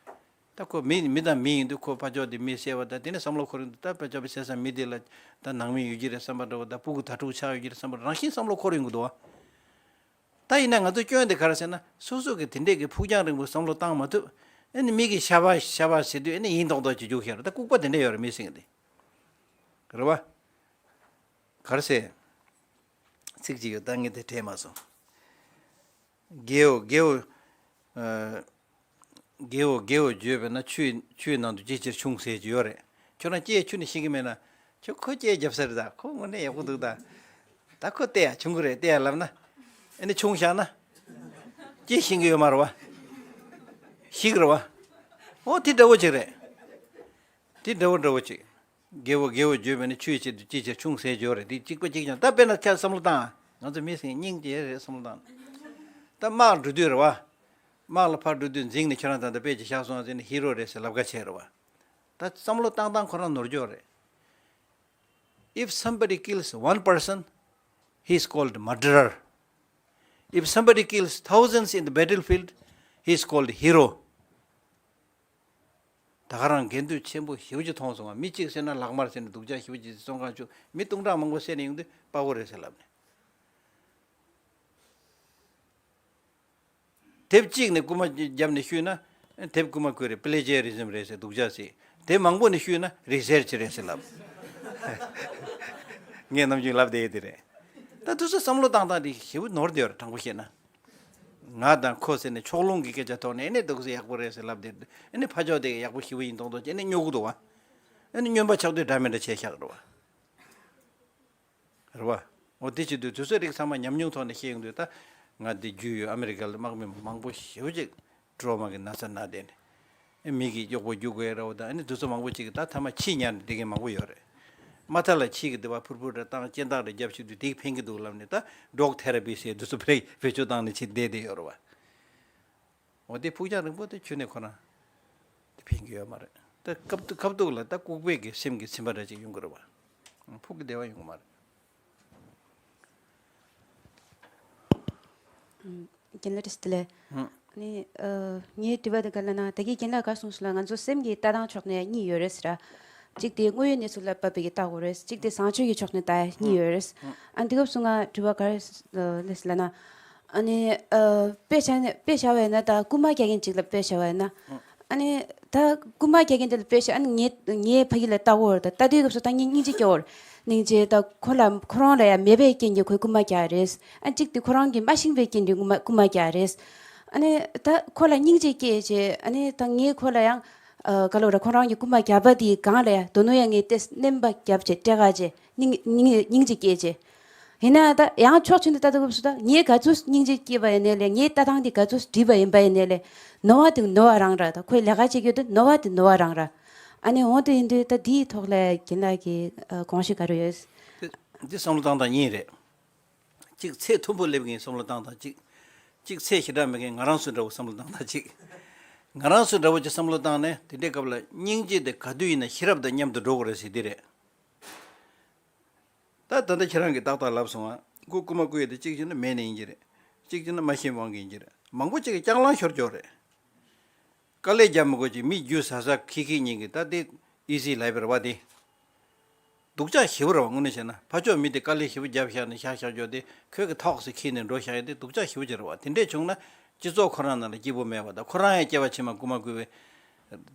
ད་ཁོ་མི་མི་དང་མི་ཡིན་དུས་ཁོ་ཕར་ཕྱོགས་དེ་མི་བསད་པ་དང་དེ་ནས་བསམ་བློ་འཁོར་ཡོང་དུས་ད་ཕར་ཕྱོགས་པའི་བསད་ས་མི་དེ་ལ་ད་ནང་མི་ཡོད་ཀྱི་རེད་བསམ་པ་འདྲ་བོ་དང་སྤུ་གུ་དྭ་ཕྲུག་ཆགས་ཡོད་ཀྱི་རེད་བསམ་པ་རང་བཞིན་བསམ་བློ་འཁོར་ཡོང་གི་འདུག་བ། ད་ཡིན་ན་ང་ཚོ་སྐྱོན་དེ་ག་རེ་ཟེར་ན་སོ་སོ་གི་དེ་འདྲས་ཀྱི་ཕུགས་རྒྱང་རིང་པོ་བསམ་བློ་བཏང་མ་ཐུབ། ཨ་ནི་མི་གིས་ཤ་བ་ཤ་བ་ཟེར་དུས་ཨ་ནི་ཡིན་མདོག་མདོག་ཅིག་རྒྱུགས་ཤར། ད་ལྐུགས་པ་དེ་འདྲས་ཡོད་རེད་མི་སེང་གེ་དེ། རེད་བ། ག་རེ་ཟེར། ཚིག་ཅིག་ཡོད་ད་ངས་དེ་དྲན་མ་སོང་། དགེའོ་དགེའོ། ཨ། དགེའོ་དགེའོ་བརྗོད་པས་ན་ཆུའི་ཆུའི་ནང་དུ་ཅི་ཕྱིར་ཆུང་ཟེར་གྱི་ཡོད་རེད། ཁྱོད་རང་སྐྱེས་ཆུ་ནས་ཤེས་ཀྱི་མེད་ན། ཁྱོད་ཁོ་སྐྱེས་རྒྱབ་ས་རེད་ད། ཁོ་དངོས་གནས་ཡག་པོ་འདུག་ད། ད་ཁོ་བལྟས་ཡ་ཆུང་གི་རེད་བལྟས་ཡ་ལབ་ན། ཨ་ནི་ཆུང་བཞག་ན། སྐྱེས་ཤེས་ཀྱི་ཡོད་མ་རེད་བ། ཤེས་ཀྱི་རེད་བ། ཨོ་དེ་འདྲ་བོ་ཅིག་རེད། དེ་འདྲ་བོ་འདྲ་བོ་ཅིག་དགེ་བོ་དགེ་བོ་བརྗོད་པས་ནི་ཆུའི་ཆེད་དུ་ཅི་བྱེད་ཆུང་ཟེར་བརྗོད་རེད། དེ་གཅིག་པ་གཅིག་ཀྱང་ད་དཔེར་ན་ཁྱེད་བསམ་བློ་བཏང་། ང་ཚོ་མི་སེང་སྙིང་རྗེ་རེད་བསམ་བློ་བཏང་། ད་དམག་འགྲོ་དུས་རེད་བ། དམག་ལ་ཕར་འགྲོ་དུས་འཛིང་ནས་ཁྱོད་རང་ད་ལྟ་དཔེ་ཅིག་བཞག་སོང་ཟེར་ནས་ཧི་རོ་རེད་ཟེར་ལབ་ཁ་བྱས་རེད་བ། ད་བསམ་བློ་བཏང་སྟངས་ཁོ་རང་ནོར་འགྱོག་རེད། If somebody kills one person, he is called murderer. If somebody kills thousands in the battlefield, he is called hero. ད་ག་རང་འགལ་འདུ་ཆེན་པོ་ཞེ་པོ་ཅིག་མཐོང་སོང་ང་། མི་གཅིག་བསད་ན་ལག་དམར་ཟེར་ནས་སྡུག་ཅག་ཞེ་པོ་ཅིག་བཙོན་ཁང་བཅུག་མི་སྟོང་ཕྲག་མང་པོ་བསད་ནས་ཡོང་དུས་དཔའ་བོ་རེད་ཟེར་ལབ་ནས། དེབ་གཅིག་ནས་རྐུ་མ་བརྒྱབ་ནས་བཤུས་ན། དེབ་རྐུ་མ་རྐུས་རེད། པི་ལེ་ཇི་ཡ་རི་ཛིམ་རེད་ཟེར་སྡུག་ཅག་ཟེར། དེབ་མང་པོ་ནས་བཤུས་ན་རི་སེར་ཆི་རེད་ཟེར་ལབ། ངས་ནམ་རྒྱུན་ལབ་བསྡད་ཡོད་དེ་རེད། ད་དུས་ཚོད་བསམ་བློ་བཏང་སྟངས་དེ་ཞེ་པོ་ནོར་བསྡད་ཡོད་རེད་དྲང་པོ་བཤད་ན། ང་དང་ཁོ་ཟེར་ནས་ཕྱོགས་ལྷུང་གི་སྐད་ཆ་ཐོག་ནས་ཨེ་ནས་འདུག་ཟེར་ཡག་པོ་རེད་ཟེར་ལབ་བསྡད། ཨེ་ནས་ཕ་ཕྱོགས་དེ་ཡག་པོ་ཞེ་པོ་ཡིན་མདོག་མདོག་ཅིག་ཨེ་ནས་སྨྱོ་གི་འདུག་བ། ཨེ་ནས་སྨྱོན་པ་ཆགས་དུས་འདྲ་མི་འདྲ་བྱས་བཞག་རེད་བ། རེད་བ། འོ་དེ་བྱེད་དུས་དུས་ཚོད་རིགས་ཚང་མ་ཉམས་མྱོང་ཐོག་ནས་བཤད་ཡོང་དུས་ད། ང་འདི་རྒྱུས་ཡོད། ཨ་མི་རི་ཀ་ལ་དམག་མི་མང་པོ་ཞེ་པོ་ཅིག་ཊོ་རོ་མ་གི་ན་ཚ་ན་བསྡད་ནས། ཨེ་མི་གི་གཡོག་པོ་རྒྱུག་དགོས་རེད་བ། ད་ཨ་ནི་དུས་ཚོད་མང་པོ་ཅིག་གི་ད་ཐ་མ་ཁྱི་ཉར་ནས་བསྡད་མཁན་མང་པོ་ཡོད་རེད། མ་མཐའ་ལ་ཁྱི་གི་སྡེ་བ་ཕུར་ཕུར་རེ་བཏང་སྐྱེ་འདག་རེ་རྒྱབ་བྱེད་དུས་དེ་གི་ཕན་གི་འདུག་ལབ་ནས་ད་ཌོག་ཐེ་ར་པི་ཟེར་དུས་ཚོད་བེད་སྤྱོད་བཏང་ནས་ཁྱི་བསྡད་བསྡད་ཡོད་རེད་བ། འོ་དེ་ཕུགས་རྒྱང་རིང་པོ་དེ་ཁྱོན་ནས་ཁོ་རང་དེ་ཕན་གི་ཡོད་མ་རེད། ད་སྐབས་ཐོག་སྐབས་ཐོག་ལ་ད་ལྐུགས་པའི་གི་སེམས་ཀྱི་ཚིམ་པ་འདྲ་ཅིག་ཡོང་གི་རེད་བ། ཕུགས་ཀྱི་བདེ་བ་ཡོང་གི་མ་རེད། རྒན་ལགས་བཀྲ་ཤིས་བདེ་ལེགས། ཨ་ནི་ངའི་དྲི་བ་དེ་ག་ལ་ན་ད་གིན་རྒན་ལགས་ག་གསུངས་སོང་ལ་ང་ཚོ་སེམས་ཀྱི་ལྟ་སྟངས་ཕྱོགས་ནས་གཉིས་ཡོད་རེད་ཟེར། གཅིག་དེ་དངོས་ཡོད་གནས་ཚུལ་ལ་བབས་པའི་གི་ལྟ་དགོས་རེད། གཅིག་དེ་བཟང་སྤྱོད་ཀྱི་ཕྱོགས་ནས་ལྟ་ཡ་གཉིས་ཡོད་རེད། ཨ་འདི་སྐབས་སུ་ང་དྲི་བ་ག་རེ་སླེབས་ལབ་ན། ཨ་ནི་དཔེ་བཞག་ནས་དཔེ་བཞག་པ་ཡིན་ན་ད་རྐུན་མ་རྒྱག་མཁན་གཅིག་ལ་དཔེ་བཞག་པ་ཡིན་ན། ཨ་ནི་ད་རྐུན་མ་རྒྱག་མཁན་དེ་ལ་དཔེ་བཞག་ཨ་ནི་ངའི་ངའི་ཕ་གི་ལ་ལྟ་གོ་ར་ད་ལྟ་དུས་སྐབས་སུ་ད་ངས་སྙིང་རྗེ་སྐྱེ་བོར་སྙིང་རྗེ་ད་ཁོ་ལ་ཁོ་རང་ལ་ཡང་མེད་པའི་རྐྱེན་གྱིས་ཁོས་རྐུན་མ་རྒྱག་རེད། ཨ་གཅིག་དེ་ཁོ་རང་གིས་མ་ཤེས་པའི་རྐྱེན་གྱིས་རྐུན་མ་རྐུན་མ་རྒྱག་རེད། ཨ་ནི་ད་ཁོ་ལ་སྙིང་རྗེ་སྐྱེས་རྗེས་ཨ་ནི་ད་ངས་ཁོ་ལ་ཡང་ག་ལབ་ར་ཁོ་རང་གིས་རྐུན་མ་རྒྱག་པ་དེའི་སྒང་ལ་ཡང་དོ་ནོ་ཡང་ངས་ཏེ་སྣེམ་པ་རྒྱབ་རྗེས་སྤྲད་ག་རྗེས་སྙིང་སྙིང་སྙིང་རྗེ་སྐྱེས་རྗེས། ཡིན་ན་ད་ཡང་ཕྱོགས་གཅིག་ནས་ལྟ་དུས་སྐབས་སུ་ད་ངས་ག་ཚོད་སྙིང་རྗེ་སྐྱེས་པ་ཡིན་ནའི་ལས། ངའི་ལྟ་སྟངས་དེ་ག་ཚོད་འགྲིག་པ་ཡིན་པ་ཡིན་ནའི་ལས། ནོར་བ་དེ་ནོར་བ་རང་ར། ད་ཁོས་ལས་ཀ་བྱེད་རྒྱུ་དེ་ནོར་བ་དེ་ནོར་བ་རང་ར། ཨ་ནི་འོ་དེ་ཡིན་དུས་ད་དེའི་ཐོག་ལ་རྒན་ལགས་ཀྱི་ཨ་དགོངས་གཞི་ག་རེ་ཡོད། འདི་འདི་བསམ་བློ་བཏང་སྟངས་གཉིས་རེད། གཅིག་ཚད་མཐོན་པོ་སླེབས་མཁན་བསམ་བློ་བཏང་སྟངས་གཅིག་གཅིག་ཚད་ཞེ་དྲག་མེད་མཁན་ང་རང་ཚོ་འདྲ་བོ་བསམ་བློ་བཏང་སྟངས་གཅིག་ང་རང་ཚོ་འདྲ་བོ་ཅིག་བསམ་བློ་བཏང་ནས་དེ་འདྲའི་སྐབས་ལ་སྙིང་རྗེ་དེ་ག་དུས་ཡིན་ན་ཤེས་རབ་དང་མཉམ་དུ་འགྲོ་དགོས་རེད་ཟེར་འདི་རེད། ད་ད་ལྟ་ཁྱེད་རང་གིས་ཏག་ཏག་ལབ་སོང་ང་། སྐུ་སྐུ་མ་སྐུ་ཡས་དེ་གཅིག་བྱས་ན་མེད་ནས་ཡིན་གྱི་རེད། གཅིག་བྱས་ན་མ་ཤེས་དབང་གིས་ཡིན་གྱི་རེད། མང་པོ་ཅིག་གིས་ལྕགས་ལང་ཤོར་ཀྱོག་རེད། དཀའ་ལས་རྒྱག་མི་དགོས་ཀྱི་མི་རྒྱུ་ཟ་ཟ་ཁྱི་ཁྱི་གཉིས་ཀྱིས་ད་དེ་ཨི་ཟི་ལབ་པ་རེད་བ་དེ། སྡུག་ཅག་ཞེ་པོ་རེད་བ། དངོས་གནས་བྱས་ན་ཕར་ཕྱོགས་མི་དེ་དཀའ་ལས་ཞེ་པོ་རྒྱབ་བཞག་ནས་བཞག་བཞག་ཀྱོག་དེ་ཁོས་གི་ཐོག་སེ་ཁྱེར་ནས་འགྲོ་བཞག་ཡ་དེ་སྡུག་ཅག་ཞེ་པོ་ཅིག་རེད་བ། དེ་འདྲས་བྱུང་ན་སྤྱི་ཚོགས་ཁོ་རང་ནང་ལ་སྐྱིད་པོ་མེད་བ། ད་ཁོ་རང་ཡང་སྐྱེ་བ་ཕྱི་མ་སྐུ་མ་སྐུ་བས་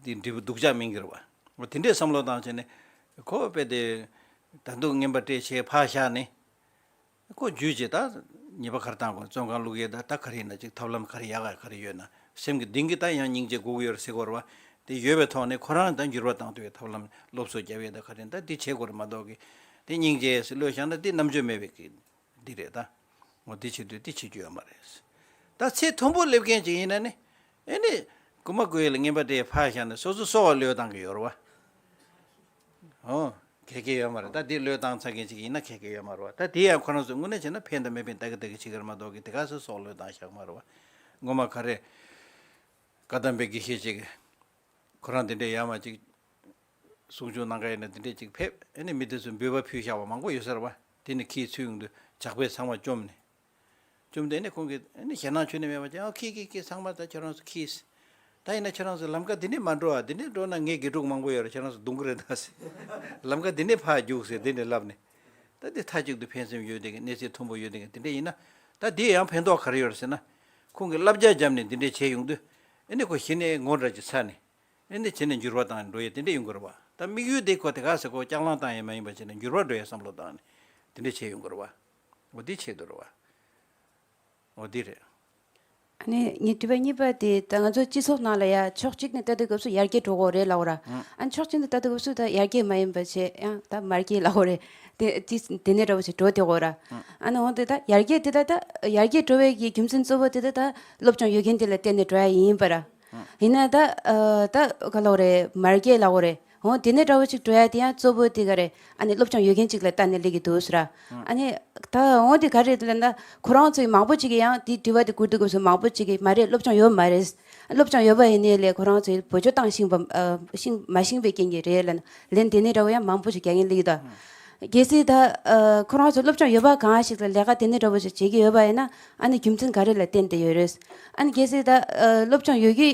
དེ་འབྲས་བུ་སྡུག་ཅག་སྨིན་གྱི་རེད་བ། དེ་འདྲས་བསམ་བློ་བཏང་བྱས་ནས་ཁོ་དཔེ་དེ་ད་དུང་རྔན་པ་སྤྲད་བྱས་ཕར་བཞག་ནས། ཁོ་རྒྱུས་བྱས་ད་ཉེས་པ་ག་རེ་བཏང་དགོས། བཙོན་ཁང་བླུག་ཡས་ད་ད་ག་རེ་ཡིན་ན་ཅིག་ཐབས་ལམ་ག་རེ་ཡག་ག་ག་རེ་ཡོད་ན་སེམས་ཀྱི་གཏིང་གི་ད་ཡང་སྙིང་རྗེ་དགོས་ཀྱི་ཡོད་རེད་ཟེར་དགོས་རེད་བ། དེ་ཡོད་པའི་ཐོག་ནས་ཁོ་རང་ད་འགྱུར་བ་བཏང་ཐུབ་ཡས་ཐབས་ལམ་སློབ་གསོ་རྒྱབ་ཡས་ད་ག་རེ་ད་འདི་བྱེད་དགོས་རེད་མ་གཏོགས་ཀྱི། དེ་སྙིང་རྗེ་ཟེར་བློས་བཞག་ན་དེ་རྣམ་དཔྱོད་མེད་པའི་གི་འདི་རེད་ད། འོ་འདི་བྱེད་དུས་འདི་བྱེད་རྒྱུ་ཡོད་མ་རེད། ད་ཚད་མཐོན་པོ་སླེབས་མཁན་ཅིག་ཡིན་ན་ནི། ཨེ་ནི། རྐུ་མ་རྐུ་ཡས་ལ་རྔན་པ་སྤྲད་ཕར་བཞག་ནས་སོ་སོ་གསོ་བ་བློས་བཏང་གི་ཡོད་རེད་བ། ཨོ། གལ་གལ་ཡོད་མ་རེད། ད་འདི་བློས་བཏང་ཚར་མཁན་ཅིག་ཡིན་ན་གལ་གལ་ཡོད་མ་རེད་བ། ད་དེ་ཡང་ཁོ་རང་ཚོས་དངོས་གནས་བྱས་ན་ཕན་དང་མི་ཕན་ལྟ་གི་ལྟ་གི་བྱེད་ཀྱི་རེད་མ་གཏོགས་ཀྱི་དེ་ག་སོ་སོ་བློས་བཏང་བཞག་མ་རེད་བ། ངོ་མ་ག་རེ། བཀའ་གདམས་པའི་དགེ་བཤེས་ཅིག་གིས་ཁོ་རང་དེ་འདྲའི་ཡར་མར་ཅིག་གསུང་ཆོས་གནང་ག་ཡིན་ན་དེ་འདྲའི་ཅིག་ཕེབས། ཨེ་ནི་མི་དེ་ཚོས་འབུལ་བ་ཕུལ་བཞག་པ་མང་པོ་ཡོད་ས་རེད་བ། དེ་ནི་ཁྱིའི་ཚུལ་ཡོང་དུས་ཇག་པས་ཚང་མ་བཅོམ་ནས། བཅོམ་དེ་ནི་ཁོང་གིས་ཨེ་ནི་ཞེད་སྣང་ཁྱོན་ནས་མེད་པ་ཅིག་ཨ་ཁྱི་ཁྱི་ཁྱི་ཚང་མ་ད་ཁྱོད་རང་ཚོ་ཁྱི། ད་ཡིན་ན་ཁྱོད་རང་ཚོ་ལམ་ཀ་འདི་ནས་མ་འགྲོ་ཨ། འདི་ནས་འགྲོ་ན་ངའི་དགེ་ཕྲུག་མང་པོ་ཡོད་རེད། ཁྱོད་རང་ཚོ་རྡུང་གི་རེད་ད་ཟེར། ལམ་ཀ་འདི་ནས་ཕར་རྒྱུགས་ཟེར་འདི་ནས་ལབ་ནས། ད་འདི་མཐའ་གཅིག་ཏུ་ཕན་སེམས་ཡོད་དེ་གི་གནས་ཚད་མཐོན་པོ་ཡོད་དེ་གི་དེ་འདྲ་ཡིན་ན། ད་འདི་ཡང་ཕན་ཐོགས་ག་རེ་ཡོད་རེད་ཟེར་ན། ཁོང་གིས་བསླབ་བྱ་བརྒྱབ་ནས་འདི་འདྲས་བྱས་ཡོང་དུས། ཨེ་ནི་ཁོ་གཞི་ནས་ངོ་འདྲ་ཅིག་ཚ་ནས། ཨེ་ནི་བྱས་ནས་འགྱུར་བ་བཏང་འགྲོ་ཡས་དེ་འདྲས་ཡོང་གི་རེད་བ། ད་དམིགས་ཡུལ་དེ་ཁོ་དེ་ག་ཟེར་ཁོ་ལྕགས་ལང་བཏང་ཡས་མ་ཡིན་པ་བྱས་ནས་འགྱུར་བ་འགྲོ་ཡས་བསམ་བློ་བཏང་ནས་དེ་འདྲས་བྱས་ཡོང་གི་རེད་བ། འོ་དེ་ཆེད་དུ་རེད་བ། འོ་དེ་རེད། ཨ་ནི་ངའི་དྲི་བ་གཉིས་པ་དེ་ད་ང་ཚོ་སྤྱི་ཚོགས་ནང་ལ་ཡ་ཕྱོགས་གཅིག་ནས་ལྟ་དུས་སྐབས་སུ་ཡར་རྒྱས་འགྲོ་གི་རེད་ལབ་ར། ཨ་ནི་ཕྱོགས་གཅིག་ནས་ལྟ་དུས་སྐབས་སུ་ད་ཡར་རྒྱས་མ་ཡིན་པ་བྱས་ཡང་ད་མར་རྒྱས་ལབ་རེད། དེ་དེ་དེ་ནས་འདྲ་བོ་ཞིག་འགྲོ་དེ་གོ་ར། ཨ་ནི་འོ་དེ་ད་ཡར་རྒྱས་དེ་ད་ད་ཡར་རྒྱས་འགྲོ་བའི་གི་རྒྱུ་མཚན་གཙོ་བོ་དེ་ད་ད་སློབ་སྦྱོང་ཡོད་མཁན་དེ་ལ་བརྟེན་ནས་འགྲོ་ཡ་ཡིན་པ་ར། ཡིན་ན་ད་ཨ་ད་ག་ལབ་རེད། མར་རྒྱས་ལབ་རེད། འོ་དེ་ནས་འདྲ་བོ་ཅིག་འགྲོ་ཡ་དེ་ཡང་གཙོ་བོ་དེ་ག་རེད། ཨ་ནི་སློབ་སྦྱོང་ཡོད་མཁན་ཅིག་ལ་ལྟ་ནས་སླེབས་ཀྱི་འདུག་ཟེར་ར། ཨ་ནི་ད་འོ་དེ་ག་རེད་ལབ་ན་ཁོ་རང་ཚོའི་མང་པོ་ཅིག་གིས་ཡང་དེ་དྲི་བ་དེ་བསྐུར་དུས་སྐབས་སུ་མང་པོ་ཅིག་གིས་མ་རེད། སློབ་སྦྱོང་ཡོད་མ་རེད། སློབ་སྦྱོང་ཡོད་པ་ཡིན་ནའི་ལས་ཁོ་རང་ཚོའི་བེད་སྤྱོད་བཏང་ཤེས་པ་ཨ་ཤེས་མ་ཤེས་པའི་རྐྱེན་གྱིས་རེད་ལབ་ན་ལན་དེ་ནས་འདྲ་བོ་ཡང་མང་པོ་ཅིག་རྒྱག་མཁན་སླེབས་ཀྱི་འདུག་གལ་སྲིད་ད་ཨ་ཁོ་རང་ཚོ་སློབ་སྦྱོང་ཡོད་པ་གང་ཞིག་ལ་ལས་ཀ་དེ་ནས་འདྲ་བོ་ཞིག་བྱེད་ཀྱི་ཡོད་པ་ཡིན་ན་ཨ་ནི་རྒྱུ་མཚན་ག་རེ་ལ་བརྟེན་ཏེ་ཡོད་རེད། ཨ་ནི་གལ་སྲིད་ད་ཨ་སློབ་སྦྱོང་ཡོད་ཀྱི་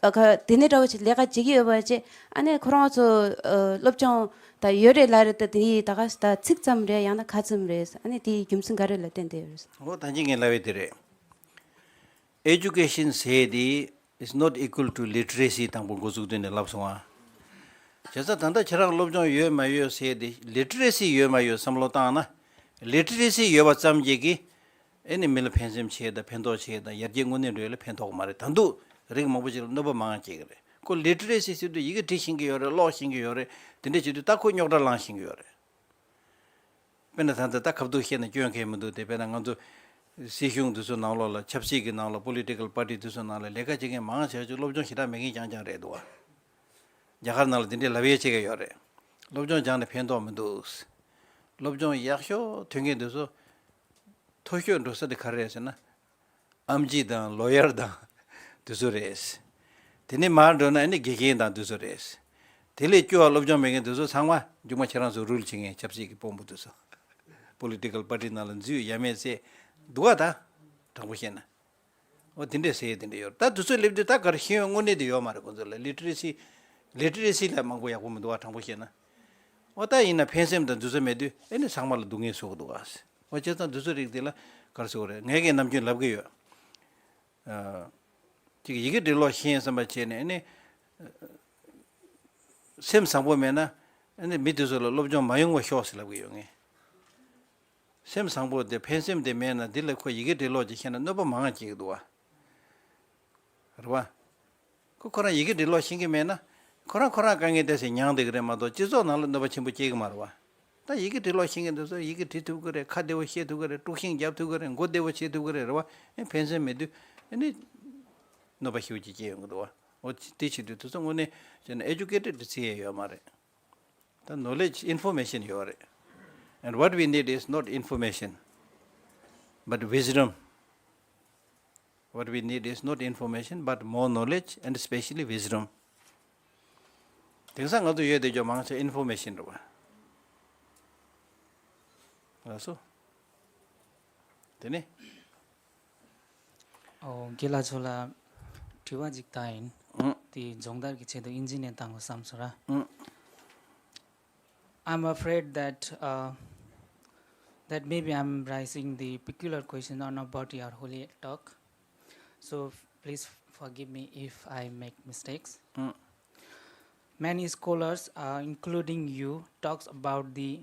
ཨ་ག་དེ་ནས་འདྲ་བོ་ཞིག་ལས་ཀ་བྱེད་ཀྱི་ཡོད་པ་བྱས་ཨ་ནི་ཁོ་རང་ཚོ་ཨ་སློབ་སྦྱོང་ད་ཡོད་རེད་ལབ་རེད། ད་དེ་ད་ག་ད་ཚིག་ཙམ་རེད། ཡང་ན་ཁ་ཙམ་རེད། ཨ་ནི་དེའི་རྒྱུ་མཚན་ག་རེ་ལ་བརྟེན་ཏེ་ཡོད་རེད། འོ་ད་གིན་ངས་ལབ་ཡས་དེ་རེད། Education ཟེར་དེ is not equal to literacy དང་པོ་འགོ་འཛུགས་དུས་ནས་ལབ་སོང་ཨ། བྱས་ཙང་ད་ལྟ་ཁྱེད་རང་སློབ་སྦྱོང་ཡོད་མ་ཡོད་ཟེར་དེ་ལི་ཊི་རེ་སི་ཡོད་མ་ཡོད་བསམ་བློ་བཏང་ན། ལི་ཊི་རེ་སི་ཡོད་པ་ཙམ་གྱིས་ཀྱི་ཨེ་ནི་མི་ལ་ཕན་སེམས་བྱེད་དང་ཕན་ཐོགས་བྱེད་དང་ཡར་རྒྱས་དངོས་གནས་འགྲོ་ཡ་ལ་ཕན་ཐོགས་མ་རེད། ད་དུང་རིགས་མང་པོ་ཞིག་ལ་གནོད་པ་མང་བ་སྐྱེལ་གི་རེད། ཁོ་ལི་ཊི་རེ་སི་ཟེར་དུས་ཡི་གེ་འབྲི་ཤེས་ཀྱི་ཡོད་རེད། ཀློག་ཤེས་ཀྱི་ཡོད་རེད། དེ་འདྲ་བྱེད་དུས་ད་ཁོ་རྙོག་དྲ་ལངས་ཤེས་ཀྱི་ཡོད་རེད། དཔེར་ན་ད་ལྟ་ད་ཁ་བསྡུར་བཤད་ན་སྐྱོན་གང་ཡང་མི་འདུག་སྟེ། དཔེར་ན་ང་ཚོ་སྲིད་གཞུང་དེ་ཚོ་ནང་ལོགས་ལ་ཆབ་སྲིད་ཀྱི་ནང་ལ་པོ་ལི་ཊི་ཀལ་པར་ཊི་དེ་ཚོ་ནང་ལ་ལས་ཀ་བྱེད་མཁན་མང་ཆེ་ཆེ་སློབ་སྦྱོང་ཞེ་དྲག་མེད་མཁན་རྐྱང་རྐྱང་རེད་འདུག་བ། རྒྱ་གར་ནང་ལ་དེ་འདྲའི་ལབ་ཡས་བྱེད་མཁན་ཡོད་རེད། སློབ་སྦྱོང་སྦྱངས་ནས་ཕན་ཐོགས་མི་འདུག་སློབ་སྦྱོང་ཡག་ཤོས་ཐོན་མཁན་དེ་ཚོ་མཐོ་ཤོས་འགྲོ་ས་དེ་ག་རེ་རེད་ཟེར་ན། ཨེམ་ཆི་དང་ལོ་ཡར་དང་དེ་ཚོ་རེད། དེ་ནས་མར་འགྲོ་ན་ཨ་ནི་དགེ་རྒན་དང་དེ་ཚོ་རེད། དེ་ལས་སྐྱོ་བ་སློབ་སྦྱོང་མེད་མཁན་དེ་ཚོ་ཚང་མ་མཇུག་མ་ཁྱེད་རང་ཚོ་རུལ་བྱེད་མཁན་ཆབ་སྲིད་ཀྱི་དཔོན་པོ་དེ་ཚོ། པོ་ལི་ཊི་ཀལ་པར་ཊི་ནང་ལ་འཛུལ་ཡ་མེད་ཚེ་འདུག་ག་ད་དྲང་པོ་བཤད་ན། འོ་དེ་འདྲས་ཟེར་ཡས་དེ་འདྲས་ཡོད་རེད། ད་དེ་ཚོ་སླེབས་དུས་ད་ག་རེ་ཤེས་ཡོན་དངོས་གནས་དེ་ཡོད་མ་རེད། ཁོང་ཚོ་ལ་ལི་ཊི་རེ་སི་ལི་ཊི་རེ་སི་ལས་མང་པོ་ཡག་པོ་མི་འདུག་ག་དྲང་པོ་བཤད་ན། འོ་ད་ཡིན་ན་ཕན་སེམས་དང་འདུན་ས་མེད་དུས་ཨེ་ནི་ཚང་མ་ལ་སྡུག་བསྔལ་བཟོ་གི་འདུག་ག་འོ་བྱས་ཙང་དེ་ཚོ་རིགས་དེ་ལ་ག་རེ་ཟེར་དགོས་རེད། ངས་ཀྱང་ནམ་རྒྱུན་ལབ་ཀྱི་ཡོད། ཨ། ཅིག་ཡི་གེ་འབྲི་ཀློག་ཤེས་བསམ་པ་བྱས་ནས་ཨེ་ནི། སེམས་བཟང་པོ་མེད་ན་ཨེ་ནི་མི་དེ་ཚོ་ལ་སློབ་སྦྱོང་མ་ཡོང་བ་ཤོག་ཟེར་ལབ་ཀྱི་ཡོད་ངས། སེམས་བཟང་པོ་དེ་ཕན་སེམས་དེ་མེད་ན་འདི་ལ་ཁོ་ཡི་གེ་འབྲི་ཀློག་ཅིག་ཤེས་ན་གནོད་པ་མང་བ་སྐྱེལ་གྱི་འདུག་བ། རེད་བ། ཁོ་ཁོ་རང་ཡི་གེ་འབྲི་ཀློག་ཤེས་ཀྱི་མེད་ན། ཁོ་རང་ཁོ་རང་དཀའ་ངལ་ཏོག་ཙམ་མྱངས་བསྡད་ཀྱི་རེད་མ་གཏོགས་སྤྱི་ཚོགས་ནང་ལ་གནོད་པ་ཆེན་པོ་སྐྱེལ་གྱི་མ་རེད་བ། ད་ཡི་གེ་འབྲི་ཀློག་ཤེས་མཁན་དེ་ཚོ་ཡི་གེ་འབྲི་ཐུབ་ཀྱི་རེད། ཁ་བདེ་བོ་བཤད་ཐུབ་ཀྱི་རེད། དཀྲུག་ཤིང་རྒྱབ་ཐུབ་ཀྱི་རེད། མགོ་བདེ་བོ་བྱེད་ཐུབ་ཀྱི་རེད། རེད་བ། ཨེ་ཕན་སེམས་མེད་དུས་ཨེ་ནི་གནོད་པ་ཞེ་པོ་ཅིག་སྐྱེལ་ཡོང་གི་འདུག་བ། འོ་དེ་བྱེད་དུས་དེ་ཚོ་དངོས་གནས་བྱས་ན་ཨེ་ཇུ་ཀེ་ཊེཌ་དུ་བརྩི་ཡས་ཡོད་མ་རེད། ད་ནོ་ལེཇ་ཨིན་ཕོར་མེ་ཤན་ཡོད་རེད། And what we need is not information, but wisdom. What we need is not information, but more knowledge and especially wisdom. དེང་སང་ང་ཚོ་ཡོད་དེ་ཇོ་མང་ཆེ་ཨིན་ཕོར་མེ་ཤན་རེད་བ། ལགས་སོ། དེ་ནས། ཨོ། དགེ་ལགས་ཚོ་ལ་དྲི་བ་ཅིག་བཏང་ཡིན། ཨང་། དེ་སྦྱོང་བརྡར་གྱི་ཆེད་དུ་ཨིན་ཇི་ནས་བཏང་དགོས་བསམ་སོང་ར། ཨང་། I'm afraid that, uh, that maybe I'm raising the peculiar question on about your holy talk. So please forgive me if I make mistakes. ཨང་། Many scholars, uh, including you, talks about the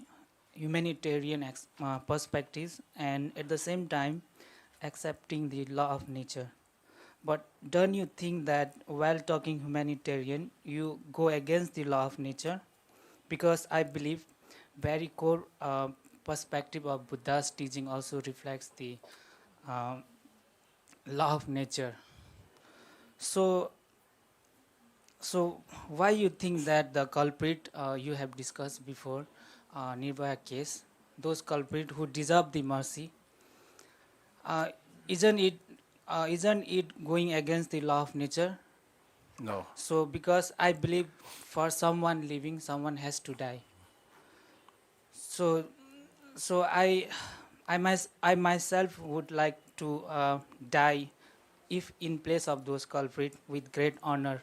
humanitarian ex- uh, perspectives and at the same time accepting the law of nature. But don't you think that while talking humanitarian, you go against the law of nature? Because I believe very core, uh, perspective of Buddha's teaching also reflects the, uh, law of nature. So, so why you think that the culprit, uh, you have discussed before, uh, Nirbhaya case, those culprit who deserve the mercy, uh, isn't it, uh, isn't it going against the law of nature? No. So, because I believe for someone living, someone has to die. So, so I, I, mys- I myself would like to, uh, die if in place of those culprit with great honor,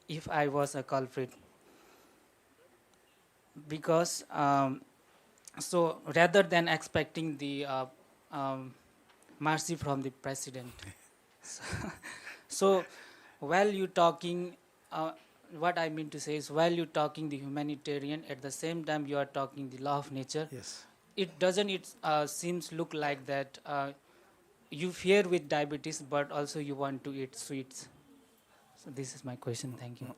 if I was a culprit. Because, um, so rather than expecting the, uh, um, mercy from the president. So, so while you talking, uh, what I mean to say is, while you talking the humanitarian, at the same time you are talking the law of nature. Yes. It doesn't, it, uh, seems look like that, uh, you fear with diabetes, but also you want to eat sweets. So this is my question. Thank you.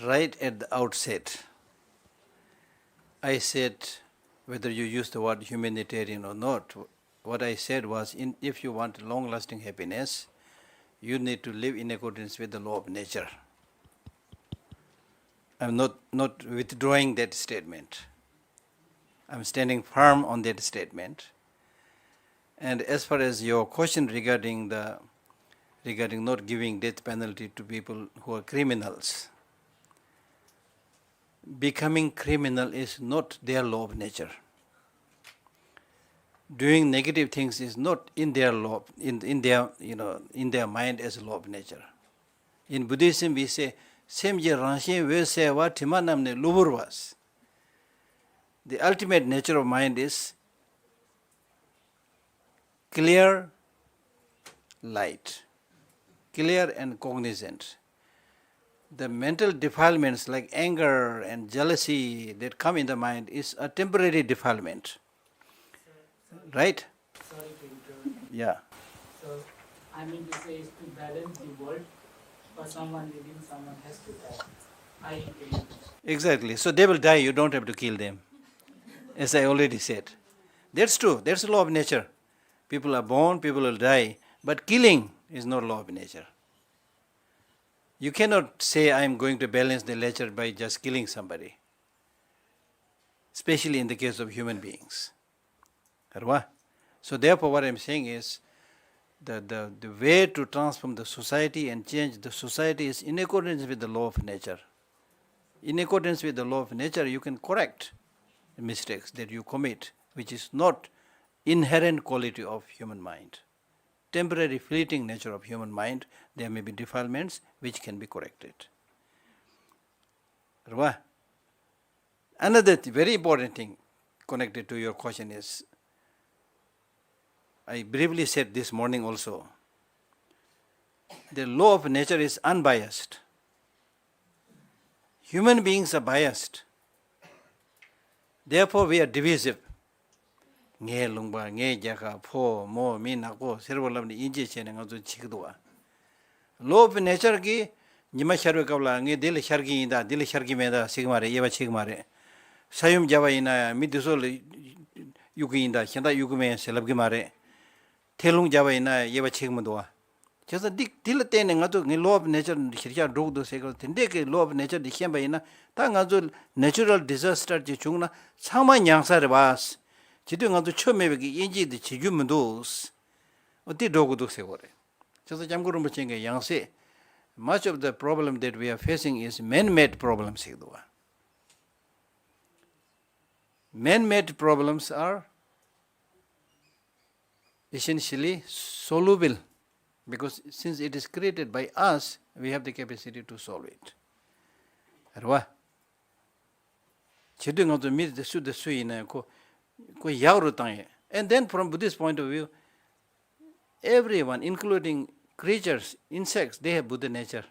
Right at the outset, I said, whether you use the word humanitarian or not, what I said was, in, if you want long-lasting happiness, you need to live in accordance with the law of nature. I'm not, not withdrawing that statement. I'm standing firm on that statement. And as far as your question regarding the, regarding not giving death penalty to people who are criminals, becoming criminal is not their law of nature. Doing negative things is not in their law, in, in their, you know, in their mind as a law of nature. In Buddhism, we say, སེམས་ཀྱི་རང་བཞིན་འོད་གསལ་བ། དྲི་མ་རྣམས་ནི་གློ་བུར་བ། The ultimate nature of mind is clear light, clear and cognizant. The mental defilements like anger and jealousy that come in the mind is a temporary defilement. Right? Sorry to interrupt. Yeah. So, I mean to say is to balance the world, for someone living, someone has to die. I agree. Exactly. So they will die. You don't have to kill them. As I already said. That's true. That's the law of nature. People are born, people will die. But killing is not law of nature. You cannot say, "I am going to balance the nature by just killing somebody." Especially in the case of human beings. Right? So therefore, what I'm saying is, the, the, the way to transform the society and change the society is in accordance with the law of nature. In accordance with the law of nature, you can correct the mistakes that you commit, which is not inherent quality of human mind. Temporary fleeting nature of human mind, there may be defilements which can be corrected. Right? Another th- very important thing connected to your question is, I briefly said this morning also, the law of nature is unbiased. Human beings are biased. Therefore, we are divisive. ངའི་ལུང་པ། ངའི་རྒྱལ་ཁབ། ཕོ་མོ་མི་ནག་པོ་སེར་པོ་ལབ་ནས་དབྱེ་འབྱེད་བྱས་ནས་ང་ཚོ་བྱེད་ཀྱི་འདུག་བ། Law of nature གིས་ ཉི་མ་ཤར་བའི་སྐབས་ལ་ངས་འདི་ལ་ཤར་གྱི་ཡིན་ད། འདི་ལ་ཤར་གྱི་མེད་ད་ཟེར་གྱི་མ་རེད། དབྱེ་བ་ཕྱེ་གི་མ་རེད། ས་ཡོམ་བརྒྱབ་པ་ཡིན་ན་ཡང་མི་འདི་ཚོ་ལ་གཡུག་གི་ཡིན་ད། གཞན་དག་གཡུག་གི་མེད་ཟེར་ལབ་གི་མ་རེད། ཐལ་རླུང་བརྒྱབ་པ་ཡིན་ན་ཡང་དབྱེ་བ་ཕྱེ་གི་མི་འདུག་བ། བྱས་ཙང་འདི་འདི་ལ་བརྟེན་ནས་ང་ཚོ་ངའི་law of nature གཞིར་བཞག་འགྲོ་གི་འདུག་ཟེར་གི། དེ་འདྲས་ཀྱི་law of nature འདི་ཤེས་པ་ཡིན་ན། ད་ང་ཚོ་natural disaster ཅིག་བྱུང་ན་ཚང་མ་མྱངས་ས་རེད་བ། བྱེད་དུས་ང་ཚོ་ཆོ་མེད་པའི་གི་དབྱེ་འབྱེད་འདི་བྱེད་རྒྱུ་མི་འདུག་འོ་འདི་འགྲོ་གི་འདུག་ཟེར་གི་རེད། བྱས་ཙང་སྐྱབས་མགོན་རིན་པོ་ཆེ་གི་ཡང་སྲིད། Much of the problem that we are facing is man-made problems ཟེར་གི་འདུག་བ། Man-made problems are essentially solvable, because since it is created by us, we have the capacity to solve it. རེད་བ། བྱེད་དུས་ང་ཚོ་མི་དེ་སུ་དེ་སུ་ཡིན་ན་ཁོ་ཁོ་ཡག་རུ་བཏང་ཡས། And then from Buddhist point of view, everyone, including creatures, insects, they have Buddha nature.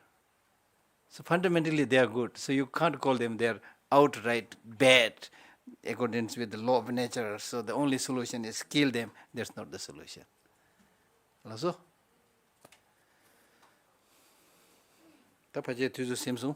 So fundamentally they are good. So you can't call them, they are outright bad according with the law of nature. So the only solution is kill them. That's not the solution. ལགས་སོ། ད་ཕལ་ཆེར་དུས་ཚོད་ཟིན་སོང་།